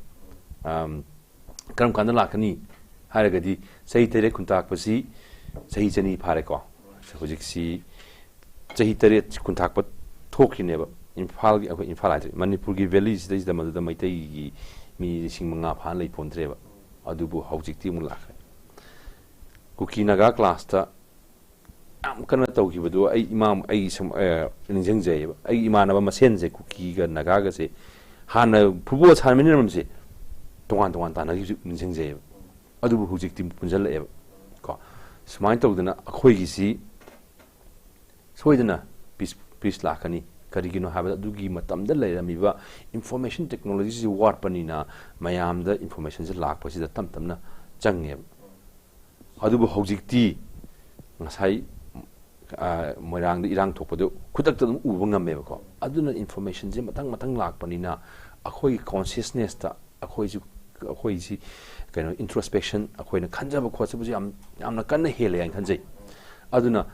ꯑꯝ, ꯀꯔꯝ ꯀꯥꯟꯗ ꯂꯥꯛꯀꯅꯤ ꯍꯥꯏꯔꯒꯗꯤ, ꯆꯍꯤ ꯇꯔꯦꯠ ꯈꯨꯟꯇꯥꯛꯄꯁꯤ ꯆꯍꯤ ꯆꯅꯤ ꯐꯥꯔꯦꯀꯣ꯫ ꯍꯧꯖꯤꯛꯁꯤ ꯆꯍꯤ ꯇꯔꯦꯠ ꯈꯨꯟꯇꯥꯛꯄ ꯊꯣꯛꯈ꯭ꯔꯤꯅꯦꯕ꯫ ꯏꯝꯐꯥꯜꯒꯤ, ꯑꯩꯈꯣꯏ ꯏꯝꯐꯥꯜ ꯍꯥꯏꯗ꯭ꯔꯦ, ꯃꯅꯤꯄꯨꯔꯒꯤ valley ꯁꯤꯗꯩꯁꯤꯗ ꯃꯗꯨꯗ ꯃꯩꯇꯩꯒꯤ ꯃꯤ ꯂꯤꯁꯤꯡ ꯃꯉꯥ ꯐꯥꯅ ꯂꯩ ꯄꯣꯟꯗ꯭ꯔꯦꯕ꯫ ꯑꯗꯨꯕꯨ ꯍꯧꯖꯤꯛꯇꯤ ꯑꯃꯨꯛ ꯂꯥꯛꯈ꯭ꯔꯦ꯫ ꯀꯨꯀꯤ ꯅꯥꯒꯥ class ꯇ ꯌꯥꯝ ꯀꯟꯅ ꯇꯧꯈꯤꯕꯗꯣ ꯑꯩ ꯏꯃꯥ, ꯑꯩ ꯁꯨꯝ, ꯑ, ꯅꯤꯡꯁꯤꯡꯖꯩꯌꯦꯕ꯫ ꯑꯩꯒꯤ ꯏꯃꯥꯟꯅꯕ ꯃꯁꯦꯟꯁꯦ ꯀꯨꯀꯤꯒ ꯅꯥꯒꯥꯒꯁꯦ ꯍꯥꯟꯅ football ꯁꯥꯟꯅꯃꯤꯟꯅꯔꯝꯕꯁꯦ ꯇꯣꯉꯥꯟ ꯇꯣꯉꯥꯟ ꯇꯥꯟꯅꯈꯤꯕꯁꯨ ꯅꯤꯡꯁꯤꯡꯖꯩꯌꯦꯕ꯫ ꯑꯗꯨꯕꯨ ꯍꯧꯖꯤꯛꯇꯤ ꯄꯨꯟꯁꯤꯜꯂꯛꯑꯦꯕ ꯀꯣ꯫ ꯁꯨꯃꯥꯏꯅ ꯇꯧꯗꯅ ꯑꯩꯈꯣꯏꯒꯤꯁꯤ ꯁꯣꯏꯗꯅ peace, peace ꯂꯥꯛꯀꯅꯤ꯫ ꯀꯔꯤꯒꯤꯅꯣ ꯍꯥꯏꯕꯗ ꯑꯗꯨꯒꯤ ꯃꯇꯝꯗ ꯂꯩꯔꯝꯃꯤꯕ information technology ꯁꯤ ꯋꯥꯠꯄꯅꯤꯅ ꯃꯌꯥꯝꯗ information ꯁꯦ ꯂꯥꯛꯄꯁꯤꯗ ꯇꯞ ꯇꯞꯅ ꯆꯪꯉꯦꯕ꯫ ꯑꯗꯨꯕꯨ ꯍꯧꯖꯤꯛꯇꯤ ꯉꯁꯥꯏ, ꯑ, ꯃꯣꯏꯔꯥꯡꯗ ꯏꯔꯥꯡ ꯊꯣꯛꯄꯗꯨ ꯈꯨꯗꯛꯇ ꯑꯗꯨꯝ ꯎꯕ ꯉꯝꯃꯦꯕꯀꯣ꯫ ꯑꯗꯨꯅ information ꯁꯦ ꯃꯊꯪ ꯃꯊꯪ ꯂꯥꯛꯄꯅꯤꯅ ꯑꯩꯈꯣꯏꯒꯤ consciousness ꯇ ꯑꯩꯈꯣꯏꯁꯨ, ꯑꯩꯈꯣꯏꯁꯤ ꯀꯩꯅꯣ introspection, ꯑꯩꯈꯣꯏꯅ ꯈꯟꯖꯕ ꯈꯣꯠꯆꯕꯁꯨ ꯌꯥꯝ, ꯌꯥꯝꯅ ꯀꯟꯅ ꯍꯦꯜꯂꯦ ꯍꯥꯏꯅ ꯈꯟꯖꯩ꯫ ꯑꯗꯨꯅ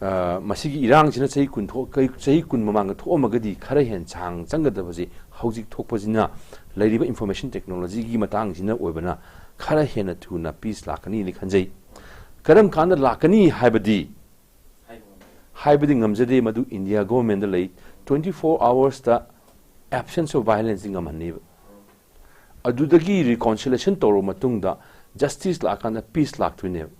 ꯑ, ꯃꯁꯤꯒꯤ ꯏꯔꯥꯡꯁꯤꯅ ꯆꯍꯤ ꯀꯨꯟ ꯊꯣꯛ-, ꯀꯩ-, ꯆꯍꯤ ꯀꯨꯟ ꯃꯃꯥꯡꯗ ꯊꯣꯛꯑꯝꯃꯒꯗꯤ ꯈꯔ ꯍꯦꯟꯅ ꯁꯥꯡ ꯆꯪꯒꯗꯕꯁꯤ ꯍꯧꯖꯤꯛ ꯊꯣꯛꯄꯁꯤꯅ ꯂꯩꯔꯤꯕ information technologyꯒꯤ ꯃꯇꯥꯡꯁꯤꯅ ꯑꯣꯏꯕꯅ ꯈꯔ ꯍꯦꯟꯅ ꯊꯨꯅ peace ꯂꯥꯛꯀꯅꯤꯅ ꯈꯟꯖꯩ꯫ ꯀꯔꯝ ꯀꯥꯟꯗ ꯂꯥꯛꯀꯅꯤ ꯍꯥꯏꯕꯗꯤ, ꯍꯥꯏꯕꯗꯤ ꯉꯝꯖꯗꯦ, ꯃꯗꯨ India governmentꯗ ꯂꯩ꯫ Twenty four hoursꯇ absence of violenceꯁꯤ ꯉꯝꯍꯟꯅꯤꯕ꯫ ꯑꯗꯨꯗꯒꯤ reconciliation ꯇꯧꯔꯕ ꯃꯇꯨꯡꯗ justice ꯂꯥꯛꯑꯀꯥꯟꯗ peace ꯂꯥꯛꯇꯣꯏꯅꯦꯕ꯫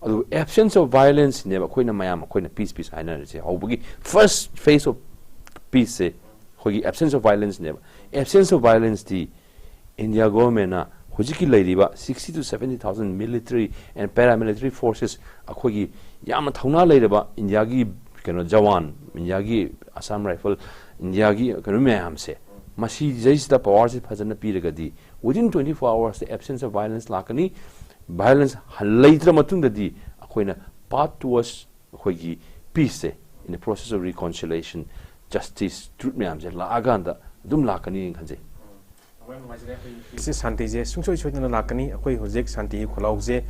ꯑꯗꯨ absence of violenceꯅꯦꯕ ꯑꯩꯈꯣꯏꯅ ꯃꯌꯥꯝ, ꯑꯩꯈꯣꯏꯅ peace, peace ꯍꯥꯏꯅꯔꯤꯁꯦ꯫ ꯍꯧꯕꯒꯤ first phase of peaceꯁꯦ ꯑꯩꯈꯣꯏꯒꯤ absence of violenceꯅꯦꯕ꯫ Absence of violenceꯇꯤ India governmentꯅ ꯍꯧꯖꯤꯛꯀꯤ ꯂꯩꯔꯤꯕ sixty to seventy thousand military and paramilitary forces, ꯑꯩꯈꯣꯏꯒꯤ ꯌꯥꯝꯅ ꯊꯧꯅꯥ ꯂꯩꯔꯕ Indiaꯒꯤ ꯀꯩꯅꯣ ꯖꯋꯥꯟ, Indiaꯒꯤ Assam Rifle, Indiaꯒꯤ ꯀꯩꯅꯣ ꯃꯌꯥꯝꯁꯦ, ꯃꯁꯤꯗꯩꯁꯤꯗ powerꯁꯦ ꯐꯖꯅ ꯄꯤꯔꯒꯗꯤ within twenty four hoursꯇ absence of violence ꯂꯥꯛꯀꯅꯤ꯫ Violence ꯂꯩꯇ꯭ꯔ ꯃꯇꯨꯡꯗꯗꯤ ꯑꯩꯈꯣꯏꯅ path towards ꯑꯩꯈꯣꯏꯒꯤ peaceꯁꯦ, in the process of reconciliation, justice, truth ꯃꯌꯥꯝꯁꯦ ꯂꯥꯛꯑꯀꯥꯟꯗ ꯑꯗꯨꯝ ꯂꯥꯛꯀꯅꯤꯅ ꯈꯟꯖꯩ꯫ ꯁꯤ ꯁꯥꯟꯇꯤꯁꯦ ꯁꯨꯡꯁꯣꯏ ꯁꯣꯏꯗꯅ ꯂꯥꯛꯀꯅꯤ꯫ ꯑꯩꯈꯣꯏ ꯍꯧꯖꯤꯛ ꯁꯥꯟꯇꯤꯒꯤ ꯈꯣꯜꯂꯥꯎꯁꯦ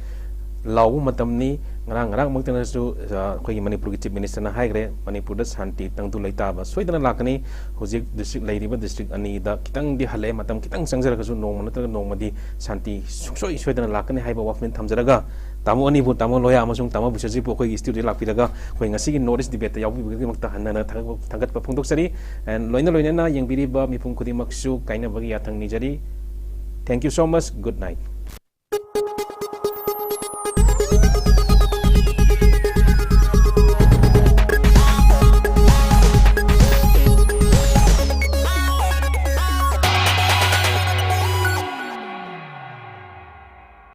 ꯂꯥꯎꯕ ꯃꯇꯝꯅꯤ꯫ ꯉꯔꯥꯡ ꯉꯔꯥꯡꯃꯛꯇꯅꯁꯨ, ꯑ, ꯑꯩꯈꯣꯏꯒꯤ ꯃꯅꯤꯄꯨꯔꯒꯤ Chief Ministerꯅ ꯍꯥꯏꯈ꯭ꯔꯦ, ꯃꯅꯤꯄꯨꯔꯗ ꯁꯥꯟꯇꯤ ꯇꯪꯗꯨ ꯂꯩꯇꯥꯕ ꯁꯣꯏꯗꯅ ꯂꯥꯛꯀꯅꯤ꯫ ꯍꯧꯖꯤꯛ district, ꯂꯩꯔꯤꯕ district ꯑꯅꯤꯗ ꯈꯤꯇꯪꯗꯤ ꯍꯜꯂꯛꯑꯦ, ꯃꯇꯝ ꯈꯤꯇꯪ ꯆꯪꯖꯔꯒꯁꯨ ꯅꯣꯡꯃ ꯅꯠꯇ꯭ꯔꯒ ꯅꯣꯡꯃꯗꯤ ꯁꯥꯟꯇꯤ ꯁꯨꯡꯁꯣꯏ ꯁꯣꯏꯗꯅ ꯂꯥꯛꯀꯅꯤ ꯍꯥꯏꯕ ꯋꯥꯐꯝ ꯊꯝꯖꯔꯒ, ꯇꯥꯃꯣ ꯑꯅꯤꯕꯨ, ꯇꯥꯃꯣ ꯂꯣꯌꯥ ꯑꯃꯁꯨꯡ ꯇꯥꯃꯣ ꯕꯤꯁ꯭ꯋꯖꯤꯠꯄꯨ ꯑꯩꯈꯣꯏꯒꯤ studioꯗ ꯂꯥꯛꯄꯤꯔꯒ ꯑꯩꯈꯣꯏ ꯉꯁꯤꯒꯤ North East Debateꯇ ꯌꯥꯎꯕꯤꯕꯒꯤꯗꯃꯛꯇ ꯍꯟꯅ ꯍꯟꯅ ꯊꯥꯒꯠꯄ, ꯊꯥꯒꯠꯄ ꯐꯣꯡꯗꯣꯛꯆꯔꯤ꯫ And ꯂꯣꯏꯅ ꯂꯣꯏꯅꯅ ꯌꯦꯡꯕꯤꯔꯤꯕ ꯃꯤꯄꯨꯝ ꯈꯨꯗꯤꯡꯃꯛꯁꯨ ꯀꯥꯏꯅꯕꯒꯤ ꯌꯥꯊꯪ ꯅꯤꯖꯔꯤ꯫ Thank you so much. Good night.